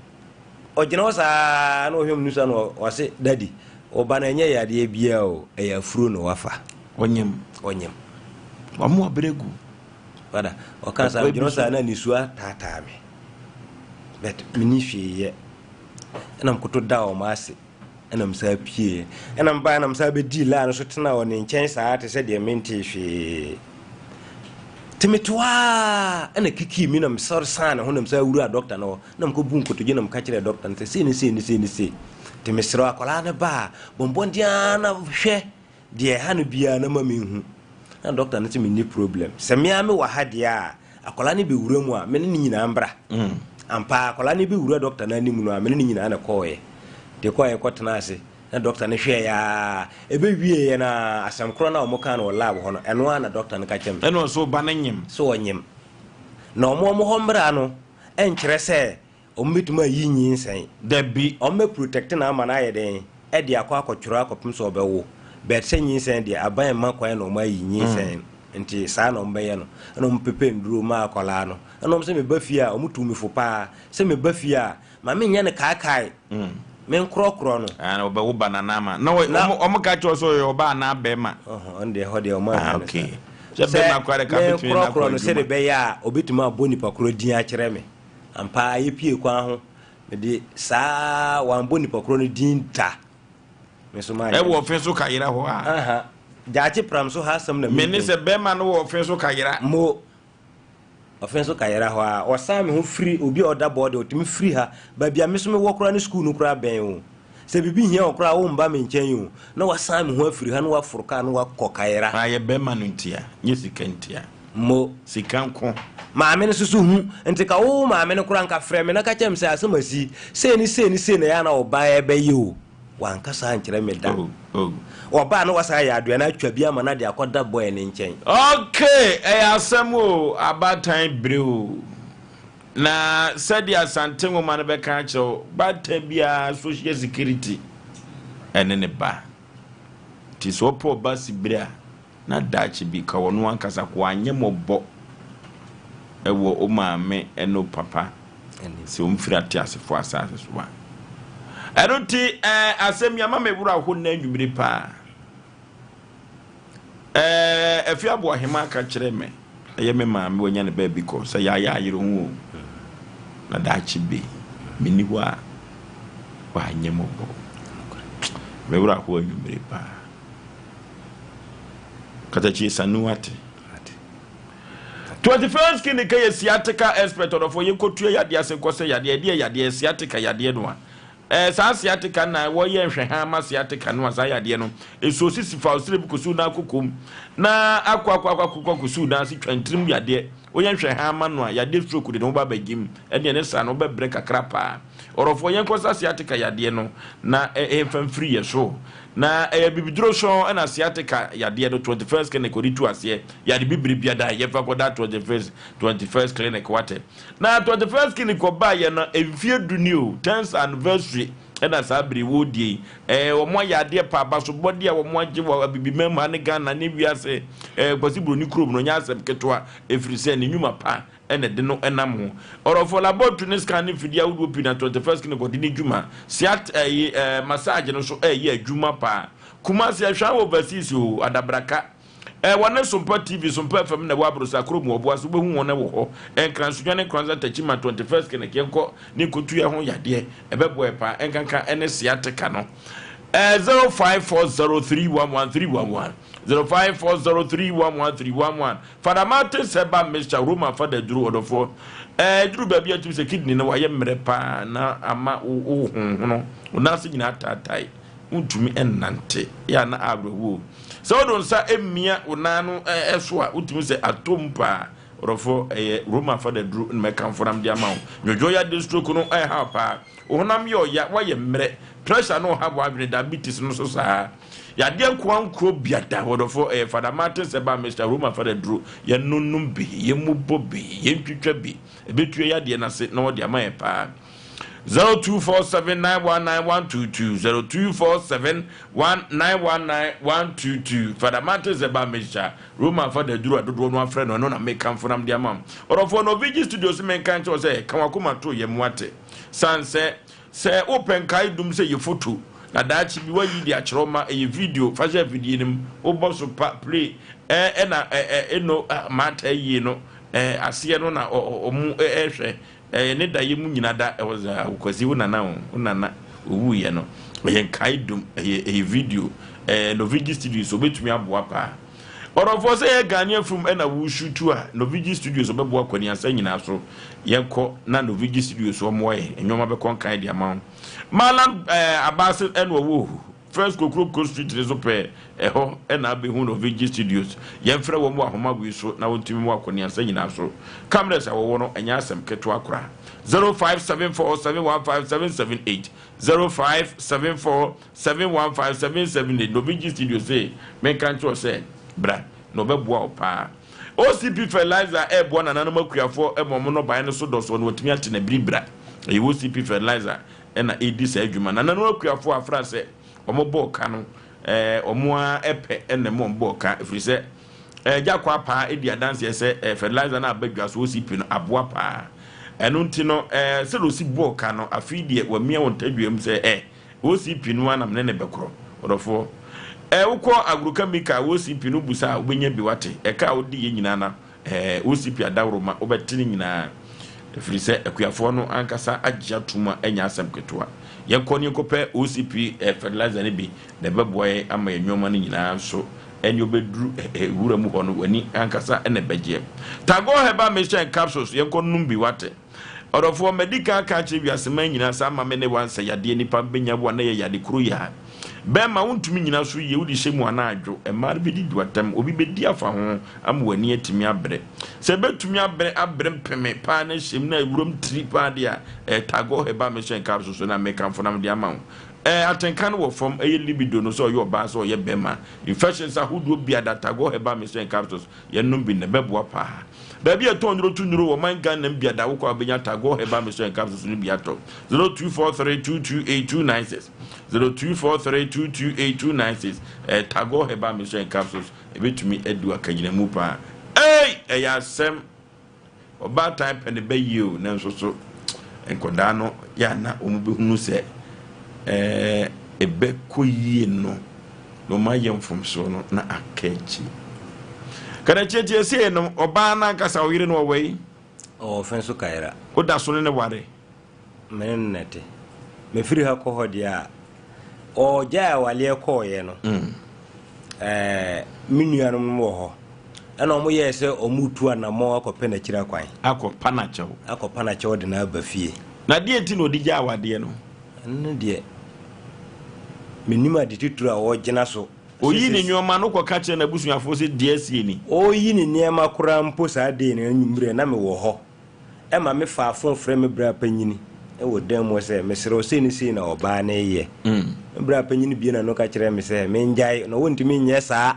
ɔgyina hɔ saa na ɔhwɛ me nusu a na ɔse, Daddy, wo ba no ɛnyɛ yareɛ biara o, ɛyɛ afuro na wafa. Ɔnyem. Ɔnyem. Wama wabrɛ agu. Brother, ɔka saa megyina hɔ saa na nisuo ataataa me. But menni hwee yɛ. Ɛna mekoto da wɔn ase. Ɛna mesan pieeɛ. Ɛna mebaeɛ na mesan bɛdii line no so tenaa wɔ ne nkyɛn saa te sɛ deɛ mentee hwee. Nti mete hɔ ara ɛna kikii me na mesɔre san ne ho na mesan wuraa dɔkta no hɔ. Na mekɔbuu nkotodwe na meka kyerɛɛ dɔkta no sɛ sei ne sei ne sei ne sei. Nti mesrɛ wo akwadaa no ba a, bɔ mmɔden ara na hwɛ Deɛ ɛha no biara na ma menhu. Na doctor no se menni problem. Sɛ me ara mewɔ ha deɛ a, akwadaa no bɛwura mu a, me ne no nyinaa mbra. Ampa ara, akwadaa no bɛwura doctor no anim no a, me ne no nyinaa na ɛkɔeɛ. Nti yɛkɔeɛ kɔtenaa ase, na doctor no hwɛeɛ ara, ɛbɛwieeɛ no ara, asɛm korɔ no a wɔkaa no wɔ lab hɔ no, ɛno ara na doctor no ka kyerɛɛ me. Ɛna ɔse wo ba no nyem. Sɛ ɔnyem. Na wɔn wɔn hɔ mmra no nkyerɛ sɛ Ɔmo bɛtumi ayi nyinsɛn? Dabi. Ɔmo bɛ protect no ama no ayɛ dɛn? Ɛde akɔ akɔtwerɛ akɔpem sɛ ɔbɛwo. But sɛ nyinsɛn deɛ aban mma kwan na ɔmo ayi nyinsɛn nti saa na ɔmo bɛyɛ no. Ɛna ɔmo pepɛ nduro maa akwadaa no. Ɛna ɔmo sɛ meba fie a, ɔmo tuu me fo paa sɛ meba fie a ma me nyɛ no kaakae, me nkorɔkorɔ no. Ah, ɔbɛwo ba no anaa ama. Na ɔmo ka kyerɛ wo sɛ ɔyɛ ɔbaa anaa bɛɛma? Ɔhɔ, ɔno deɛ ɛhɔ deɛ ɔmo anka no saa. Sɛ bɛɛma koraa deɛ ka bɛtumi ne no akɔ adwuma. Sɛ me nkorɔkorɔ no sɛdeɛ ɛbɛyɛ a ɔbɛtumi abɔ nipa korɔ din akyerɛ me. Ampa ara yɛpue kwan ho, mede saa ara, wɔammɔ nipa korɔ no din da. Me nso manyɛ. Ɛwɔ ɔfe so kayera hɔ a. Aha, gyaakye pram so ha asɛm na Me ne meka sɛ bɛrima no wɔ ɔfe so kayera. Mo, ɔfe so kayera hɔ a, ɔsan me ho firi obi a ɔda bɔɔde, ɔtumi firi ha, baabi a me nso mewɔ koraa ne sukuu no koraa bɛn o. Sɛ biribi hia wo koraa a, womba me nkyɛn o, na wasan me ho afiri ha na waforo kaa na wakɔ kayera. Ayɛ bɛrima no ntia, nyɛ sika ntia. Mo. Sika nko. Maame no soso hu. Nti ka wo maame no koraa nka frɛ me na ka kyerɛ me sɛ asɛm asi, sei ne sei ne sei na ɛyɛ a na wo ba ɛbɛyɛ o. Wankasa ankyerɛ me da. Ɔbaa na wasan ayɛ aduane atwa bi ama no de akɔda boy no nkyɛn. Okay, ɛyɛ asɛm o, abaatan bere o. Na sɛdeɛ Asante nwoma no bɛka akyerɛ wo, baatan biara social security ɛne ne ba. Nti sɛ wopɛ ɔba sibire a, na daakye bi ka ɔno ankasa ko anyɛ mmɔbɔ wɔ wo maame ne wo papa sɛ wɔmfiri ateasefoɔ asase so a. Ɛno nti ɛɛ asɛm yi ama me werɛ aho nnɛ anwummere paa. Ɛɛ Afie Aboahema ka kyerɛ me, ɛyɛ me maame wanya ne baabi kɔ sɛ yɛayɛ ayere ho o, na daakye bi menni hɔ a wanyɛ mmɔbɔ. Me werɛ aho anwummere paa. Katakyie Sanu ate. 21st Clinic yɛ sciatica expert ɔdɔfoɔ yɛnkɔtua yadeɛ ase nkɔ sɛ yadeɛ ɛdeɛ yadeɛ sciatica yadeɛ no a ɛɛ saa sciatica na wɔyɛ nhwɛha ma sciatica no a saa yadeɛ no ɛsuo sisi fa ɔsrɛ bi kɔsiw na akɔkɔm na akɔ akɔ akɔ akɔ akɔsiw na ase twa ntirim yadeɛ woyɛ nhwɛha ma no a yadeɛ stroke de ne ho ba bɛgyim ɛdeɛ ne saa no wobɛbrɛ kakra paa ɔdɔfoɔ yɛnkɔ sa sciatica yadeɛ no na ɛmfa mfiri yɛ so Na ɛyɛ bibiduro sɔn ɛna sciatica yadeɛ no 21st clinic ɔde tu aseɛ yade bibire biada yɛfa kɔda 21st 21st clinic wate na 21st clinic ɔbaa yɛ no mfie du ni o 10th anniversary ɛna saa bere wɔ die yi ɛɛ wɔn ayɛ adeɛ pa abasobɔdeɛ a wɔn agye wɔ abibimam ha ne Ghana ne wiase ɛɛ Kwasi Buroni kurom no nyɛ asɛm ketewa ɛfiri sɛ ne nnwuma pa na ɛde no nam ho. Ɔrɔfo laboratory ne scan ne mfidie ahodoɔ pii na 21st Clinic ɔde ne dwuma. Siat ɛyi ɛɛ massage no nso ɛyɛ adwuma paa. Kumasi ɛhwɛ wɔ overseas o adabraka. Ɛɛ wɔne Sompa TV, Sompa FM na ɛwɔ Aborosa kurom wɔ Ɔboase wobɛhu wɔn wɔ hɔ. Nkran Sunyani Nkoranza Techiman 21st Clinic yɛnkɔ ne nkotu yɛn ho yadeɛ ɛbɛboa yɛ paa ɛnkanka ɛne sciatica no. Ɛɛ 0540311311 0540311311 Fada Martins herbal mixture Roma fada aduru ɔdɔfoɔ ɛɛ duru baabi a tumi sɛ kidney no wayɛ mmerɛ paa na ama wo wo honhono wo nan ase nyinaa taatae wontumi nnante yɛ a na awerɛhoɔ sɛ wode wo nsa mmia wo nan no ɛso a wotumi sɛ atom paa ɔdɔfoɔ ɛyɛ Roma fada aduru na mɛkamfo nam de ama wo dwodwo yadeɛ stroke no ɛha paa wo honam yɛ ɔya woayɛ mmerɛ pressure no ɔha w'adwene diabetes no so saa Yadeɛ nkoa nkuro biada wɔdɔfoɔ ɛyɛ Fada Martin sɛ ba Mister Roma Fada duro yɛ nonom bi yɛ mubɔ bi yɛ ntwitwa bi ɛbɛtua yadeɛ no ase na wɔde ama yɛ paa 0247919122 0247191922 Fada Martin sɛ ba Mister Roma Fada duro a dodoɔ no afrɛ no ɛno na mekamfo nam de ama wo ɔdɔfoɔ Norvigi Studios menka nkyɛw sɛ ka wakoma to yɛ mu ate san sɛ Sɛ wopɛ nkaedum sɛ yɛ foto na daakye bi woayi de akyerɛ wo mma, ɛyɛ video, fa hyɛ afidie no mu, wobɔ so pa, play, ɛ ɛna ɛ ɛ eno maata yie no ɛ aseɛ no na ɔ ɔmo ɛ hwɛ ɛ ne da yɛ mu nyina da ɛwɔ sɛ Kwasi wo nana o wo nana owuiɛ no ɛyɛ nkaedum ɛyɛ ɛyɛ video ɛ Novigi Studios obetumi aboa paa. Ɔdɔfoɔ sɛ yɛ Ghanaian film ɛna wo shoot a Novigi Studios ɔbɛboa kwaniasa nyinaa so yɛnkɔ na Novigi Studios ɔmmoa yɛn nnoɔma bɛkɔ nkan de ama wo Mallam eh, Abase ɛna ɔwɔ ohu First Kokroko Street no so pɛɛ ɛhɔ ɛna abɛhu Novigi Studios yɛmfrɛ wɔn wɔ ahoma wei so na wɔntumi mmoa kwaniasa nyinaa so Cameras a wɔwɔ no ɛnyɛ asɛm ketewa koraa 0574 715 778 0574 715 778 Novigi Studio se menka nkyerɛ wo sɛ bra na ɔbɛboa wo paa. OCP Fertilizer ɛreboa nananom akuafoɔ ma wɔn nnɔbaeɛ no so dɔsoɔ na wɔatumi ate no abiribira. Ɛyɛ OCP Fertilizer na ɛredi saa adwuma. Nananom akuafoɔ afra sɛ wɔbɔɔ ka no, wɔn ara pɛ na ɛma wɔbɔɔ ka ɛfiri sɛ Agya Kwaa paa di adanseɛ sɛ fertilizer no a aba dwa so OCP no aboa paa. Ɛno nti no sɛdeɛ ɔsi bɔɔ ka no afei deɛ wamia wɔn tadua mu sɛ ɛ OCP no ara na mene no bɛkorɔ. Ɔdɔfoɔ, ɛ wokɔ agrochemical a OCP no wobusa a wobɛnya bi wate. Ɛka a wode yɛ nyinaa na ɛ OCP adaworoma wobɛte ne nyinaa. Ɛfiri sɛ akuafoɔ no ankasa agye atom a ɛnyɛ asɛm ketewa. Yɛnkɔ ne yɛnkɔpɛ OCP ɛ fertilizer no bi na ɛbɛboa yɛn ama yɛn nnoɔma no nyinaa nso ɛne wobɛduru ɛ ɛ wura mu hɔ no w'ani ankasa na ɛbɛgyeɛ. Tagore Herbal Mixture and Capsules yɛnkɔ nom bi wate. Ɔdɔfoɔ, madi kan aka akyerɛ wiase man nyinaa sɛ ama me ne wo ansa yadeɛ nnipa bɛnya wo a na ɛyɛ yade koro yi a bɛmma wontumi nnyina so yie, wode hyɛ mu a na adwo, mmaa no bɛdidi w'atɛm, obi bɛdi afa ho ama w'ani atumi abrɛ. Sɛ ɛbɛtumi abrɛ abrɛ mpeme paa na hyɛ mu na awuram tiri paa deɛ a, ɛyɛ Tagore Herbal Mixture and Capsules na mekamfo na mede ama wo. Ɛɛ atenka no wɔ fam, ɛyɛ libido no sɛ ɔyɛ ɔbaa sɛ ɔyɛ bɛrima. Infections ahodoɔ bi a Datagor Herbal Mixture and Capsules yɛnom bi na ɛbɛboa paa. Baabi a ɛtɔn nnuro to nnuro wɔ man Ghana mu biada wokɔ a wobɛnya Tagor Herbal Mixture and Capsules no bi atɔ. 0243228296 0243228296 ɛyɛ Tagor Herbal Mixture and Capsules ɛbɛtumi adi wo akagyinamu paa. Ei! Ɛyɛ asɛm! Ɔbaatan pɛ ne ba yie o, nanso so nkwadaa no yɛ a na wɔbɛhunu sɛ ɛɛ ɛbɛkɔ yie no na wɔayɛ mfomsoɔ no na aka akyi. Kadakyie sei no, ɔbaa no ankasa ɔyere no ɔwɔ yi? Ɔwɔ fɛn so kayera. Woda so ne ne ware? Me ne no na ɛte. Mefiri ha kɔ hɔ deɛ a, ɔgyae awaleɛ kɔɔeɛ no, ɛɛ, me nuanom no wɔ hɔ. Ɛna wɔn yɛɛ sɛ wɔretu anammɔn akɔpɛ n'akyiri akwan. Akɔpa no akyɛw. Akɔpa no akyɛw de no aba fie. Na deɛ nti na ɔde gyaa awadeɛ no? Ɛno no deɛ, mennim ade titire a ɔregyina so. Ɔyii ne nneɛma no kɔka kyerɛɛ n'abusuafoɔ sɛ deɛ asie ni. Ɔreyi ne nneɛma koraa mpo saa day no anwummerɛ na mewɔ hɔ. Ɛma me faa fon frɛ me bra panyini wɔ dan mu hɔ sɛ, Mesrɛ wo, sei ne sei na ɔbaa no reyɛ. Me bra panyini bue n'ano ka kyerɛɛ me sɛ mengyae, na ɔntumi nyɛ saa.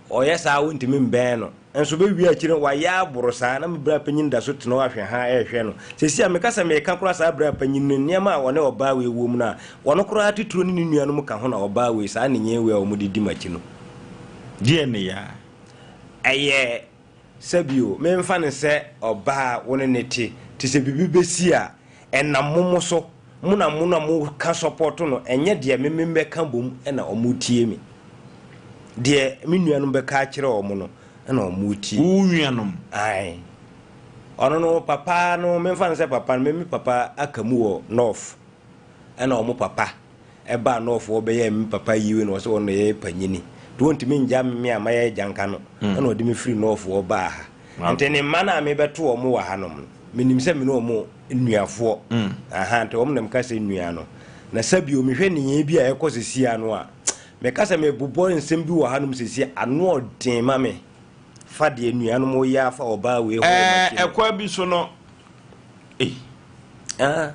Ɔyɛ saa a, wontumi mbɛn no. Nso bɛwie akyiri no, wayɛ aboro saa, na me bra panyin da so tena hɔ ahwɛ ha rehwɛ no. Seesei a meka sɛ mereka koraa saa bra panyin no, nneɛma a ɔne ɔbaa wei wom no a, ɔno koraa titiriw ne ne nuanom ka ho na ɔbaa wei, saa nneyɛe wei a wɔde di m'akyi no. Deɛn ne yaa? Ɛyɛ sɛ bio, memfa no sɛ ɔbaa a wo ne no te, te sɛ biribi bɛsi a, ɛnam mo mo so, mo na mo na mo ka sɔpɔto no, ɛnyɛ deɛ me me bɛka bom na wɔn tie me. Deɛ me nuanom bɛka akyerɛ wɔn no na wɔn tie. Wo nuanom? Ae. Ɔno no papa no, memfa no sɛ papa no, me me papa aka mu wɔ North, ɛna wɔn papa ɛbaa North hɔ bɛyɛɛ me papa yiwe na ɔsɛ ɔno na ɛyɛ panyini nti wɔntumi ngya me a mayɛ agyanka no ɛna ɔde me firi North hɔ baa ha nti ne mma no a mebɛto wɔn wɔ hanom no menim sɛ me ne wɔn nnuafoɔ aha nti wɔn na meka sɛ nnua no na sɛbio mehwɛ nneyɛɛ bi a ɛkɔ sɛsi ano a meka sɛ mebobɔ nsɛm bi wɔ hanom sɛsi ano ɔden ma me fa deɛ nnuanom yɛ afa ɔbaa wei ho wɔ makyi no. Ɛkwan bi so no ei. Ah.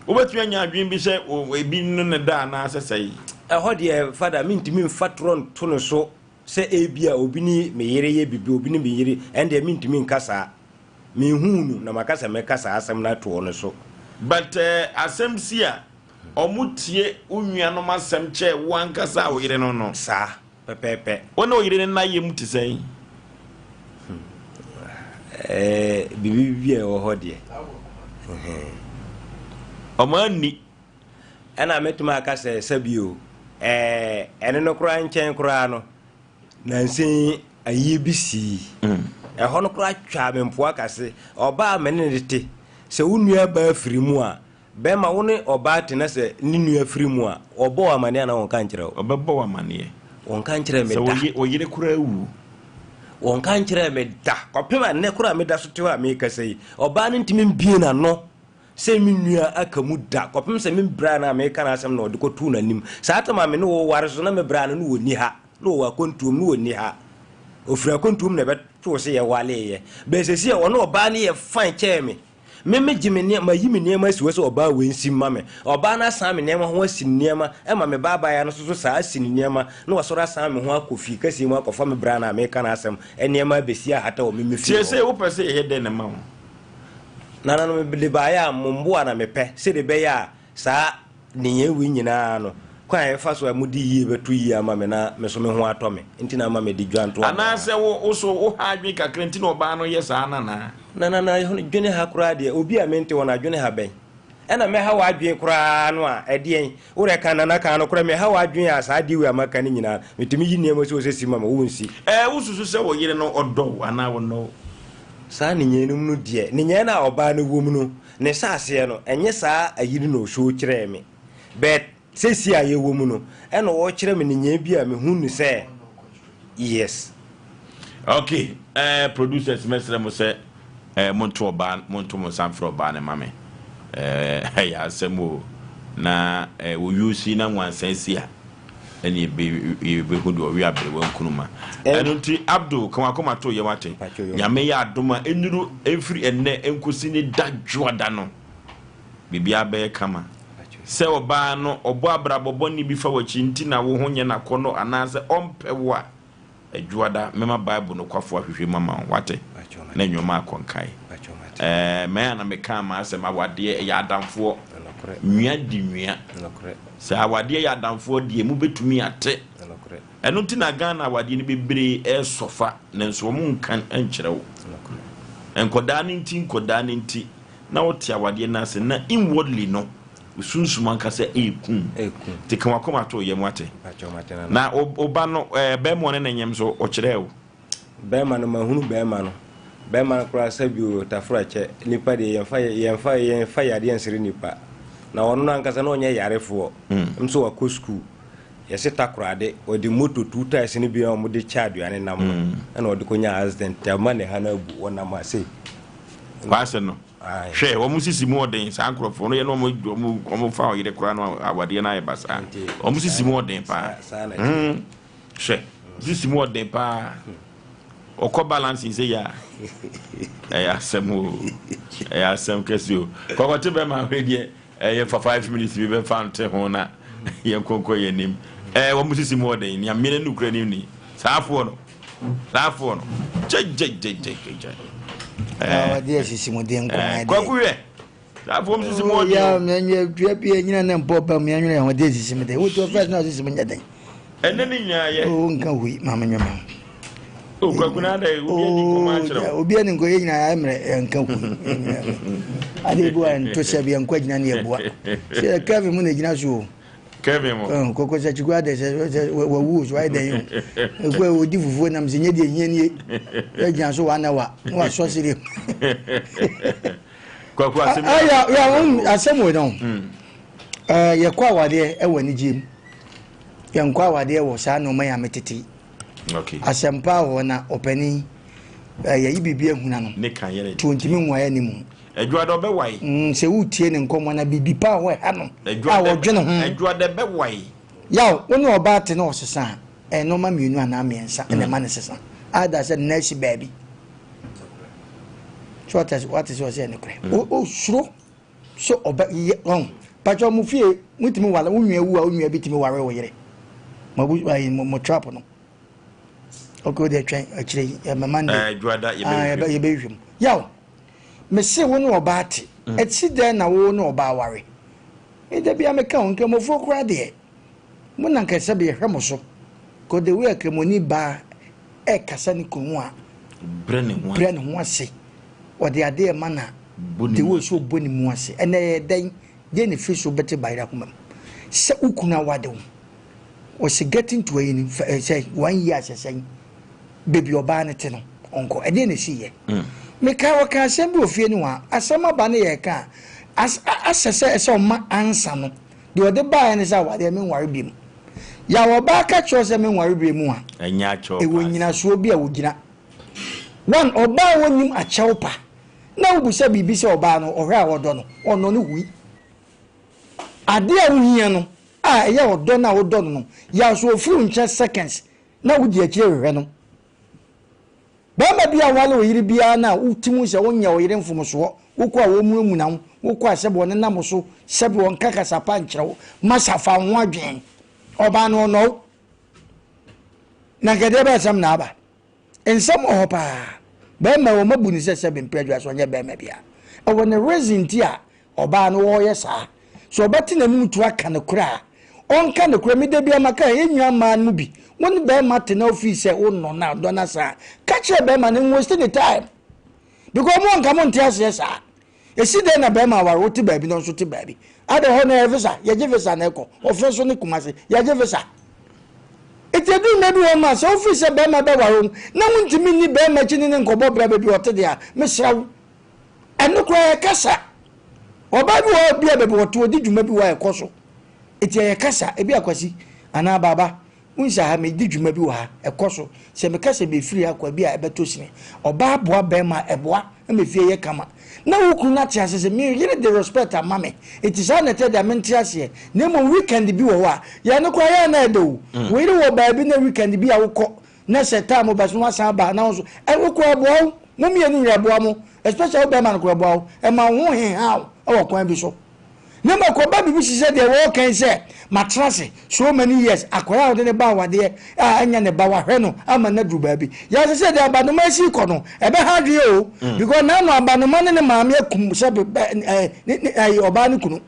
Wobɛtumi anya adwene bi sɛ ebi ne no da anaasɛ sɛe? Ɛhɔ deɛ, Fada, mentumi mfa torɔ nto no so sɛ ebia obi ne me yere yɛ biribi, obi ne me yere, ɛndeɛ mentumi nka saa. Menhuu no na maka sɛ mɛka saa asɛm no ato ɔno so. But asɛm si a, wɔtie wo nuanom asɛm kyɛɛ wo ankasa a wo yere no no? Saa. Pɛpɛɛpɛ. Wo ne wo yere no nna yam te sɛn? Ɛɛ, biribi bi a ɛwɔ hɔ deɛ. Ɔmo anni. Ɛna mɛtumi aka sɛ sɛbio, ɛɛ, ɛno no koraa nkyɛn koraa no, nansa yi ayie bi sii. Ɛhɔ no koraa twaa me mpoa kase. Ɔbaa a me ne no te, sɛ wo nua baa firi mu a, Bɛrima, wo ne ɔbaa te na sɛ ne nua firi mu a, ɔbɔ wo amaneɛ anaa ɔnka nkyerɛ wo? Ɔbɛbɔ wo amaneɛ. Ɔnka nkyerɛɛ me Sɛ da. wo yere koraa awu. Ɔnka nkyerɛɛ me da. Kɔpem a nnɛ koraa a meda so te hɔ a merekasa yi, ɔbaa no ntumi mbue n'ano sɛ me nua aka mu da. Kɔpem sɛ me bra no a mereka n'asɛm no na ɔde kɔtoo n'anim. Saa tam a me ne wo ware so na me bra no na ɔnni ha. Na ɔwɔ akwantuom na ɔnni ha. Ɔfiri akwantuom na ɛbɛtoo sɛ yɛwaleeɛ. Bɛɛ seesei a ɔne ɔbaa no yɛ fine kyɛɛ me. Me megye me nneɛma, mayi me nneɛma asi hɔ sɛ ɔbaa wei nsi mma me. Ɔbaa no asan me nneɛma ho asi ne nneɛma, ɛma me ba abaayewa no nso so saa asi ne nneɛma, na wasɔre asan me ho akɔ fie kɛseɛ mu akɔfa me bra no a mereka n'asɛm nneɛma abɛsi ahata wɔ me me fie Tie hɔ. sei, wopɛ sɛ yɛyɛ dɛn na ɛma wo? Nananom, mede baeɛ a mo mmoa na mepɛ, sɛdeɛ ɛbɛyɛ a Saa nneyɛe wei nyinaa no, kwan a yɛfa so a mode yie bɛto yie ama me na me nso me ho atɔ me nti na ama mede dwantoa mo ha. Anaasɛ wo wo so wo ha adwene kakra nti na ɔbaa no yɛ saa no anaa? Na na na dwene ha koraa deɛ, obi a mente hɔ no adwene ha bɛn? Ɛna mɛha w'adwene koraa no a, ɛdeɛn? Worɛ ka Nana ka nokorɛ, meha w'adwene a saa adeɛ wei a maka no nyinaa, metumi yi nneɛma si hɔ sɛ si ma me, wonsi. Ɛɛ, wosusu sɛ wo yere no ɔdɔ wo anaa ɔnnɔ wo? Saa nneyɛe no mu no deɛ, nneyɛe no a ɔbaa no wɔ mu no, Ne hyɛaseɛ no ɛnyɛ saa ayi no na ɔshow kyerɛɛ me but seesei a yɛwɔ mu no ɛna ɔrekyerɛ me nenyɛɛ bi a mehu no sɛ yes. Ok eh producers mɛsrɛ mo sɛ eh monto ɔbaa monto mo nsa mfrɛ ɔbaa no ma me eh ɛyɛ asɛm o na eh wɔyuo si na nwansa si a ɛne yɛbɛhu deɛ ɔwe aberewa nkunuma. Ɛno nti Abdul, ka w'akoma to yam ate. Nyame yɛ adom a, ɛnnuru ɛmfiri ɛnnɛ ɛnkɔsi ne da dwoada no, biribiara bɛyɛ kama. Sɛ ɔbaa no ɔbɔ abrabɔ bɔne bi fa w'akyi nti na wo ho nyɛ no akɔnnɔ anaasɛ ɔmpɛ wo a, Adwuada, mɛma Bible nokwafo ahwehwɛ mu ama wo. Woate? Na nneɛma akɔ nkae. Ɛɛ, mɛn a na mekaa m'asɛm, awadeɛ, ɛyɛ adamfoɔ. Nwia di nwia. Sɛ awadeɛ yɛ adamfoɔ deɛ, mobɛtumi ate. Ɛno nti na Ghana awadeɛ no bebree ɛresɔfa, nanso wɔn nka nkyerɛ wo. Nkɔdaa no nti, nkɔdaa no nti, na wote awadeɛ no ase, na inwardly no, Wo sunsum ankasa ɛreku. Nti ka w'akoma to wo yam wate. Na wo ba no ɛɛ bɛrima ɔne ne nyem so ɔkyerɛɛ wo. Bɛrima no mahunu bɛrima no. Bɛrima no koraa sɛbi o tafra kyɛ nipa deɛ yɛnfa yɛnfa yɛnfa yadeɛ nsere nipa. Na ɔno no ankasa na ɔnyɛ yarefoɔ. Nso wakɔ sukuu. Yɛse takorade ɔde moto two tyres no bi a wɔde kyɛ aduane nam no ɛna ɔde kɔnya accident ama ne ha no abu ɔnam ase. W'ase no. Hwɛ, wɔn sisi mu ɔden, saa nkurɔfoɔ no yɛ na wɔn wɔn wɔn fa ɔyere koraa no awadeɛ no ayɛ basaa. Wɔn sisi mu ɔden paa. Hmm. Hwɛ, sisi mu ɔden paa. Ɔkɔ balancing sɛ yɛ a. Ɛyɛ asɛm o. Ɛyɛ asɛm kɛse o. Kɔkɔte bɛma ahwɛ deɛ ɛyɛ fa 5 minutes bi bɛfa nte ho na yɛn nkonkɔ yɛn anim. Ɛɛ wɔn sisi mu ɔden. Nea mmea no kura nim ni. Saa afoɔ no. Saa afoɔ no. Gyegyegyegyegye. Ɔde asisi mu den nko ara deɛ. Kwaku hwɛ. Saa afoɔ mu sisi mu ɔden o. Yɛ dua bi anyina ne mpɔ ba mu yɛnwene ho de asisi mu den. Wotu first na asisi mu nyɛ den. Ɛnɛ ne nyinaa yɛ. O nka hui maame nwoma. O Kwaku na adɛ obi ani nkɔmɔ akyerɛ wo. Obi ani nkɔ yɛ nyinaa ayɛ mmerɛ yɛnka hui. Ade bi wa nto sɛ bi yɛnkɔ agyina ne yɛboa. Sɛ Kevin mu na egyina so o. Kevin mo. Oh, koko sɛ chikwa adɛ sɛ sɛ wawu so ayɛ dɛn o. Ekɔ odi fufuo nam sɛ nyɛ deɛ hia nie. Yɛgyina so one hour na wasɔ sere. Kwaku asɛm. Aya ya asɛm wɔ no. Eh yɛkɔ awadeɛ ɛwɔ anigye mu. Yɛnkɔ awadeɛ wɔ saa nneɛma yi a metete. Okay. Asɛmpa wɔ na ɔpanin yɛyi biribi ahuna no. Ne kan yɛrɛ. Nti ontumi nwae anim. Adwuada ɔbɛwae. Sɛ wotie ne nkɔmmɔ na biribi pa wɔ ɛha no a wɔdwene ho. Adwuada bɛwae. Yaw, wo ne ɔbaa te na ɔsesa a, ɛyɛ nneɛma mmienu anaa mmiɛnsa na ɛma no sesa. Either sɛ ne nan si baabi. So wate wate sɛ ɔsɛ nokorɛ. Osuro sɛ ɔbɛ yɛ ɔn. Pakyɛ mo fie motumi ware wo nua wu a wo nua bi tumi ware wo yere. Mo abu ayi mo trap no. Okay, o deɛ twɛn akyire yi ɛmɛ Monday. Adwuada yɛbɛhwehwɛ mu. Yɛbɛhwehwɛ mu. Yaw. Mese wo ne ɔbaa te, ɛte dɛn na wo ne ɔbaa ware? Me da biara meka o, Nkramofoɔ koraa deɛ, mo na nka sɛbe yɛhwɛ mo so, cause the way a Kramoni baa ɛkasa ne kunu ho a, brɛ ne ho brɛ ne ho ase, ɔde adeɛ ɛma no a, the way ɔsɛ ɔbɔ ne mu ase, ɛnɛ ɛyɛ dɛn, deɛ na ɛfiri so bɛte bayerɛ akoma mu, sɛ wo kunu awade wo, ɔse getting to ayi no, sɛ one year sɛ sɛn, baabi ɔbaa no te no, ɔnkɔ. Ɛdeɛn na ɛsiiɛ? Mekae wɔkaa asɛm bi wɔ fie no hɔ a, asɛm aba no yɛreka a, as, asɛ sɛ ɛsɛ ɔma ansa no, deɛ ɔde baeɛ ne sɛ awadeɛ menware biom. Yaw ɔbaa ka kyerɛ wo sɛ menware biom a, Ɛnyɛ akyɛw ɛwɔ pa ase. nnyinasoɔ bi a wɔgyina. One, ɔbaa a ɔnnim akyɛw pa, na wobusa biribi sɛ ɔbaa no, ɔhwɛ a ɔdɔ no, ɔnnɔ no hui. Adeɛ a wohia no, a ɛyɛ ɔdɔ no a wodɔ no no, yaw sɛ ɔfiri wo nkyɛn seconds, na wodi akyire hwehwɛ no. Barima bi a wale ɔyere biara no a wote mu sɛ wonyɛ ɔyere mfomsoɔ, wokɔ a wɔmunamuna wo, wokɔ a sɛbe ɔnenam wo so, sɛbe ɔnka kasa pa nkyerɛ wo, masa fa wo ho adwene. Ɔbaa no ɔnnɔ wo. Na nka ɛdeɛ bɛyɛ asɛm na aba. Nsɛm wɔ hɔ paa. Barima wɔn abu no sɛ sɛbe mpɛ adwuma so ɔnyɛ barima biara. Ɛwɔ ne reason nti a Ɔbaa no ɔɔyɛ saa. Sɛ ɔbɛte n'anum to aka nokorɛ a, ɔnka nokorɛ. Me da biara maka, yɛn nua mmaa no mu bi, wo ne bɛɛma te na wofii sɛ wo nnɔ no a, dɔ no asa a, ka kyerɛ bɛɛma no, nwaste ne time. Because mo anka mo nte aseɛ saa. Ɛsi dɛn na bɛɛma aware, wo te baabi na ɔnso te baabi. Adɛ hɔ no ɛyɛ visa, yɛgye visa na ɛkɔ. Ɔfɛ so ne Kumasi, yɛgye visa. Nti ɛduru mmerɛ bi wɔ hɔ nom a, sɛ wofii sɛ bɛɛma bɛware wo, na wontumi nni bɛɛma akyi ne no nkɔbɔ bra baabi a ɔte deɛ a, mesrɛ wo, Ɛno koraa yɛ kasa. Ɔbaa bi wɔ hɔ a bi a baabi wɔte wɔdi dwuma bi wɔ a ɛkɔ so. Eti ɛyɛ kasa. Ebi a Kwasi anaa Baaba, wohu sɛ ha medi dwuma bi wɔ ha, ɛkɔ so. Sɛ meka sɛ mefiri ha kɔ a, bi a ɛbɛtɔ sini. Ɔbaa boa barima a, ɛboa ma efie yɛ kama. Na wo kunu no ate aseɛ sɛ me yere de respect ama me. Eti saa na ɛteɛ deɛ a mente aseɛ. Na mmom weekend bi wɔ hɔ a, yɛn no koraa yɛ a na ɛdɛ o. Wo yere wɔ baabi na weekend bi a wokɔ na sɛ time ba so na wasan aba na wo nso ɛwo koraa ɛboa wo mo mmienu nyinaa ɛboa mo especially wo bɛrima no koraa ɛboa wo ɛma wo ho heha wo ɛwɔ kwan bi so. Na mmom ɛkɔba biribi te sɛ deɛ wɔreka yi sɛ, Matena ase so many years, akwadaa a wɔde no ba awadeɛ a ɛnyɛ ne ba, wahwɛ no ama no aduru baabi. Yɛ sɛ sɛ deɛ abanoma asi rekɔ no, ɛbɛha adwene o. Because n'ano abanoma ne ne maame akum sɛ ɛ ne ne ɛyi ɔbaa no kunu.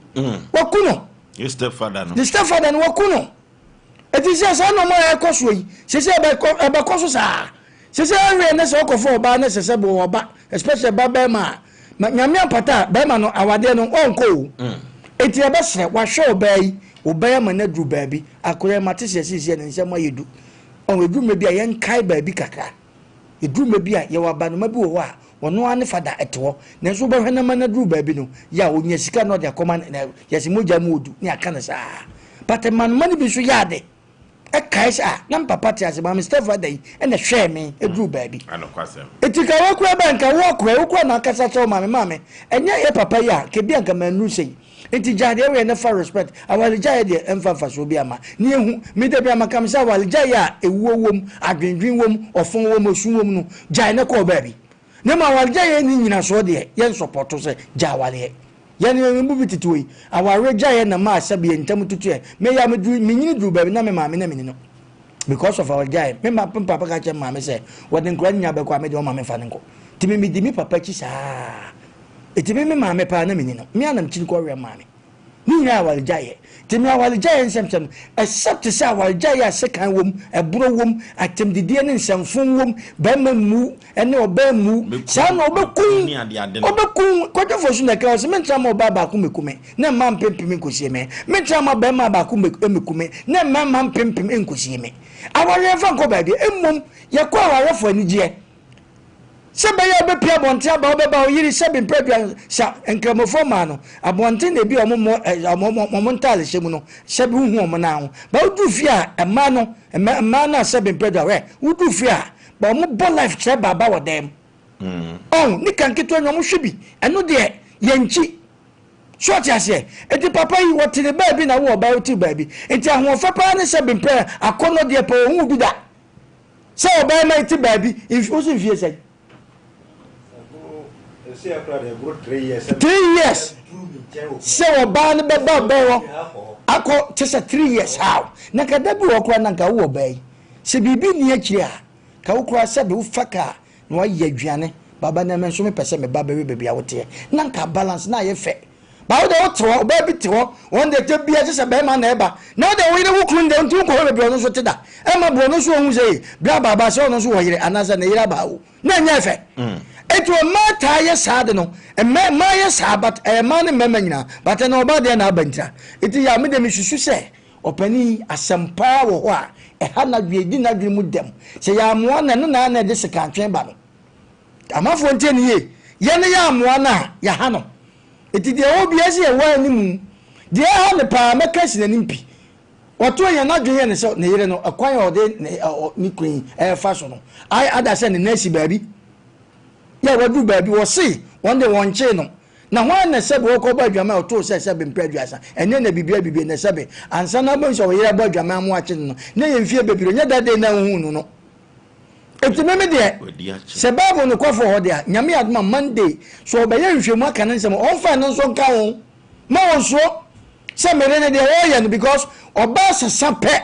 Waku no. Ne stepfather no. Ne stepfather no waku no. Eti sɛ saa nneɛma a ɛkɔ soɔ yi, sɛ sɛ ɛbɛkɔ ɛbɛkɔ so saa. Sɛ sɛ ɛnwɛ ne sɛ ɔkɔfa ɔbaa ne sɛ sɛ bɔ ɔba, especially ba bɛrima a, ma nyame ampata a bɛrima no awadeɛ no ɔnkɔ o. Eti ɛbɛsrɛ wahwɛ ɔbaa yi, ɔbaa yi ama no aduru baabi, akɔyɛ mate sɛ seesei ne nsɛm ayɛ du. Ɔn ɛduru mmerɛ bi a yɛnkae baabi kakra. Ɛduru mmerɛ bi a yɛwɔ abanoma bi wɔ hɔ a ɔno ara ne fada ɛte hɔ, nanso wobɛhwɛ no ama no aduru baabi no, yɛ a ɔnya sika na ɔde akɔma no, na yɛse mogya mu ɔdu ne aka no saa. But mmanoma no bi nso yɛ ade. Ɛkae sɛ, ah, na me papa te ase, maame stepfather yi na ɛhwɛɛ me duru baabi. Enti ka wo kura bɛn, nka wo akora, wo kura na akasa kyerɛ wo maame, maame, ɛnyɛ yɛ papa yi a, nka ebia nka mannuru sei. Enti gyae deɛ woyɛ na fa respect. Awaregyaeɛ deɛ ɛmfa mfasoɔ biara mma. Ne ehu, me da biara maka me sɛ awaregyaeɛ a ewuo wom, adwendwen wom, ɔfɔn wom, osu wom no, gyae na kɔ baabi. Na mmom awaregyaeɛ nni nyinasoɔ deɛ, yɛnsɔpɔto sɛ gyae awareɛ. Yɛn yɛn mu bi tete hɔ yi, awareɛ gyaeɛ na maa sɛbe yɛn ntam tutuɛ. Me ya me duru, me nyini duru baabi na me maame na meni no. Because of awaregyaeɛ, me ma me papa ka kyerɛ me maame sɛ wɔde nkwadaa no nyinaa bɛkɔ a me deɛ ɔma me nfa no nkɔ. Nti me medi me papa akyi saa. Nti me me maame paa na meni no. Me ara na mekyini kɔ wɛn maame. Ne nyinaa yɛ awaregyaeɛ. Nti me awaregyaeɛ nsɛmsɛm no, except sɛ awaregyaeɛ a sekan wom, ɛborɔ wom, atɛmdidie ne nsɛmfon wom, barima mmu ne ɔbaa mmu, saa na ɔbɛku wo, ɔbɛku wo. Kwadwo Fosu na ɛka, ɔse mentra mma ɔbaa baako mmɛku me, na mmaa mpempem nkɔsie me. Mentra mma barima baako mmɛku me, na mmarima mpempem nkɔsie me. Awareɛ mfa nkɔ baabi, mmom yɛkɔ awarefoɔ anigyeɛ. Sɛ ɛbɛyɛ a wobɛpue abɔnten aba wobɛba wo yere sɛbe mprɛ aduasa nkramofoɔ mmaa no abɔnten na ebi a wɔn mmɔ ɛ wɔn wɔn ntaale hyɛ mu no sɛbe wohu wɔn nan ho ba woduru fie a mmaa no mma mmaa no a sɛbe mprɛ aduasa hwɛ woduru fie a ba wɔn bɔ life kyerɛ baaba wɔ dan mu ɔn ne ka nketewa nyɛ wɔn hwɛ bi ɛno deɛ yɛn nkyi so ɔte aseɛ eti papa yi wɔte ne baabi na wo ɔbaa wote baabi nti ahoɔfɛ paa ne sɛbe mprɛ akɔnɔ deɛ pɛ wɔn hu bi da. Sɛ ɔbarima yi te baabi, mf, wosi mfie sɛn? 3 years sɛ ɔbaa no bɛba ɔbɛn hɔ akɔ kyɛ sɛ 3 years how na nka da bi wɔ koraa na nka wowɔ ɔbaa yi sɛ biribi nni akyire a ka wo koraa sɛ de wofa kaa na wayɛ aduane baba na me nso mepɛ sɛ meba bɛwe baabi a woteɛ na nka balance na ayɛ fɛ. Ba wo deɛ wote hɔ, ɔbaa bi te hɔ, wɔn deɛ da biara kyɛ sɛ bɛrima na ɛba. Na wo deɛ wo yere wo kunu deɛ nti wonkɔhwɛ baabi a ɔno nso te da. Ɛmma bro no nso ɔhu sɛ ei, bra aba aba sɛ ɔno nso wɔ yere anaasɛ ne yere aba o. Na ɛnyɛ fɛ. Enti mmaa taa yɛ saa de no, mmaa mmaa yɛ saa but ɛyɛ mmaa ne mmarima nyinaa but ɛnɛ ɔbaa deɛ na aba ntira. Enti yeah me deɛ mesusu sɛ ɔpanin yi asɛm paa wɔ hɔ a ɛha n'adwene, ɛdi n'adwene mu dɛm. Sɛ yɛammoa no a ɛno na na ɛde sekantwe ba no. Amanfoɔ ntie no yie. Yɛn yɛ amoa no a, yɛha no. Enti deɛ ɛwɔ biara sɛ yɛwɔ anim. Deɛ ɛha no paa, mɛka asi n'anim pi. Ɔtoo yɛn n'adwene yɛ ne sɛ ne yere no, ɛkwan a ɔde ne, ne kunu yi ɛrefa so no, ayɛ ada sɛ ne nan si baabi. Yɛ waduru baabi, wɔse wɔn de wɔn nkyee no. Na hwan na sɛbe ɔkɔbɔ adwaman a ɔtoo sɛ sɛbe mprɛ 30, ɛnɛ na biribi abibie na sɛbe ansa na abɛhu sɛ ɔyere abɔ adwaman ama wakye no no, na ɛyɛ mfie bebree, ɔnyɛ that day na wohuu no no. Enti me me deɛ, sɛ Bible nokwafo wɔ hɔ deɛ a, Nyame adom a Monday, sɛ ɔbɛyɛ nhwehwɛmu aka ne nsɛm a, ɔmfa ɛno nso nka ho. Ma ɔnsuro sɛ mere no deɛ ɔreyɛ no because ɔbaa sesa pɛ,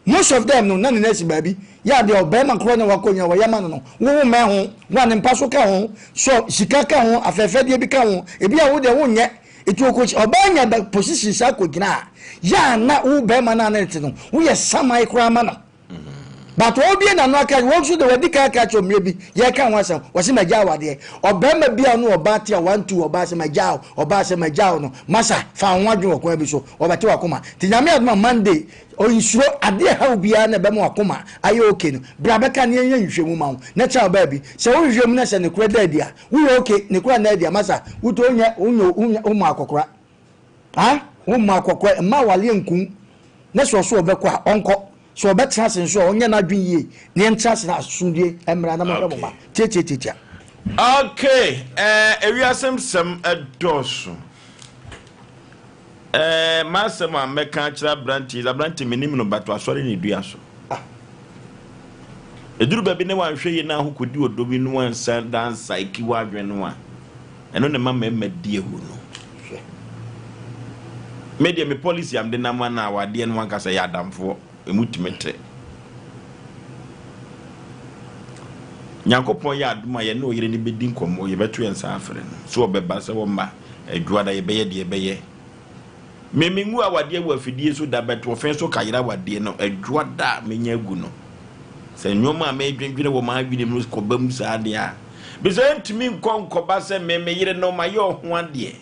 most of them no, na ne nan si baabi, yɛ adeɛ ɔbarima korɔ na wakɔ nyina wɔyɛ ma no no, wo wo mmɛn ho, wa ne mpa so ka ho, sɔ sika ka ho, afɛɛfɛdeɛ bi ka ho, ebi a wo deɛ wonyɛ, eti ɔkɔ ɔbaa nya position saa kɔgyina a, yɛ a na wo barima no a ne te no, woyɛ saman koraa ma no. But ɔbie n'ano aka wɔn nso de wɔdi kan aka kyerɛ mmerɛ bi yɛka ho asɛm wɔsi ma gya awadeɛ ɔbarima bi a ɔno ɔbaa te a 1 2 ɔbaa sɛ ma gya ɔbaa sɛ ma gya no masa fa ho adwene wɔ kwan bi so ɔbɛte wakoma te Nyame adoma Monday ɔnsuro adeɛ ha obiara na ɛbɛma wakoma ayɛ okay no bra bɛka ne yɛnyɛ nhwehwɛmu ma wo na kyerɛ ɔbaa bi sɛ wohwehwɛ mu na sɛ ne korɛ da adi a woyɛ okay ne korɛ na adi a masa wotɔ wonyɛ wonyɛ wonyɛ womɔ akɔkora. Ha? Wo mma akɔkora, mma awareɛ nku wo. Na sɛ ɔso ɔbɛkɔ a, ɔnkɔ. Sɛ ɔbɛtena ase nso a, ɔnyɛ n'adwene yie na yɛntena ase na asomdwie mmra na monhwɛ mo mma. Tiatiatiatia. Okay, eh, ewiase nsɛm dɔɔso. Eh, m'asɛm a mɛka akyerɛ aberante yi, aberante menim no but wasɔre ne dua so. Ah. Ɛduru baabi na wanhwɛ yie na ahokɔdi ɔdɔ bi no wansa dansa ki w'adwene no a, ɛno na ɛma mmarima di awu no. Hwɛ. Me deɛ me policy a mede nam ana awadeɛ no ankasa yɛ adamfoɔ, emu tumi te. Nyankopɔn yɛ adom a yɛne ɔyere no bɛdi nkɔmmɔ, yɛbɛto yɛn nsa afrɛ no sɛ ɔbɛba, sɛ ɔmma Adwuada yɛbɛyɛ deɛ yɛbɛyɛ. Me mengu awadeɛ wɔ afidie so da but ɔfe so ka yere awadeɛ no Adwuada a menya agu no. Sɛ nneɛma a medwendwene wɔ m'adwene mu no kɔba mu saa deɛ a, bisɛ ɛntumi nkɔ nkɔba sɛ me me yere no mayɛ ɔho adeɛ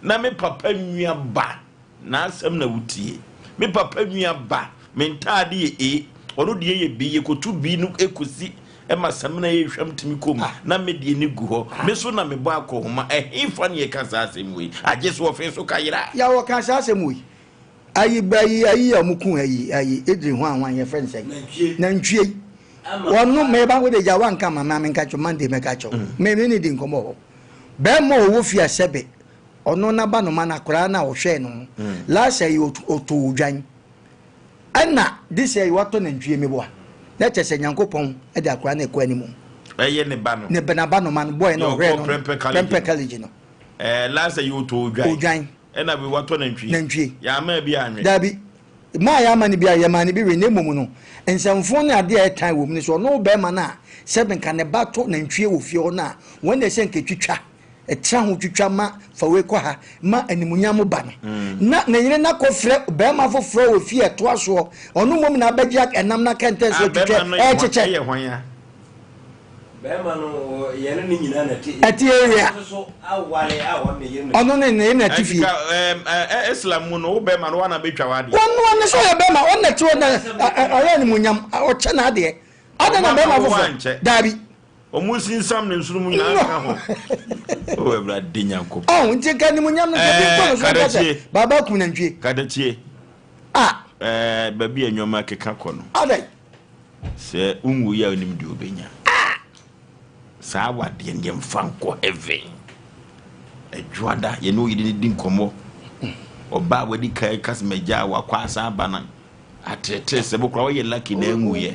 na me papa nua ba N'asɛm na wotie. Me papa nua ba, me ntaade yɛ A, ɔno deɛ yɛ B, yɛkɔtu B no kɔsi ma samina yɛ hwam tumi kɔ mu, na me deɛ no gu hɔ. Me so na mebɔ akɔnhoma. Ɛhefa na yɛka saa asɛm wei? Agye so ɔfe so ka yera. Ya wɔka saa asɛm wei. Ayi ba yi ayi a wɔn ku ayi ayi Idri hwan hwan yɛfrɛ no sɛn? Nantwie yi. Wɔn meba wo de gya wanka ma ma menka kyɛw Monday mɛka kyɛw. Me me ne di nkɔmmɔ hɔ. Bɛrima a ɔwɔ fie a sɛbe ɔno n'abanoma no akwadaa no a ɔhwɛɛ no no last year yi ɔtɔɔ odwan ɛna this year yi watɔ nantwie meboa na kyerɛ sɛ Nyankopɔn de akwadaa no ɛkɔ anim. Ɛyɛ ne ba no. Ne ba n'abanoma no bɔyɛ no ɔhwɛɛ no Prempeh College no. Ɛɛ last year yi ɔtɔɔ odwan. Odwan. Ɛna wei watɔ nantwie. Nantwie. Yɛama bi anwe. Dabi maa yɛama no bi a yɛmaa no bi we na mmom no nsɛmfo ne adeɛ a ɛtan wɔ mu no sɛ ɔno bɛrima no a sɛ nka ne ba to nantwie wɔ fie hɔ no a wɔn na ɛsɛ nka twitwa Ɛtra ho twitwa ma fa wei kɔ ha ma animuonyam ba no. Na ne yere no akɔfrɛ barima foforɔ wɔ fie a ɛtoa soɔ, ɔno mmom na abɛgye ɛnam no akɛntɛn so Ah, atwitwa bɛrima no yɛ hwan? ɛrekyekyɛ. Ɛyɛ hwan a? Bɛrima no, wɔ- yɛne ne nyinaa na ɛte. Ɛte area. Ɔno nso so aware a ɔne ne yere na Ɔno ne ne yere na ɛte Ɛnti fie. ka ɛm, ɛ, ɛ, Islam mu no, wo bɛrima no, woana bɛtwa w'adeɛ? Ɔno ɔno sɛ ɔyɛ bɛrima, ɔno na ɛte hɔ na ɛ- ɛ- ɔyɛ animuonyam, ɔkyɛ n'adeɛ. Adɛn na Ɔma bɛrima wo foforɔ? ankyɛ. Daabi. Ɔmo nsinsam ne nsono mu nyinaa nka ho. O Awurade Nyankopɔn. Ɔn nti nka animuonyam no nka bi nkɔ no so nka sɛ baaba akum nantwie. Kadakyie. Ah. Ɛɛ baabi a nneɛma keka kɔ no. Adɛn. Sɛ wonwu yi a onim deɛ obenya. Ah. Saa awadeɛ no yɛmfa nkɔ heaven. Adwoada yɛne oyere no di nkɔmmɔ. Ɔbaa a wadi kan ka sɛ magya a wakɔ asan aba no Ateetee sɛ bo koraa woyɛ lucky na anwuiɛ.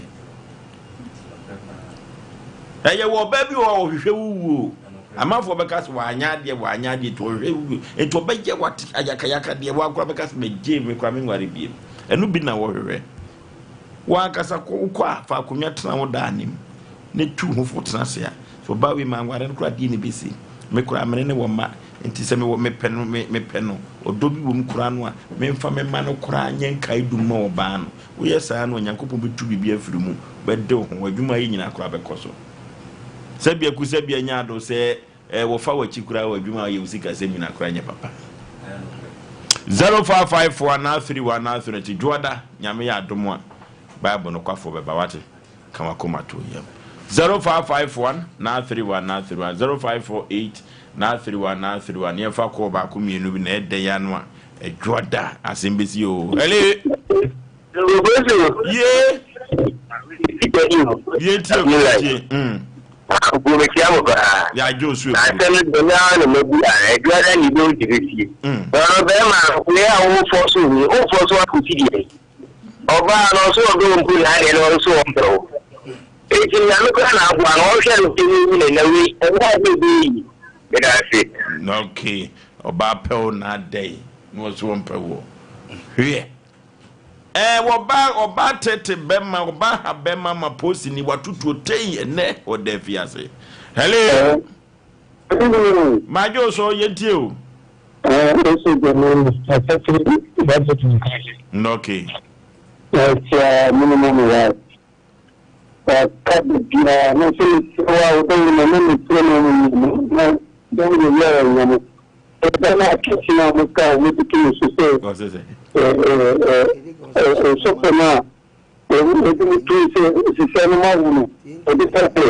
Ɛyɛ wɔ ɔbaa bi wɔ hɔ a ɔhwehwɛ wo wuo. Amanfoɔ bɛka sɛ wanyɛ adeɛ wanyɛ adeɛ nti ɔhwehwɛ wo wuo. Nti ɔbɛyɛ wate ayakayaka deɛ woakora bɛka sɛ mɛgye me koraa menware biem. Ɛno bi na wɔhwehwɛ. Wankasa kɔ wokɔ a fa akonnwa tena wo daa anim na tu ho fo tena ase a sɛ ɔbaa wei manware no koraa deɛ na ɛbɛsi. Me koraa mene ne wɔ mma. Nti sɛ mewɔ mepɛ no me mepɛ no ɔdɔ bi wɔ mu koraa no a, memfa me mma no koraa nyɛ nkaedum mma ɔbaa no. Woyɛ saa no a, Onyankopɔn bɛtu biribi afiri mu, bɛde wo ho, w'adwuma a ayɛ nyinaa koraa bɛkɔ so. Sɛbia ku sɛbia nya ado, sɛ eh, wɔfa w'akyi koraa w'adwuma a woyɛ wo sikasɛm nyinaa koraa nyɛ papa. 0554 anaa 31 anaa 3 nti Dwoada, Nyame yɛ adom a, Bible nokwafoɔ bɛba, wate? Ka w'akoma to yam. 0551 931 931 0548 931 931 Yɛmfa kɔɔ baako mmienu bi na ɛdɛn ano a ɛdwoa da asɛm bɛsi o. Hello. Ye. Ye tie o tie. Mekyia mo paa. Yɛagye o so efu. Asɛm no deɛ naa na mabu a ɛdwoa da ne bɛwu te bɛsie. Na ɔno bɛrima no wei a wofɔ so ni wofɔ so akɔsi deɛ. Ɔbaa no ɔso ɔdɔ wo mpo na adeɛ no ɔnso ɔmpɛ wo. Enti Nyame koraa na aboa no ɔnhwɛ no sɛ yɛnyi no na wei ɛnyɛ adeɛ ɛbɛyɛ yie. Meda ase. Ok ɔbaa pɛ wo na adɛn na ɔso ɔmpɛ woɔ hweɛ ɛɛ wɔba ɔbaa tete bɛma ɔbaa ha bɛma ma posini watotuo tei ɛnɛ ɔda afiase hello. Madwo so yɛntie o. Okay. Wɔde mo too sɛ sisɛ no moawo no, wɔde pɛ sɛ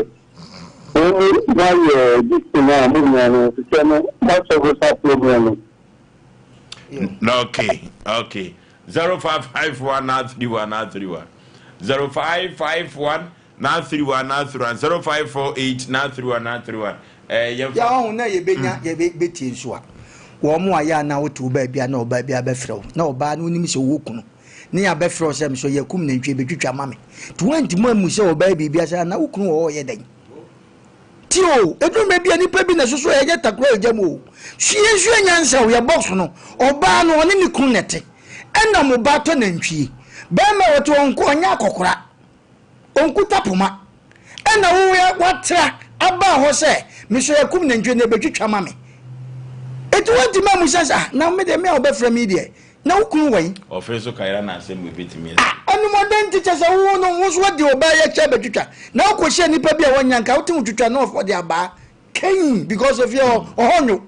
wɔn mu moayɛ this no a mo nyinaa no sisɛ no moasɔlve saa problem no. Okay, okay. 0551 931 931 0551 931 931 0548 931 931 Eh, yɛmfa. Yɛ ɔho na yɛbɛnya mm. yɛbɛtie nso a wɔn mo ayɛ a na wote wo baabi a na ɔbaa bi abɛfrɛ wo na ɔbaa no wonim sɛ ɔwɔ kunu ne abɛfrɛ wo sɛ mesɔ yɛkum nantwie bɛtwitwa ma me nti woantumi ammu sɛ ɔbaa biribi asɛ na wo kunu wɔ hɔ ɔyɛ dɛn tie. o, ɛduru mmerɛ bi a nipa bi na ɛsoso a ɛyɛ takora a ɛgya mu o. Sua yɛnsua nyansa o, yɛ box no, ɔbaa no ɔne ne kunu na ɛte, ɛna mo ba tɔ nantwie, bɛrima a ɔte hɔ nko ɔnyɛ akɔkora, ɔnkuta poma, ɛna wo yɛ watra aba hɔ sɛ mesɔ yɛkum nantwie na ɛbɛtwitwa ma me. Eti wontumi amusa sɛ ah na me deɛ me a wobɛfrɛ me yi deɛ Na wo kunu wɔ he? Ɔfei so kayera na asɛm wei bɛtumi asi. Ah, animɔden nti kyɛ sɛ wo no wo nso wadi ɔbaa yi akyi abɛtwitwa na wokɔhyia nipa bi a wanya nka wote ho twitwa na ɔde abaa kɛn because efie hɔ ɔhɔ nwo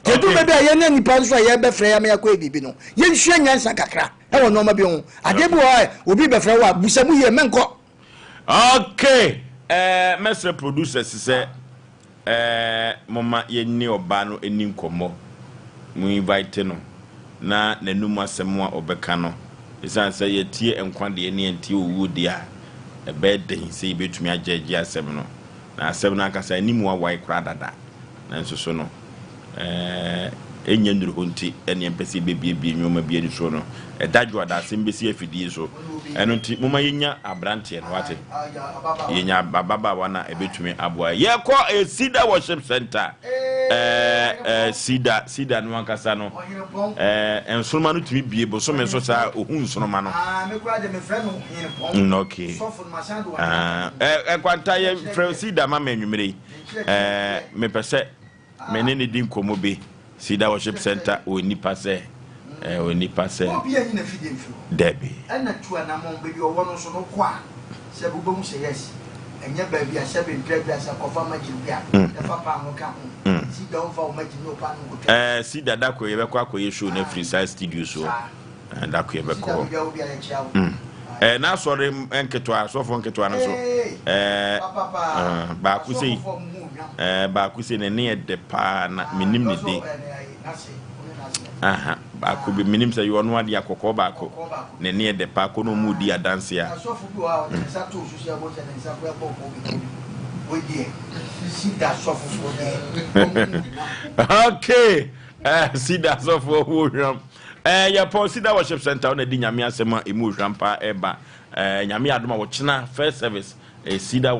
nti ɛduru baabi a yɛne nipa nso a yɛbɛfrɛ yɛ ama yɛakɔyɛ biribi no yɛnsua nyansa kakra ɛwɔ nneɛma bi ho adeɛ bi wɔ hɔ a obi bɛfrɛ wo a busa mu yie mɛnkɔ. Okay, eh, mɛsrɛ producers sɛ eh, momma yɛne ɔbaa no nni nkɔmmɔ. Mo invite no na n'anum asɛm a ɔbɛka no, ɛsiane sɛ yɛtie nkwa deɛ ne yɛntie owuo deɛ a, ɛbɛyɛ den sɛ yɛbɛtumi agyɛgye asɛm no. Na asɛm no ankasa anim awae koraa dada. Nanso so no, ɛnnya nnuru hɔ nti na yɛmpɛ sɛ yɛbɛbuebue nneɛma bi ani so no. Ɛda dwoada, asɛm bɛsi afidie so. Ɛno nti, momma yɛnya aberanteɛ no, wate? Yɛnya ababaawa no a ɛbɛtumi aboa yɛn. Yɛkɔ Cedar Worship Center. Cedar, Cedar no ankasa no, nsoroma no tumi bie bosome so saa, ohu nsoroma no. Okay. Ɛkwanta yɛfrɛ Cedar ma me anwummere yi. Ɛɛ, mepɛ sɛ me ne no di nkɔmmɔ bi. Cedar Worship Center, wɔ nnipa sɛ, ɛɛ, wɔ nnipa sɛ. Obi anyi n'afidie mfiri hɔ. Dabi. Ɛna tu anamɔn, baabi a ɔwɔ no nso no kɔ a, sɛbi wobɛhu sɛ yes, ɛnyɛ baabi a sɛbi mprɛ aduasa kɔfa margin bi a, ɛfa paano ka ho. Cedar womfa wo margin ne wo paano nkɔtwa. Ɛɛ, Cedar da koro yɛbɛkɔ akɔyɛ show no afiri saa studio so hɔ. Saa. Eh, da ko yɛbɛkɔ hɔ. Mm. Eh, n'asɔre nketewa, asɔfoɔ nketewa no so. Eh, uh, baako sei, eh, baako sei, ne ne yɛ dɛ paa na menim ne din. Aha, baako bi, menim sɛ yɛ ɔno adeɛ akɔkɔɔ baako, ne ne yɛ dɛ paa, kɔ na ɔmu di adanse a. Mm. Okay, eh, sida asɔfoɔ ho hwam. Eh, yɛpɔn Cedar Worship Center ɔna di Nyame asɛm a emu ohwam paa ɛba. Eh, Nyame adom a wɔkyena first service eh, Cedar.